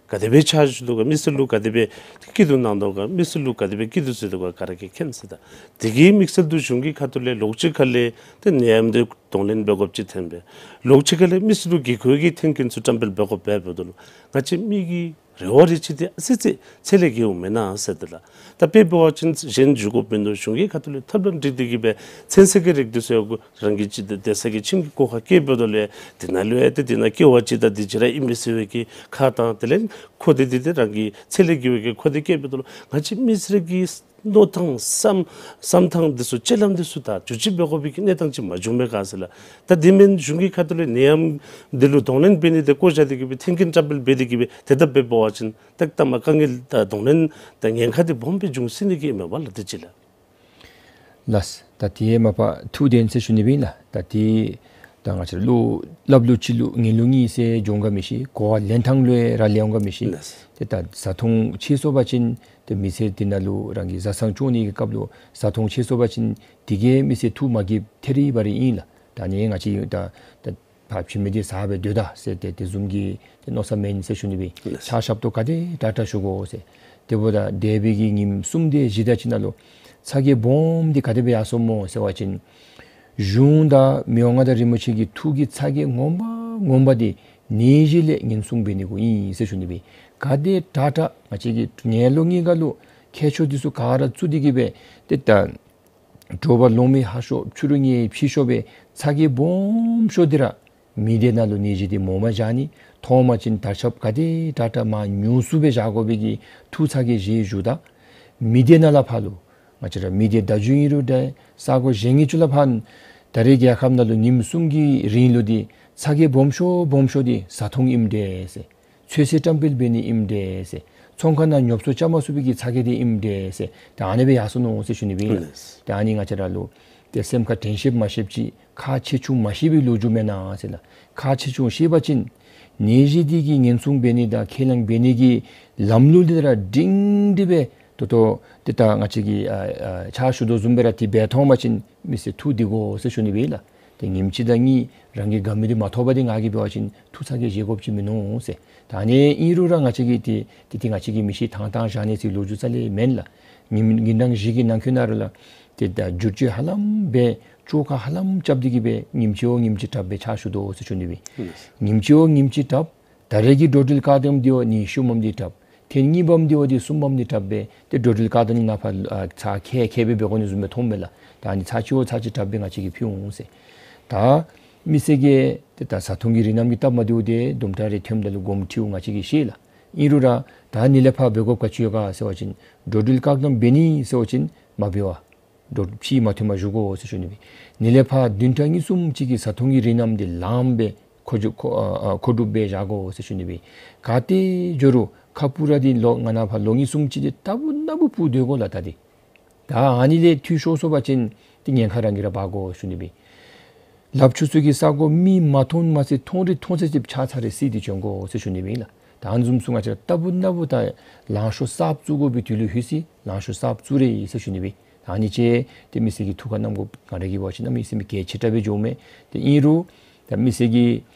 ག་དེ་སྦེ་ཕྱག་ཞུ་དོ་ག་མི་སེར་ལུ་ག་དེ་སྦེ་སྐྱིད་སྡུག་གནང་དོ་ག་མི་སེར་ལུ་ག་དེ་སྦེ་སྐྱིད་སྡུག་བཟོ་དོ་ག་ག་ར་གིས་མཁྱེན་ཟེར། ད་དེ་གི་དམིགས་བསལ་དུ་གཞུང་གི་ཁ་ཐུག་ལས་ལོགས་ཅིག་ཁ་ལས་ཏེ་ནད་ཡམས་འདི་གདོང་ལེན་འབད་དགོཔ་ཅིག་ཐོན་པས། ལོགས་ཅིག་ཁ་ལས་མི་སེར་ལུ་དགོས་མཁོ་གི་མཐུན་རྐྱེན་ཚུ་བཀྲམ་སྤེལ་འབད་དགོཔ་འབདཝ་ད་ལུ་ང་བཅས་མི་གི་རེ་བ་རེ་ཅིག་འདི་ཨ་ཙི་ཅིག་ཚད་ལས་བརྒལཝ་མེན་ན་ཟེར་ཏེ་ལགས། ད་དཔེ་འབད་བ་ཅིན་གཞན་ཞུ་དགོཔ་མིན་འདུག། གཞུང་གི་ཁ་ཐུག་ལས་ཐབས་ལམ་སྒྲིག་སྟེ་གི་སྦེ་ཚོད་བསྲེ་གི་རིགས་འདི་ཚུ་ཡང་རང་གི་ཅིག་སྡོད་ས་གི་ཁྱིམ་གྱི་སྒོ་ཁར་སྐྱེལ་འབདཝ་ད་ལུ་དེ་ནང་ལུ་ཡང་ཏེ་དེ་ནང་སྐྱེ་བ་ཅིག་དང་དེ་ཅིག་ར་ཨིན་པས་ཟེར་བའི་གི་ཁག་དང་དེ་ལས་ཁོ་དེ་དེ་དེ་རང་གི་ཚད་ལས་བརྒལ་བའི་གི་ཁོ་དེ་སྐྱེལ་འབདཝ་ད་ལུ་ང་བཅས་མི་སེར་གྱི་ མནོ་ཐངས་བསམ་བསམ་ཐངས་འདི་ཚུ་སྤྱོད་ལམ་འདི་ཚུ་ད་འགྱུར་བཅོས་འབད་དགོ་པའི་གི་གནས་སྟངས་ཅིག་མ་བྱུང་མས་ག་ཟེར་ལགས། ད་དེ་མེན་གཞུང་གི་ཁ་ཐུག་ལས་ནད་ཡམས་འདི་ལུ་གདོང་ལེན་འབད་ནི་དེ་བཀོ་བཞག་སྟེ་གི་སྦེ་མཐུན་རྐྱེན་བཀྲམ་སྤེལ་འབད་དེ་གི་སྦེ་དེ་ལྟ་སྦེ་འབད་བ་ཅིན་ཏེ་ད་མ་དཀའ་ངལ་ད་གདོང་ལེན་ད་ཉེན་ཁ་འདི་སྦོམ་སྦེ་འབྱུང་སྲིད་ནི་གི་མས་པ་ལགས། དེ་ཅིག་ལགས། ལགས། ད་དེ་མ་པ་ཐུགས་བདེན་ཟེར་ཞུ་ནི་སྦེ་ལགས། ད་དེ་ད་ང་བཅས་ལུ་ལྷབ་ལུགས་གཅིག་ལུ་ངན་ལུགས་གཉིས་ཟེར་འགྱོ་འོང་ག་མི་ཤེས། གོ་བ་ལེན་ཐངས་ལུ་ར་ལེན་འོང་ག་མི་ཤེས། ལགས། ཏེ་ད་བཟའ་འཐུང་ཆད་སོང་པ་ཅིན་ཏེ་མི་ཚེ་འདི་ནང་ལུ་རང་གི་བཟའ་ཚང་སྐྱོང་ནི་གི་སྐབས་ལུ་བཟའ་འཐུང་ཆད་སོང་པ་ཅིན་དེ་གིས་མི་ཚེ་ཐུགས་མ་དགྱེསཔ་ཐད་རི་བ་རི་ཨིན་ལགས། ད་ནི་ང་བཅས་ད་ད་ཕར་ཕྱི་མི་འདི་བཟའ་སྦེ་སྡོད་ད་ཟེར་ཏེ་དེ་བཟུམ་གྱི་ཏེ་མནོ་བསམ་མེད་ཟེར་ཞུ་ནི་སྦེ། ལགས། ཕྱག་ཞབས་ཏོག་ག་དེ་དྲག་དྲག་ཞུ་དགོ་ཟེར། དེ་འབདཝ་ད་འདས་པའི་གི་ཉིནམ་གསུམ་དེ་གཞི་བདག་ཅིག་ནང་ལུ་ཚ་གྱང་སྦོམ་འདི་ག་དེ་སྦེ་ཡར་སོངམ་སྨོ་ཟེར་བ་ཅིན་གཞུང་དང་མི་དབང་མངའ་བདག་རིན་པོ་ཆེ་གི་ཐུགས་ཀྱི་ཚ་གྱང་ངོ་མ་ངོ་མ་འདི་ནད་གཞི་ལས་ཉེན་སྲུང་འབད་ནི་གུ་ཨིན་ཟེར་ཞུ་ནི་སྦེ། ག་དེ་དྲག་དྲག་ང་བཅས་ཀྱི་ངན་ལུགས་གཉིས་ཀ་ལུ་ཁྱད་ཆོས་འདི་ཚུ་ག་ར་བཙུགས་ཏེ་གི་སྦེ་ཏེ་ད་དྲོ་པ་ལོང་མེ་ཧ་ཤོས་ཕྱི་རུ་ཉལ་ཕྱི་ཤོས་སྦེ་ཚ་གྱང་སྦོམ་ཤོས་འདི་ར་མི་སྡེ་ནང་ལུ་ནད་གཞི་འདི་མོ་མ་བཞག་ནི། མཐོང་པ་ཅིན་དར་ཁྱབ་ག་དེ་དྲག་དྲག་མར་ཉུང་སུ་སྦེ་བཞག་དགོ་པའི་གི་ཐུགས་ཚ་གྱང་བཞེས་བཞུགས་ད། མི་སྡེ་ནང་ལས་ཕར་ལུ་ང་བཅས་ར་མི་སྡེ་བརྡ་བརྒྱུད་ཨིན་རུང་འདྲ་ས་གོ་གཞན་གྱི་ཅིག་ལས་ཕར་ད་རེས་རྒྱལ་ཁབ་ནང་ལུ་ཉིནམ་གསུམ་གྱི་རིང་ལུ་འདི་ཚ་གྱང་སྦོམ་ཤོས་སྦོམ་ཤོས་འདི་བཟའ་འཐུང་ཨིནམ་འདྲས་ཟེར། ཚོད་བསྲེ་བཀྲམ་སྤེལ་འབད་ནི་ཨིནམ་འདྲས་ཟེར། ཚོང་ཁང་ནང་ཉོ་ཚོང་རྐྱབ་མ་ཚུགས་པའི་གི་ཚ་གྱང་འདི་ཨིནམ་འདྲས་ཟེར། ད་ཨ་ནི་སྦེ་ཡར་སོ་ནུག་ཟེར་ཞུ་ནི་སྦེ་ཨིན་ལགས། ལགས། ད་ཨ་ནི་ང་བཅས་ར་ལུ་ཏེ་སེམས་ཁར་དྲན་ཤེསཔ་མ་ཤེསཔ་ཅིག་ཁག་ཆེ་ཆུང་མ་ཤེས་པའི་ལོ་རྒྱུས་མེན་ན་ཟེར་ལགས། ཁག་ཆེ་ཆུང་ཤེས་པ་ཅིན་ནད་གཞི་འདི་གིས་ཉེན་སྲུང་འབད་ནི་དང་ཁས་བླངས་འབད་ནི་གི་ལམ་ལུགས་འདི་ར་སྒྲིང་སྒྲི་སྦེ་ཏོག་ཏོ་ཏེ་ད་ང་བཅས་ཀྱིས་ཨ་ཨ་ཕྱག་ཞུ་དོ་བཟུམ་སྦེ་ར་ཏེ་འབད་ཐོན་པ་ཅིན་མི་སེར་ཐུགས་བདེ་དགོ་ཟེར་ཞུ་ནི་སྦེ་ཨིན་ལགས། ཏེ་ཉིནམ་གཅིག་དང་གཉིས་རང་གིས་དགའ་མི་འདི་མ་ཐོབ་པ་འདི་ང་གིས་འབད་བ་ཅིན་ཐུགས་ཚ་གྱང་བཞེས་དགོཔ་ཅིག་མིན་ནུག་ཟེར། ད་ཨ་ནི་ཨིན་རུང་ར་ང་བཅས་ཀྱིས་ཏེ་ཏེ་ཏེ་ང་བཅས་ཀྱིས་མི་ཤི་ཐང་ཐང་བཞག་ནི་ཟེར་ལོ་རྒྱུས་རྩ་ལས་མེན་ལགས། ཉིནམ་ཉིན་གྲངས་བཞི་གི་ནང་འཁོད་ནང་ར་ལགས་ཏེ་ད་བསྒྱུར་བཅོས་ཧ་ལམ་སྦེ་བཅོ་ཁ་ཧ་ལམ་རྐྱབ་སྟེ་གི་སྦེ་ཉིནམ་གཅིག་བ་ཉིནམ་གཅིག་དྲགཔ་སྦེ་ཕྱག་ཞུ་དོ་ཟེར་ཞུ་ནི་སྦེ། ཉིནམ་གཅིག་བ་ཉིནམ་གཅིག་དྲགཔ་ད་རེས་ཀྱི་འགྲོ་འགྲུལ་བཀག་དམ་འདི་བ་ནི་ཤུལ་མམ་འདི་དྲགཔ། ཏེ་གཉིས་པམ་འདི་བ་འདི་གསུམ་པམ་འདི་དྲགཔ་སྦེ་ཏེ་འགྲོ་འགྲུལ་བཀག་དམ་ནི་ནཱ་ཕར་ཨ་ཚར་ཁལ་ཁལ་སྦེ་འབད་དགོ་ནི་བཟུམ་སྦེ་མཐོངམ་མས་ལགས། ད་ཨ་ནི་ཚར་གཅིག་བ་ཚར་གཅིག་དྲགཔ་སྦེ་ང་བཅས་ཀྱིས་ཕུལ་འོང་ཟེར། ད་མི་སེར་གྱིས་ཏེ་ད་བཟའ་འཐུང་གི་རིགས་རྣམས་ཀྱི་སྟབས་མ་བདེཝ་འདི་དུམ་གྲ་རེ་ཐོནམ་ད་ལུ་དགོངསམ་ཁྲེལཝ་ང་བཅས་ཀྱིས་ཤེས་ལགས། ཨིན་རུང་ར་ད་ཨ་ནི་ལས་ཕར་འབད་དགོཔ་ག་ཅི་ཡོད་ག་ཟེར་བ་ཅིན་འགྲོ་འགྲུལ་བཀག་དམ་འབད་ནི་ཟེར་བ་ཅིན་མ་འབད་བར་འགྲོ་ཕྱི་མ་ཐོན་པར་བཞུགས་དགོ་ཟེར་ཞུ་ནི་སྦེ། ཨ་ནི་ལས་ཕར་བདུན་ཕྲག་གཉིས་གསུམ་ཅིག་གི་བཟའ་འཐུང་གི་རིགས་རྣམས་འདི་ལངམ་སྦེ་མཁོ་སྒྲུབ་མཁོ་ཨ་ཨ་མཁོ་སྒྲུབ་སྦེ་བཞག་དགོ་ཟེར་ཞུ་ནི་སྦེ། ག་ཏེ་འགྱོ་རུང་ཁ་སྤུ་ར་འདི་ལོ་ང་ནཱ་ཕར་ལོ་གཉིས་གསུམ་ཅིག་འདི་རྟག་བུ་ནམ་བུ་སྤུ་སྡོད་དགོ་ལགས། ད་འདི་ད་ཨ་ནི་ལས་འཐུས་ཤོར་སོང་པ་ཅིན་ཏེ་ཉེན་ཁ་རང་གིས་ར་འབག་དགོ་ཞུ་ནི་སྦེ། ལགཔ་འཁྱུ་ས་གི་ས་གོ་མི་མ་མཐོང་མ་ཚད་མཐོང་རིགས་མཐོང་ཚད་ཅིག་ཕྱག་ཚར་རེ་བསིལ་ཏེ་བྱོན་དགོ་ཟེར་ཞུ་ནི་སྦེ་ཨིན་ལགས། ད་ཨ་ནི་བཟུམ་ཚུ་ང་བཅས་ར་རྟག་བུ་ནམ་བུ་ད་ལང་ཤོར་གསརཔ་བཙུགས་དགོ་པའི་དུས་ལུ་ལྷོད་ཅི། ལང་ཤོར་གསརཔ་བཙུགས་རེ་ཡི་ཟེར་ཞུ་ནི་སྦེ། ད་ཨ་ནི་ཅིག་ཏེ་མི་སེར་གྱི་ཐུགས་ཁར་བསྣམ་དགོཔ་ང་ར་གིས་འབད་བ་ཅིན་གནམ་མེད་ས་མེད་གལ་ཆེ་དྲགས་སྦེ་འགྱོཝ་མས། ཏེ་ཨིན་རུང་ད་མི་སེར་གྱི་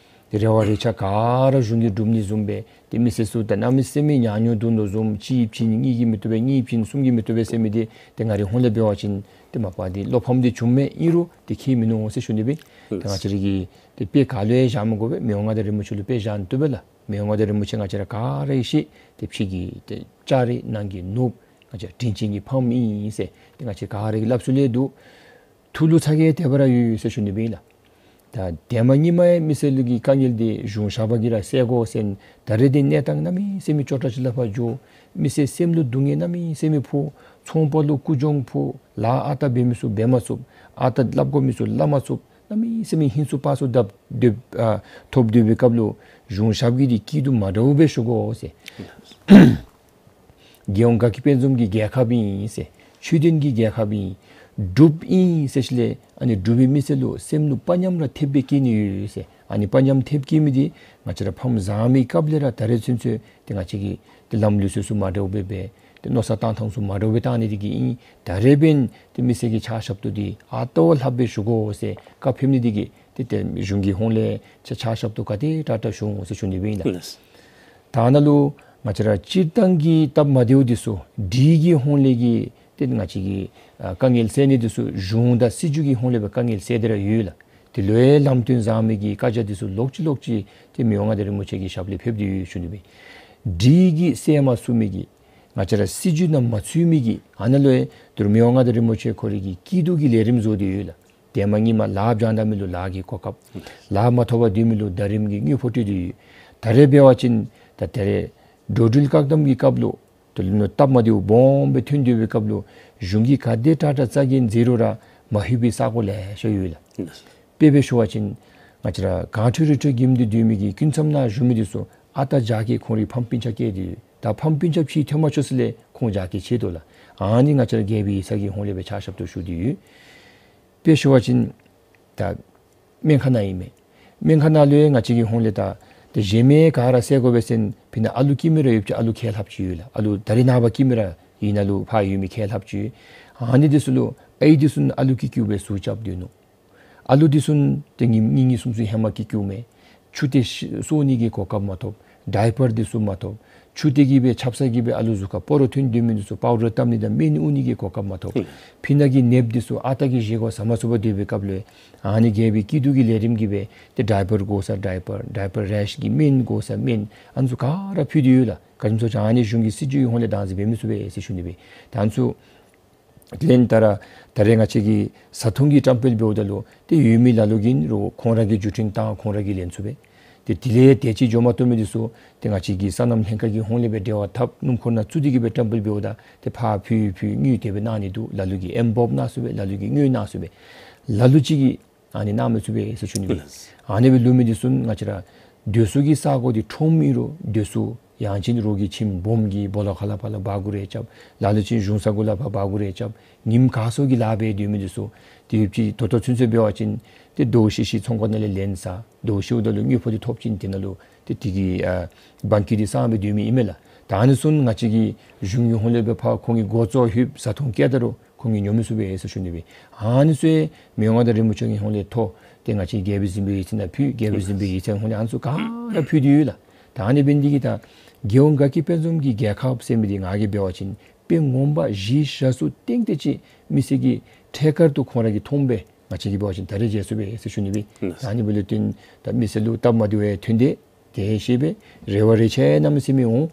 ཏེ་རེ་བ་རེ་ཆ་ག་ར་གཞུང་གིས་སྒྲུབ་ནི་བཟུམ་སྦེ་ཏེ་མི་སེར་ཚུ་ད་གནམ་མེད་ས་མེད་ཉག་ཉོག་འདུག་མནོ་བཟུམ་གཅིག་བྱིན་གཉིས་ཀྱིས་མི་བཏུབ་པས་གཉིས་བྱིན་གསུམ་གྱིས་མི་བཏུབ་པས་ཟེར་མི་འདི་ཏེ་ང་རའི་ཧོངས་ལས་འབད་བ་ཅིན་ཏེ་མ་པ་འདི་བློ་ཕམ་འདི་བྱུངམ་མས། ཨིན་རུང་འདི་ཁྱད་མིན་ནུག་ཟེར་ཞུ་ནི་སྦེ། ཏེ་ང་བཅས་ར་གིས་ཏེ་དཔེ་ག་ལུ་ཡང་བཞག་མི་དགོ་པས། མི་དབང་མངའ་བདག་རིན་པོ་ཆེ་ལུ་དཔེ་བཞག་ནི་བཏུབ་པས་ལགས། མི་དབང་མངའ་བདག་རིན་པོ་ཆེ་ང་བཅས་ར་ག་ར་གིས་ཤེས། ཏེ་ཕྱི་གི་ཏེ་ལྕགས་རི་ནང་གི་ནོར་བུ་ང་བཅས་ར་དྲིན་ཅན་གྱི་ཕམ་ཨིན་ཟེར་ཏེ་ང་བཅས་ག་ར་གི་ལགཔ་ཚུ་ལས་འདུག། ཐུགས་ལུ་ཚ་གྱང་དེ་སྦེ་ར་ཡོད་ཡོད་ཟེར་ཞུ་ནི་སྦེ་ཨིན་ལགས། ད་ཏེ་མ་ཉིནམ་ཡང་མི་སེར་ལུ་གི་དཀའ་ངལ་འདི་གཞུང་ཞབས་པ་གིས་ར་སེལ་དགོ་ཟེར་ད་རེས་འདི་གནས་སྟངས་གནམ་མེད་ས་མེད་སྐྱོ་དྲགས་ཅིག་ལས་ཕར་འགྱོ། མི་སེར་སེམས་ལུ་སྡུག་བསྔལ་གནམ་མེད་ས་མེད་ཕོག། ཚོང་པ་ལུ་རྐུ་འཇོམས་ཕོག། ལཱ་ཨ་རྟག་འབད་མི་ཚུ་འབད་མ་ཚུགས། ཨ་རྟག་སླབ་དགོ་མི་ཚུ་སླབ་མ་ཚུགས། གནམ་མེད་ས་མེད་ཧིང་སུ་པ་སུ་བཏབ་སྡོད་ཨ་ཐོབ་སྡོད་པའི་སྐབས་ལུ་གཞུང་ཞབས་ཀྱིས་འདི་སྐྱིད་སྡུག་མ་འདྲཝ་སྦེ་ཞུ་དགོ་ཟེར། རྒྱལ་ཡོངས་དགའ་སྐྱིད་དཔལ་འཛོམས་ཀྱི་རྒྱལ་ཁབ་ཨིན་ཟེར། ཆོས་ལྡན་གྱི་རྒྱལ་ཁབ་ཨིན། འབྲུགཔ་ཨིན་ཟེར་ཞིནམ་ལས་ཨ་ནི་འབྲུག་པའི་མི་སེར་ལུ་སེམས་ལུ་དཔའ་ཉམས་ར་ཐེབས་སྦེ་སྐྱེ་ནི་ཡོད་ཟེར། ཨ་ནི་དཔའ་ཉམས་ཐེབས་སྐྱེ་མི་འདི་ང་བཅས་ར་ཕམ་བཟའ་མི་སྐབས་ལས་ར་ད་རེས་ཚུན་ཚོད་ཏེ་ང་བཅས་ཀྱིས་ཏེ་ལམ་ལུགས་སྲོལ་ཚུ་མ་འདྲཝ་སྦེ་འབད། ཏེ་མནོ་བསམ་བཏང་ཐངས་ཚུ་མ་འདྲཝ་སྦེ་བཏང་ནི་འདི་གིས་ཨིན། ད་རེས་འབདན་ཏེ་མི་སེར་གྱི་ཕྱག་ཞབས་ཏོག་འདི་ཨ་རྟག་ལྷགཔ་སྦེ་ཞུ་དགོ་ཟེར་བཀའ་ཕེབས་ནི་འདི་གིས་ཏེ་ཏེ་གཞུང་གི་ཧོངས་ལས་ཕྱག་ཕྱག་ཞབས་ཏོག་ག་དེ་དྲག་དྲག་ཞུ་འོང་ཟེར་ཞུ་ནི་སྦེ་ཨིན་ལགས། ལགས། ད་ནཱ་ལུ་ང་བཅས་ར་སྤྱིར་བཏང་གི་སྟབས་མ་བདེཝ་འདི་ཚུ་སྒྲིག་གི་ཧོངས་ལས་ཀྱི་ཏེ་ང་བཅས་ཀྱི་ཨ་དཀའ་ངལ་སེལ་ནི་འདི་ཚུ་གཞུང་དང་སྲིད་བྱུས་ཀྱི་ཧོངས་ལས་སྦེ་དཀའ་ངལ་སེལ་ཏེ་ར་ཡོད་ལགས། དེ་ལུ་ཡང་ལམ་སྟོན་བཟང་མི་གི་བཀའ་རྒྱ་འདི་ཚུ་ལོག་ཅི་ལོག་ཅི་ཏེ་མི་དབང་མངའ་བདག་རིན་པོ་ཆེ་གི་ཞབས་ལས་ཕེབས་ཏེ་ཡོད་ཞུ་ནི་སྦེ། སྒྲིག་གིས་སེལ་མ་ཚུགས་མི་གི་ང་བཅས་ར་སྲིད་བྱུས་ནང་མ་ཚུད་མི་གི་ཨ་ནཱ་ལུ་ཡང་ད་རུང་མི་དབང་མངའ་བདག་རིན་པོ་ཆེ་ཁོ་རའི་གི་སྐྱིད་སྡུག་གི་ལས་རིམ་བཟོ་སྟེ་ཡོད་ལགས། ཏེ་མ་ཉིནམ་ལཱ་འབྱང་ད་མི་ལུ་ལཱ་གི་གོ་སྐབས། ལཱ་མ་ཐོབ་པར་སྡོད་མི་ལུ་ཟླ་རིམ་གྱི་དངུལ་ཕོགས་སྤྲོད་དེ་ཡོད། ད་རེས་འབད་བ་ཅིན་ད་ད་རེས་འགྲོ་འགྲུལ་བཀག་དམ་གྱི་སྐབས་ལུ་ དེ་ལུ་ནོ་སྟབས་མ་བདེཝ་སྦོམ་སྦེ་ཐོན་ཏེ་ཡོད་པའི་སྐབས་ལུ་གཞུང་གིས་ག་དེ་དྲག་དྲག་རྩ་འགེངས་མཛད་རུང་ར་མ་ལྷོད་པའི་ས་གོ་ལེ་ཤ་ཡོད་ལགས། དཔེ་སྦེ་ཞུ་བ་ཅིན་ང་བཅས་ར་གངས་ཁྲོད་རི་ཁྲོད་འགྱིམ་སྟེ་སྡོད་མི་གི་སྐུ་མཚམས་ནང་བཞུགས་མི་འདི་ཚུ་ཨ་རྟག་རྒྱ་སྐྱེད་ཁོང་རའི་ཕམ་སྤུན་ཆ་སྐྱེས་ཏེ་ཡོད། ད་ཕམ་སྤུན་ཆ་ཕྱི་ཐོན་མ་ཆོག་ས་ལས་ཁོང་རྒྱ་སྐྱེད་ཆེ་དོ་ལགས། ཨ་ནི་ང་བཅས་ར་རྒྱལ་པོའི་ཡིག་ཚང་གི་ཧོང་ལས་སྦེ་ཕྱག་ཞབས་ཏོག་ཞུ་སྟེ་ཡོད། དཔེ་ཞུ་བ་ཅིན་ད་སྨན་ཁང་ནང་ཨིན་མས། སྨན་ཁང་ནང་ལུ་ཡང་ང་བཅས་ཀྱི་ཧོང་ལས་ད་ཏེ་གཞན་མི་ག་ར་བསད་དགོ་པས་ཟེར་ཕི་ནཱ་ཨ་ལུ་སྐྱེ་མི་ར་ཡོདཔ་ཅིག་ཨ་ལུ་ཁལ་ལྷགཔ་ཅིག་ཡོད་ལགས། ཨ་ལུ་ད་རེས་ནངས་པ་སྐྱེ་མི་ར་ཨིན་ན་ལུ་ཕར་ཡོད་མི་ཁལ་ལྷགཔ་ཅིག་ཡོད། ཨ་ནི་འདི་ཚུ་ལུ་ཨའི་འདི་ཚུ་ཨ་ལུ་སྐྱིད་སྐྱིད་སྦེ་ཟུག་རྐྱབ་སྡོད་ནུག། ཨ་ལུ་འདི་ཚུ་ཏེ་ཉིནམ་གཉིས་གཉིས་གསུམ་གསུམ་ཧེ་མ་སྐྱིད་སྐྱིད་མས། ཆུ་ཏེ་ཤི་གསོ་ནི་གི་གོ་སྐབས་མ་ཐོབ། ཌའི་པར་འདི་ཚུ་མ་ཐོབ། ཆུ་ཏེ་གིས་སྦེ་ཆབ་གསང་གིས་སྦེ་ཨ་ལུ་གཟུགས་ཁར་སྤོ་རོ་ཐོན་སྡོད་མི་འདི་ཚུ་པའུ་ཌར་བཏབ་ནི་དང་སྨན་དབུ་ནི་གི་གོ་སྐབས་མ་ཐོབ། ཕི་ནཱ་གི་ནདཔ་འདི་ཚུ་ཨ་རྟག་གི་བཞེས་སྒོ་ཟ་མ་ཚུགས་པར་སྡོད་པའི་སྐབས་ལུ་ཨ་ནི་རྒྱལ་པོའི་སྐྱིད་སྡུག་གི་ལས་རིམ་གྱིས་སྦེ་ཏེ་ཌའི་པར་དགོ་ས་ཌའི་པར་ཌའི་པར་རེཤ་གི་སྨན་དགོ་ས་སྨན་ཨ་ནི་ཚུ་ག་ར་ཕུལ་ཏེ་ཡོད་ལགས། ག་ཅི་སྨོ་ཟེར་བ་ཅིན་ཨ་ནི་གཞུང་གི་སྲིད་བྱུས་ཀྱི་ཧོང་ལས་བདག་འཛིན་འབད་མི་ཚུགས་པས་ཟེར་ཞུ་ནི་སྦེ། ད་ཨ་ནི་ཚུ་ལན་ད་ར་ད་རེས་ང་བཅས་ཀྱིས་བཟའ་འཐུང་གི་བཀྲམ་སྤེལ་འབདཝ་ད་ལུ་ཏེ་ཡོད་མི་ལ་ལུ་གིས་རུང་ཁོང་ར་གིས་བརྒྱུད་འཕྲིན་བཏང་ཁོང་ར་གིས་ལེན་ཚུགས་པས། ཏེ་དེ་ལས་དེ་ཅིག་འགྱོ་མ་བཏུབ་མི་འདི་ཚུ་ཏེ་ང་བཅས་ཀྱི་སོ་ནམ་ལྷན་ཁག་གི་ཧོང་ལས་སྦེ་འབྲེལ་བ་འཐབ་སྣུམ་འཁོར་ནང་བཙུགས་ཏེ་གིས་སྦེ་བཀྲམ་སྤེལ་འབདཝ་ད་ཏེ་ཕར་ཕུལ་ཕུལ་དངུལ་དེ་སྦེ་གནང་ནི་འདུག། ལ་ལུ་གིས་ཨེན་བེ་ལོབ་གནང་ཚུགས་པས། ལ་ལུ་གིས་དངུལ་གནང་ཚུགས་པས། ལ་ལུ་ཅིག་གིས་ཨ་ནི་གནང་མི་ཚུགས་པས་ཟེར་ཞུ་ནི་སྦེ། ལགས། ཨ་ནི་སྦེ་ལུས་མི་འདི་ཚུ་ང་བཅས་ར་སྡོད་ས་གི་ས་གོ་འདི་ཁྲོམ་ཨིན་རུང་སྡོད་ས་ཡང་ཅིན་རོགས་ཀྱི་ཁྱིམ་སྦོམ་གྱི་སྦོ་ལོགས་ཁ་ལས་ཕར་ལུ་འབག་དགོ་རུང་རྐྱབ། ལ་ལུ་ཅིག་གཞུང་ས་གུ་ལས་ཕར་འབག་དགོ་རུང་རྐྱབ། ཉིནམ་ག་སོང་གི་ལཱ་འབད་སྡོད་མི་འདི་ཚུ་ཏེ་ཡོདཔ་ཅིག་ད་ལྟོ་ཚུན་ཚོད་འབད་བ་ཅིན་ཏེ་དོ་ཤི་ཤི་ཚོང་ཁང་ནང་ལས་ལེན་ས། དོ་ཤིཝ་ད་ལུ་དངུལ་ཕོགས་འདི་ཐོབ་ཅིན་དེ་ནང་ལུ་ཏེ་དེ་གི་ཨ་བང་ཀི་འདི་བསང་སྦེ་སྡོད་མི་ཨིན་མས་ལགས། ད་ཨ་ནི་ཚུ་ང་བཅས་ཀྱི་གཞུང་གི་ཧོང་ལས་སྦེ་ཕར་ཁོང་གི་འགོ་གཙོ་ལྷོདཔ་བཟའ་འཐུང་བསྐྱལ་ད་རུང་ཁོང་གིས་ཉོ་མི་ཚུགས་པས་ཟེར་ཞུ་ནི་སྦེ། ཨ་ནི་ཚུ་ཡང་མི་དབང་མངའ་བདག་རིན་པོ་ཆེ་གི་ཧོང་ལས་ཐོ་ཏེ་ང་བཅས་རྒྱལ་པོའི་གཟིམ་དཔོན་ཡིག་ཚང་ནང་ཕུལ། རྒྱལ་པོའི་གཟིམ་དཔོན་ཡིག་ཚང་ཧོང་ལས་ཨ་ནི་ཚུ་ག་ར་ཕུལ་ཏེ་ཡོད་ལགས། ད་ཨ་ནི་འབད་ནི་འདི་གིས་ད་རྒྱལ་ཡོངས་དགའ་སྐྱིད་དཔལ་འཛོམས་ཀྱི་རྒྱལ་ཁབ་ཟེར་མི་འདི་ང་གིས་འབད་བ་ཅིན་དཔེ་ངོ་མ་གཞི་བཞག་ས་སྟེང་དེ་ཅིག་མི་སེར་གྱིས་ཐད་ཀར་དུ་ཁོང་ར་གིས་མཐོང་སྦེ་ང་བཅས་ཀྱིས་འབད་བ་ཅིན་ད་རེས་མཇལ་ཚུགས་པས་ཟེར་ཞུ་ནི་སྦེ། ལགས། ཨ་ནི་འབདཝ་ལས་བརྟེན་ད་མི་སེར་ལུ་སྟབས་མ་བདེཝ་ཐོན་ཏེ་དེ་ཤེས་པས། རེ་བ་རེ་ཆེ་གནམ་མེད་ས་མེད་འོང་།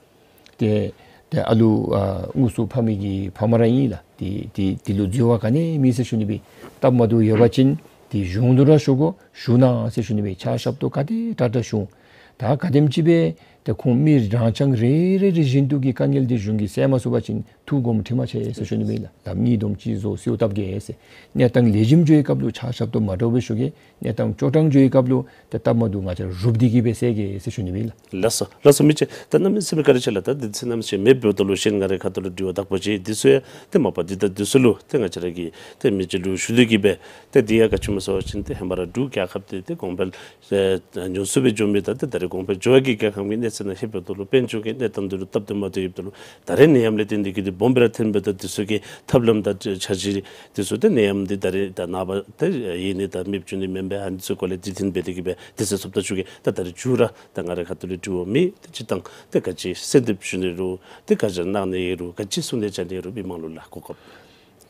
ཏེ་ཏེ་ཨ་ལུ་ཨ་དངོས་སུ་ཕ་མའི་གི་ཕམ་ར་ཨིན་ལགས། ཏེ་ཏེ་དེ་ལུ་འཛོལ་བ་ག་ནི་ཡང་མེད་ཟེར་ཞུ་ནི་སྦེ། སྟབས་མ་བདེཝ་ཡོད་པ་ཅིན་ཏེ་གཞུང་ལུ་ར་ཞུ་དགོ། ཞུ་གནང་ཟེར་ཞུ་ནི་སྦེ། ཕྱག་ཞབས་ཏོག་ག་དེ་དྲག་དྲག་ཞུ་འོང་། ད་ག་དེམ་ཅིག་སྦེ་ཏེ་ཁོང་མི་རང་རྐྱང་རེ་རེ་རེ་བཞིན་དུ་གི་དཀའ་ངལ་འདི་གཞུང་གིས་སེལ་མ་ཚུགས་པ་ཅིན་ཐུགས་དགོངསམ་ཁྲེལ་མ་ཆེ་ཟེར་ཞུ་ནི་སྦེ་ལགས། ལགཔ་གཉིས་བསྡོམས་ཅིག་བཟོ་གསོལཝ་བཏབ་གེ་ཟེར། གནས་སྟངས་ལེགས་ཤོམ་འགྱོ་བའི་སྐབས་ལུ་ཕྱག་ཞབས་ཏོག་མ་འདྲཝ་སྦེ་ཞུ་གེ། གནས་སྟངས་སྐྱོ་དྲགས་འགྱོ་བའི་སྐབས་ལུ་ཏེ་སྟབས་མ་བདེཝ་ང་བཅས་རུབ་སྟེ་གིས་སྦེ་སེལ་གེ་ཟེར་ཞུ་ནི་སྦེ་ལགས། ལགས་སོ། ལགས་སོ་མི་རྗེ། ད་གནམ་མེད་ས་མེད་བཀའ་དྲིན་ཆེ་ལགས། ད་དུས་ཚོད་གནམ་མེད་ས་མེད་མེདཔ་ད་ལུ་གཞན་ང་རའི་ཁ་ཐུག་ལུ་དྲི་བ་དག་པ་ཅིག་འདི་ཚུ་ཡང་ཏེ་མ་པ་འདི་ད་འདི་ཚུ་ལུ་ཏེ་ང་བཅས་ར་གི་ཏེ་མི་རྗེ་ལུ་ཞུ་སྟེ་གིས་སྦེ་ཏེ་འདི་ཡང་ག་ཅི་སྨོ་ཟེར་བ་ཅིན་ཏེ་ཧེ་མ་ར་འབྲུག་རྒྱལ་ཁབ་འདི་ཏེ་གོང་འཕེལ་ཨེ་ཉུང་སུ་སྦེ་འགྱོ་མི་ད་ཏེ་ད་རེས་གོང་འཕེལ་འགྱོ་བའི་གི་རྒྱལ་ཁབ་ཀྱི་གནས་ཚད་ནང་ལྷོདཔ་ད་ལུ་དཔལ་འབྱོར་གྱི་གནས་སྟངས་འདི་ལུ་སྟབས་བདེ་མ་བདེཝ་ཡོདཔ་ད་ལུ་ད་རེས་ནད་ཡམས་ལས་བརྟེན་ཏེ་གིས་ཏེ་སྦོམ་སྦེ་ར་ཐོན་པས། ད་འདི་ཚུ་གི་ཐབས་ལམ་དང་འཆར་གཞི་འདི་ཚུ་ཏེ་ནད་ཡམས་འདི་ད་རེས་ད་ནངས་པ་ཏེ་ཡེ་ནི་ད་མེདཔ་འགྱོ་ནི་མེན་པས། ཨ་ནི་ཚུ་སྐོར་ལས་གྲོས་བསྟུན་འབད་དེ་གིས་སྦེ་དུས་ཚོད་ཚུདཔ་ད་ཞུ་གེ། ད་ད་རེས་མཇུག་ར་ད་ང་རའི་ཁ་ཐུག་ལུ་དྲི་བ་མེད། ཏེ་སྤྱིར་བཏང་ཏེ་ག་ཅི་གསོལ་འདེབས་ཞུ་ནི་རུང་ཏེ་ག་ཅི་གནང་ནི་ཡོད་རུང་ག་ཅི་གསུང་ནི་བཅའ་ནི་ཡོད་རུང་མི་མང་ལུ་ལགས་གོ་སྐབས།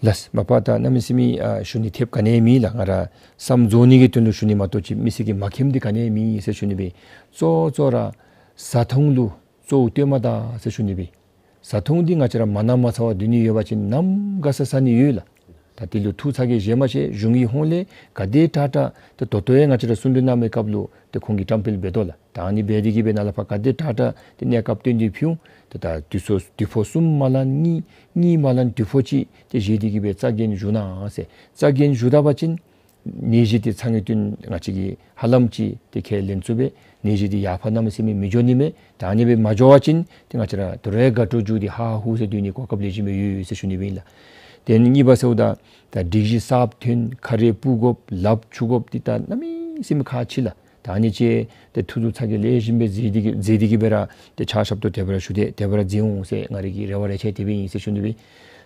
ལགས། མ་པ་ད་གནམ་མེད་ས་མེད་ཨ་ཞུ་ནི་ཐེབས་ག་ནི་ཡང་མེད་ལགས། ང་ར་བསམ་རྫོགས་ནི་གི་དོན་ལུ་ཞུ་ནི་མ་གཏོགས་ཅིག་མི་སེར་གྱིས་མ་མཁྱེནམ་འདི་ག་ནི་ཡང་མེད་ཟེར་ཞུ་ནི་སྦེ། གཙོ་གཙོ་ར་བཟའ་འཐུང་ལུ་གཙོ་བོ་སྟོནམ་ད་ཟེར་ཞུ་ནི་སྦེ། བཟའ་འཐུང་འདི་ང་བཅས་ར་མ་ན་མ་ཚ་བར་སྡོད་ནི་ཡོད་པ་ཅིན་ནམ་དགའ་ས་ཟ་ནི་ཡོད་ལགས། ད་དེ་ལུ་ཐུགས་ཚ་གྱང་བཞེས་མ་ཤེས། གཞུང་གི་ཧོང་ལས་ག་དེ་དྲག་དྲག་ཏེ་ད་ལྟོ་ཡང་ང་བཅས་ར་གསུང་གྲོས་གནང་བའི་སྐབས་ལུ་ཏེ་ཁོང་གིས་བཀྲམ་སྤེལ་འབད་དོ་ལགས། ད་ཨ་ནི་འབད་དེ་གིས་སྦེ་ནཱ་ལས་ཕར་ག་དེ་དྲག་དྲག་ཏེ་གནས་སྐབས་སྟོན་ཏེ་ཕུལ་འོང་། ཏེ་ད་དུས་ཚོད་དུས་ཕོགས་གསུམ་མ་ལང་གཉིས་གཉིས་མ་ལང་དུས་ཕོགས་ཅིག་ཏེ་བཞེས་ཏེ་གིས་སྦེ་རྩ་འགེངས་ཞུ་གནང་ཟེར། རྩ་འགེངས་ཞུ་ད་པ་ཅིན་ནད་གཞི་འདི་ཚ་ངེས་བསྟུན་ང་བཅས་ཀྱིས་ཧ་ལམ་ཅིག་ཏེ་ཁས་ལེན་ཚུགས་པས། ནད་གཞི་འདི་ཡར་ཕར་གནམ་མེད་ས་མེད་མི་འགྱོ་ནི་མས། ད་ཨ་ནི་སྦེ་མ་འགྱོ་བ་ཅིན་ཏེ་ང་བཅས་ར་དོ་རུང་དགའ་སྤྲོ་འགྱོ་སྟེ་ཧ་ཧུ་ཟེར་སྡོད་ནི་གོ་སྐབས་ལེགས་ཤོམ་སྦེ་ཡོད་ཟེར་ཞུ་ནི་སྦེ་ཨིན་ལགས། དེ་ནི་གཉིས་པ་ཟེརཝ་ད་ད་སྒྲིག་གཞི་གསརཔ་ཐོན། ཁ་རས་སྤུ་དགོཔ་ལགཔ་འཁྱུ་དགོཔ་འདི་ད་གནམ་མེད་ས་མེད་ཁག་ཆེ་ལགས། ད་ཨ་ནི་ཅིག་ཏེ་ཐུགས་ཚ་གྱང་ལེགས་ཤོམ་སྦེ་མཛད་དེ་གིས་མཛད་དེ་གིས་སྦེ་ར་ཏེ་ཕྱག་ཞབས་ཏོག་དེ་སྦེ་ར་ཞུ་སྟེ་དེ་སྦེ་ར་མཛད་འོང་ཟེར་ང་རའི་གི་རེ་བ་རེ་ཆེ་དེ་སྦེ་ཨིན་ཟེར་ཞུ་ནི་སྦེ།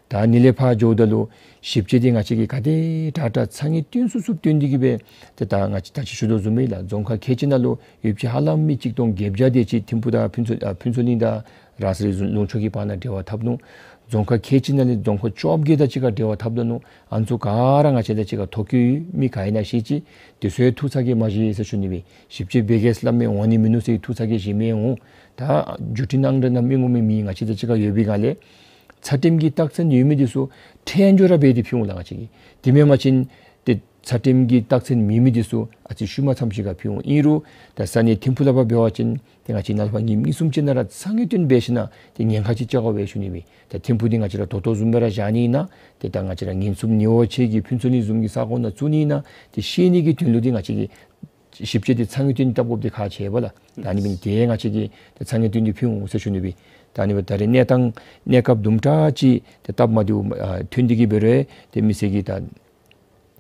ད་ཨ་ནི་ལས་ཕར་འགྱོཝ་ད་ལུ་ཞིབ་དཔྱད་འདི་ང་བཅས་ཀྱིས་ག་དེ་དྲག་དྲག་ཚ་ངེས་བསྟུན་ཚུགས་ཚུགསཔ་བསྟུན་ཏེ་གིས་སྦེ་ཏེ་ད་ང་བཅས་ད་ཅི་ཞུ་དོ་བཟུམ་སྦེ་ལགས། རྫོང་ཁག་ཁལ་གཅིག་ནང་ལུ་ཡོདཔ་ཅིག་ཧ་ལམ་མི་གཅིག་སྟོང་བརྒྱད་བརྒྱ་དེ་ཅིག་ཐིམ་ཕུག་དང་ཕུན་ཚོགས་ཨ་ཕུན་ཚོགས་གླིང་དང་རང་སོའི་ལུང་ཕྱོགས་ཀྱི་བར་ན་འབྲེལ་བ་འཐབ་ནུག། རྫོང་ཁག་ཁལ་གཅིག་ནང་ལས་རྫོང་ཁག་བཅོ་བརྒྱད་དང་གཅིག་ཁར་འབྲེལ་བ་འཐབ་ད་ནུག། ཨ་ནི་ཚུ་ག་ར་ང་བཅས་དང་གཅིག་ཁར་ཐོ་བཀོད་ཡོད། མི་ག་ཨིན་ན་ཤེས་ཅི། དེ་ཚུ་ཡང་ཐུགས་ཚ་གྱང་མ་བཞེས་ཟེར་ཞུ་ནི་སྦེ། ཞིབ་དཔྱད་འབད་གེ་སླབ་མི་འོང་ནི་མིན་ནུག་ཟེར་ཐུགས་ཚ་གྱང་བཞེས་མི་འོང་། ད་བརྒྱུད་འཕྲིན་ནང་འདྲ་ནང་མི་ངོ་མ་མི་ང་བཅས་དང་གཅིག་ཁར་ཡོད་པའི་སྒང་ལས་ཚད་ལྡན་གྱི་རྟགས་མཚན་ཡོད་མི་འདི་ཚུ་ཁྲལ་འགྱོ་ར་འབད་དེ་ཕུལ་འོང་ལགས་ང་བཅས་ཀྱིས། དེ་མེན་པ་ཅིན་ཏེ་ ཚད་རིམས་ཀྱི་རྟགས་མཚན་མེད་མི་འདི་ཚུ་ཨ་ཙི་ཤུལ་མ་ཙམ་ཅིག་ཁར་ཕུལ་འོང་། ཨིན་རུང་ད་ས་གནས་ཐིམ་ཕུག་ལུ་འབད་བ་ཅིན་ཏེ་ང་བཅས་ནངས་པ་ཉིནམ་གཉིས་གསུམ་ཅིག་ནང་ར་ཚ་ངེས་སྟོན་འབད་ཞིནམ་ཏེ་ཉེན་ཁ་ཅིག་བཅག་དགོ་པས་ཞུ་ནི་མས། ད་ཐིམ་ཕུག་འདི་ང་བཅས་ར་ད་ལྟོ་བཟུམ་སྦེ་ར་བཞག་ནི་ཨིན་ན་ཏེ་ད་ང་བཅས་ར་ཉེན་སྲུང་ནེའུ་ཆེ་གི་ཕུན་ཚོགས་གླིང་བཟུམ་གྱི་ས་གོ་ནང་བཙུགས་ནི་ཨིན་ན་ཏེ་ཤེས་ནི་གི་དོན་ལུ་འདི་ང་བཅས་ཀྱིས་ཞིབ་དཔྱད་འདི་ཚ་ངེས་སྟོན་བཏབ་དགོཔ་འདི་ཁག་ཆེ་བས་ལགས། ད་ཨ་ནི་འབད་ནི་འདི་ང་བཅས་ཀྱིས་ཏེ་ཚ་ངེས་སྟོན་འདི་ཕུལ་འོང་ཟེར་ཞུ་ནི་སྦེ། ད་ཨ་ནི་འབདཝ་ད་རེས་གནས་སྟངས་གནས་སྐབས་དུམ་གྲ་ཅིག་ཏེ་སྟབས་མ་བདེཝ་ཨ་ཐོན་ཏེ་གི་འབད་རུང་ཏེ་མི་སེར་གྱིས་ད་ཨ་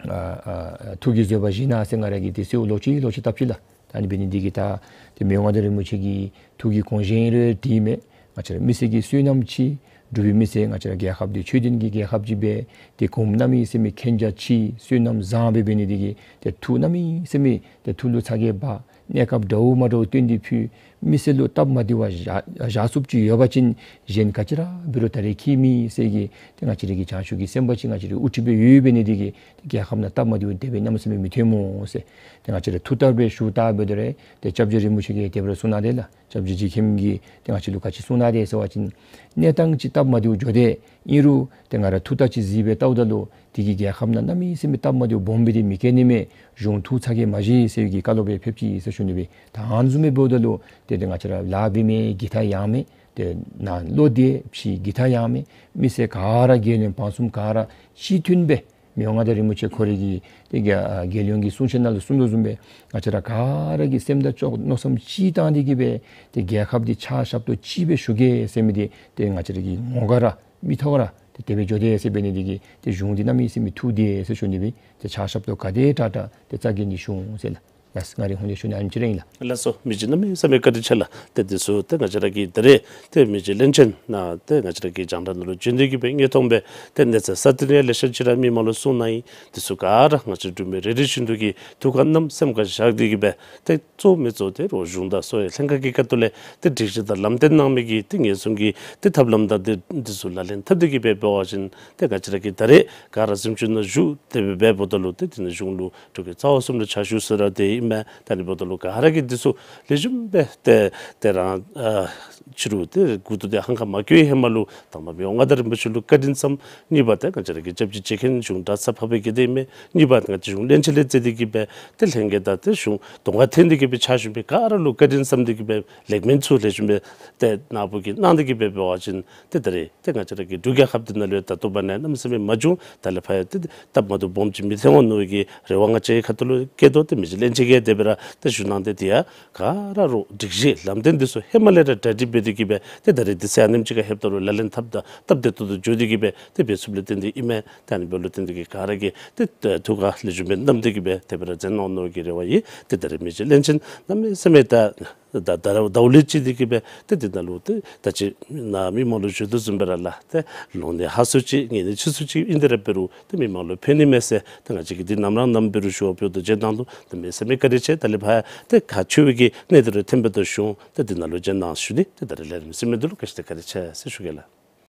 ཨ་ཐུགས་ཀྱི་བཟོད་པ་བཞེས་གནང་ཟེར་ང་ར་གིས་ཏེ་གསོལཝ་ལོག་ཅི་ལོག་ཅི་བཏབ་ཅི་ལགས། ད་ཨ་ནི་འབད་ནི་འདི་གིས་ད་ཏེ་མི་དབང་མངའ་བདག་རིན་པོ་ཆེ་གི་ཐུགས་ཀྱི་དགོངས་བཞེད་རེ་འདི་མས། ང་བཅས་ར་མི་སེར་གྱི་བསོད་ནམས་ཅིག་འབྲུག་པའི་མི་སེར་ང་བཅས་ར་རྒྱལ་ཁབ་འདི་ཆོས་ལྡན་གྱི་རྒྱལ་ཁབ་ཅིག་འབད་ཏེ་གོངམ་གནམ་མེད་ས་མེད་མཁྱེན་རྒྱ་ཆེ་བསོད་ནམས་བཟང་སྦེ་འབད་ནི་འདི་གིས་ཏེ་ཐུགས་གནམ་མེད་ས་མེད་ཏེ་ཐུགས་ལུ་ཚ་གྱང་འབག་གནས་སྐབས་འདྲཝ་མ་འདྲཝ་སྟོན་ཏེ་ཕུལ། མི་སེར་ལུ་སྟབས་མ་བདེཝ་བཞག་བཞག་ཚུགསཔ་ཅིག་ཡོད་པ་ཅིན་གཞན་ག་ཅི་ར་འབད་རུང་ད་རེས་ཁྱད་མེད་ཟེར་གྱི་ཏེ་ང་བཅས་ར་གི་བྱང་ཆུབ་ཀྱི་སེམས་དཔའ་ཅིག་ང་བཅས་ར་དབུ་ཁྲིད་སྦེ་ཡོད་འབད་ནི་འདི་གིས་ཏེ་རྒྱལ་ཁབ་ནང་སྟབས་མ་བདེཝ་དེ་སྦེ་གནམ་མེད་ས་མེད་མི་ཐོན་སྨོ་ཟེར། ཏེ་ང་བཅས་ར་ཐུགས་ཐག་སྦེ་ཞུ་ད་འབད་དེ་ར་ཏེ་སྐྱབས་རྗེ་རིན་པོ་ཆེ་གིས་དེ་སྦེ་ར་གསུངས་གནང་དེས་ལགས། སྐྱབས་རྗེ་རྗེ་མཁན་གྱིས་ཏེ་ང་བཅས་ལུ་ག་ཅི་གསུངས་གནང་དེས་ཟེར་བ་ཅིན་གནས་སྟངས་ཅིག་སྟབས་མ་བདེཝ་འགྱོ་དེས། ཨིན་རུང་ཏེ་ང་ར་ཐུགས་ཐག་ཅིག་གཟིགས་སྦེ་བལྟཝ་ད་ལུ་དེ་གིས་རྒྱལ་ཁབ་ནང་གནམ་མེད་ས་མེད་སྟབས་མ་བདེཝ་སྦོམ་སྦེ་འདི་མི་བཀལ་ནི་མས། གཞུང་ཐུགས་ཚ་གྱང་མ་བཞེས་ཟེར་བའི་གི་བཀའ་སློབ་སྦེ་ཕེབས་ཅི་ཟེར་ཞུ་ནི་སྦེ། ད་ཨ་ནི་བཟུམ་སྦེ་འབདཝ་ད་ལུ་ཏེ་ཏེ་ང་བཅས་ར་ལཱ་འབད་མི་གི་ཐ་ཡང་མེད། ཏེ་ནང་ལུ་ཏེ་ཕྱི་གི་ཐ་ཡང་མེད། མི་སེར་ག་ར་རྒྱལ་བློན་འབངས་གསུམ་ག་ར་གཅིག་མཐུན་སྦེ་མི་དབང་མངའ་བདག་རིན་པོ་ཆེ་ཁོ་རའི་གི་ཏེ་རྒྱལ་རྒྱལ་ཡོངས་ཀྱི་གསུང་བཤད་ནང་ལུ་གསུངས་དོ་བཟུམ་སྦེ་ང་བཅས་ར་ག་ར་གིས་སེམས་དང་ཅོག་མནོ་བསམ་གཅིག་བཏང་སྟེ་གི་སྦེ་ཏེ་རྒྱལ་ཁབ་འདི་ཕྱག་ཞབས་ཏོག་གཅིག་སྦེ་ཞུ་གེ་ཟེར་མི་འདི་ཏེ་ང་བཅས་ར་གི་ངོ་དགའ་ར་མིག་ཏོ་ར་ཏེ་དེ་སྦེ་འགྱོ་དེས་ཟེར་འབད་ནི་འདི་གིས་ཏེ་གཞུང་འདི་གནམ་མེད་ས་མེད་ཐུགས་བདེ་ཟེར་ཞུ་ནི་སྦེ། ཏེ་ཕྱག་ཞབས་ཏོག་ག་དེ་དྲག་དྲག་ཏེ་རྩ་འགེངས་ཏེ་ཞུ་འོང་ཟེར་ལགས། ལགས་སོ། མི་རྗེ་གནམ་མེད་ས་མེད་བཀའ་དྲིན་ཆེ་ལགས། ཏེ་འདི་ཚུ་མི་རྗེ་གནམ་མེད་ས་མེད་བཀའ་དྲིན་ཆེ་ལགས། ཏེ་འདི་ཚུ་ཏེ་ང་བཅས་ར་གི་ད་རེས་ཏེ་མི་རྗེ་བློན་ཆེན་ནཱ་ཏེ་ང་བཅས་ར་གི་རྒྱང་བསྒྲགས་ནང་ལུ་བྱོན་ཏེ་གི་སྦེ་དངོས་མཐོང་སྦེ་ཏེ་གནས་ཚུལ་གསར་བཏོན་ཡང་ལེ་ཤ་ཅིག་ར་མི་མང་ལུ་གསུངས་གནང་ཡི། འདི་ཚུ་ག་ར་ང་བཅས་འབྲུག་མི་རེ་རེ་བཞིན་དུ་གིས་ཐུགས་ཁར་བསྣམས་སེམས་ཁར་བཞག་སྟེ་གི་སྦེ་ཏེ་གཙོ་མི་གཙོ་ཏེ་རོགས་གཞུང་དང་གསོ་བའི་ལྷན་ཁག་གི་ཁ་ཐུག་ལས་ཏེ་སྒྲིག་གཞི་དང་ལམ་སྟོན་གནང་མི་གི་ཏེ་ཉེན་སྲུང་གི་ཏེ་ཐབས་ལམ་དང་ཏེ་འདི་ཚུ་ལག་ལེན་འཐབ་སྟེ་གི་སྦེ་འབད་བ་ཅིན་ཏེ་ང་བཅས་ར་གིས་ད་རེས་ག་ར་གཟིམ་ཅུང་ནང་བཞུགས་ཏེ་སྦེ་འབདཝ་ད་ལུ་ཏེ་དེ་ནང་གཞུང་ལུ་འབྲུག་གི་རྩ་བ་གསུམ་ལུ་ཕྱག་ཞུ་ས་ར་དེ་ཨིན་མས། ད་ཨ་ནི་འབདཝ་ད་ལུ་ག་ར་གིས་འདི་ཚུ་ལེགས་ཤོམ་སྦེ་ཏེ་ཏེ་རང་ཨ་ཕྱི་རུ་ཏེ་མགུ་ཏོ་འདི་ཧང་ཁ་མ་སྐྱོ་བའི་ཧེ་མ་ལུ་དང་པ་མི་དབང་མངའ་བདག་རིན་པོ་ཆེ་ལུ་བཀའ་དྲིན་བསམ། གཉིས་པ་ཏེ་ང་བཅས་ར་གི་སྐྱབས་རྗེ་རྗེ་མཁན་གཞུང་གྲྭ་ཚབ་འཕགས་པའི་དགེ་ལྡན་མས། གཉིས་པ་ཏེ་ང་བཅས་གཞུང་བློན་ཆེན་ལས་བརྩིས་ཏེ་གི་སྦེ་ཏེ་ལྷན་རྒྱས་དང་ཏེ་གཞུང་གདོང་ཁར་འཐོན་ཏེ་གི་སྦེ་ཕྱག་ཞུ་མི་ག་ར་ལུ་བཀའ་དྲིན་བསམ་སྟེ་གི་སྦེ་ལེགས་སྨོན་ཚུ་ལེགས་ཤོམ་སྦེ་ཏེ་ནཱ་བུ་གིས་གནང་སྟེ་གི་སྦེ་འབད་བ་ཅིན་ཏེ་ད་རེས་ཏེ་ང་བཅས་ར་གི་འབྲུག་རྒྱལ་ཁབ་འདི་ནང་ལུ་ཡང་ད་ལྟོ་བར་ན་གནམ་མེད་ས་མེད་མ་བྱུང་། ད་ལས་ཕར་ཡང་ཏེ་སྟབས་མ་བདེཝ་སྦོམ་ཅིག་མི་ཐོན་འོང་མནོ་བའི་གི་རེ་བ་ང་བཅས་ཁ་ཐུག་ལུ་བསྐྱེད་དོ། ཏེ་མི་རྗེ་བློན་ཆེན་གྱིས་དེ་སྦེ་ར་ཏེ་ཞུ་གནང་སྟེ་དེ་ཡང་ག་ར་རོགས་སྒྲིག་གཞི་ལམ་སྟོན་འདི་ཚུ་ཧེ་མ་ལས་ར་གྲ་སྒྲིག་འབད་དེ་གི་སྦེ་ཏེ་ད་རེས་དུས་ཚོད་ཨ་ནེམ་ཅིག་ཁར་ལྷོདཔ་ད་ལུ་ལག་ལེན་འཐབ་ད་སྟབས་བདེ་ཏོག་ཏོ་འགྱོ་སྟེ་གི་སྦེ་ཏེ་འབད་ཚུགསཔ་ལས་བརྟེན་ཏེ་ཨིན་མས། ད་ཨ་ནི་འབདཝ་ལས་བརྟེན་ཏེ་གི་ག་ར་གིས་ཏེ་ཐུགས་ཁར་ལེགས་ཤོམ་སྦེ་བསྣམས་ཏེ་གི་སྦེ་དེ་སྦེ་ར་མཛད་གནང་འོང་མནོ་བའི་གི་རེ་བ་ཡོད། ཏེ་ད་རེས་མི་རྗེ་བློན་ཆེན་གནམ་མེད་ས་མེད་ད་ད་ད་ད་ལུ་ལས་ཅིག་འདི་གི་སྦེ་ཏེ་འདི་ནང་ལུ་ཏེ་ད་ཅི་ནཱ་མི་མང་ལུ་ཞུ་དོ་བཟུམ་སྦེ་ར་ལགས། ཏེ་ལོ་ནི་ཧ་སུ་ཅིག་ངན་ནི་ཚུད་སུ་ཅིག་ཨིན་ཏེ་ར་འབད་རུང་ཏེ་མི་མང་ལུ་ཕན་ནི་མས་ཟེར་ཏེ་ང་བཅས་ཀྱིས་འདི་ནམ་ར་ནམ་འབད་རུང་ཞུ་བ་འབདཝ་ད་མཇལ་ནང་ལུ་གནམ་མེད་ས་མེད་བཀའ་དྲིན་ཆེ། ད་ལས་ཕར་ཡང་ཏེ་ག་ཆོ་བའི་གི་གནས་འདི་ལུ་ཐོན་འབདཝ་ད་ཞུ་འོང་། ཏེ་འདི་ནང་ལུ་མཇལ་གནང་ཞུ་ནི། ཏེ་ད་རེས་ལས་རིམ་ཟིན་མི་འདི་ལུ་ག་ཅི་ཏེ་བཀའ་དྲིན་ཆེ་ཟེར་ཞུ་གེ་ལགས།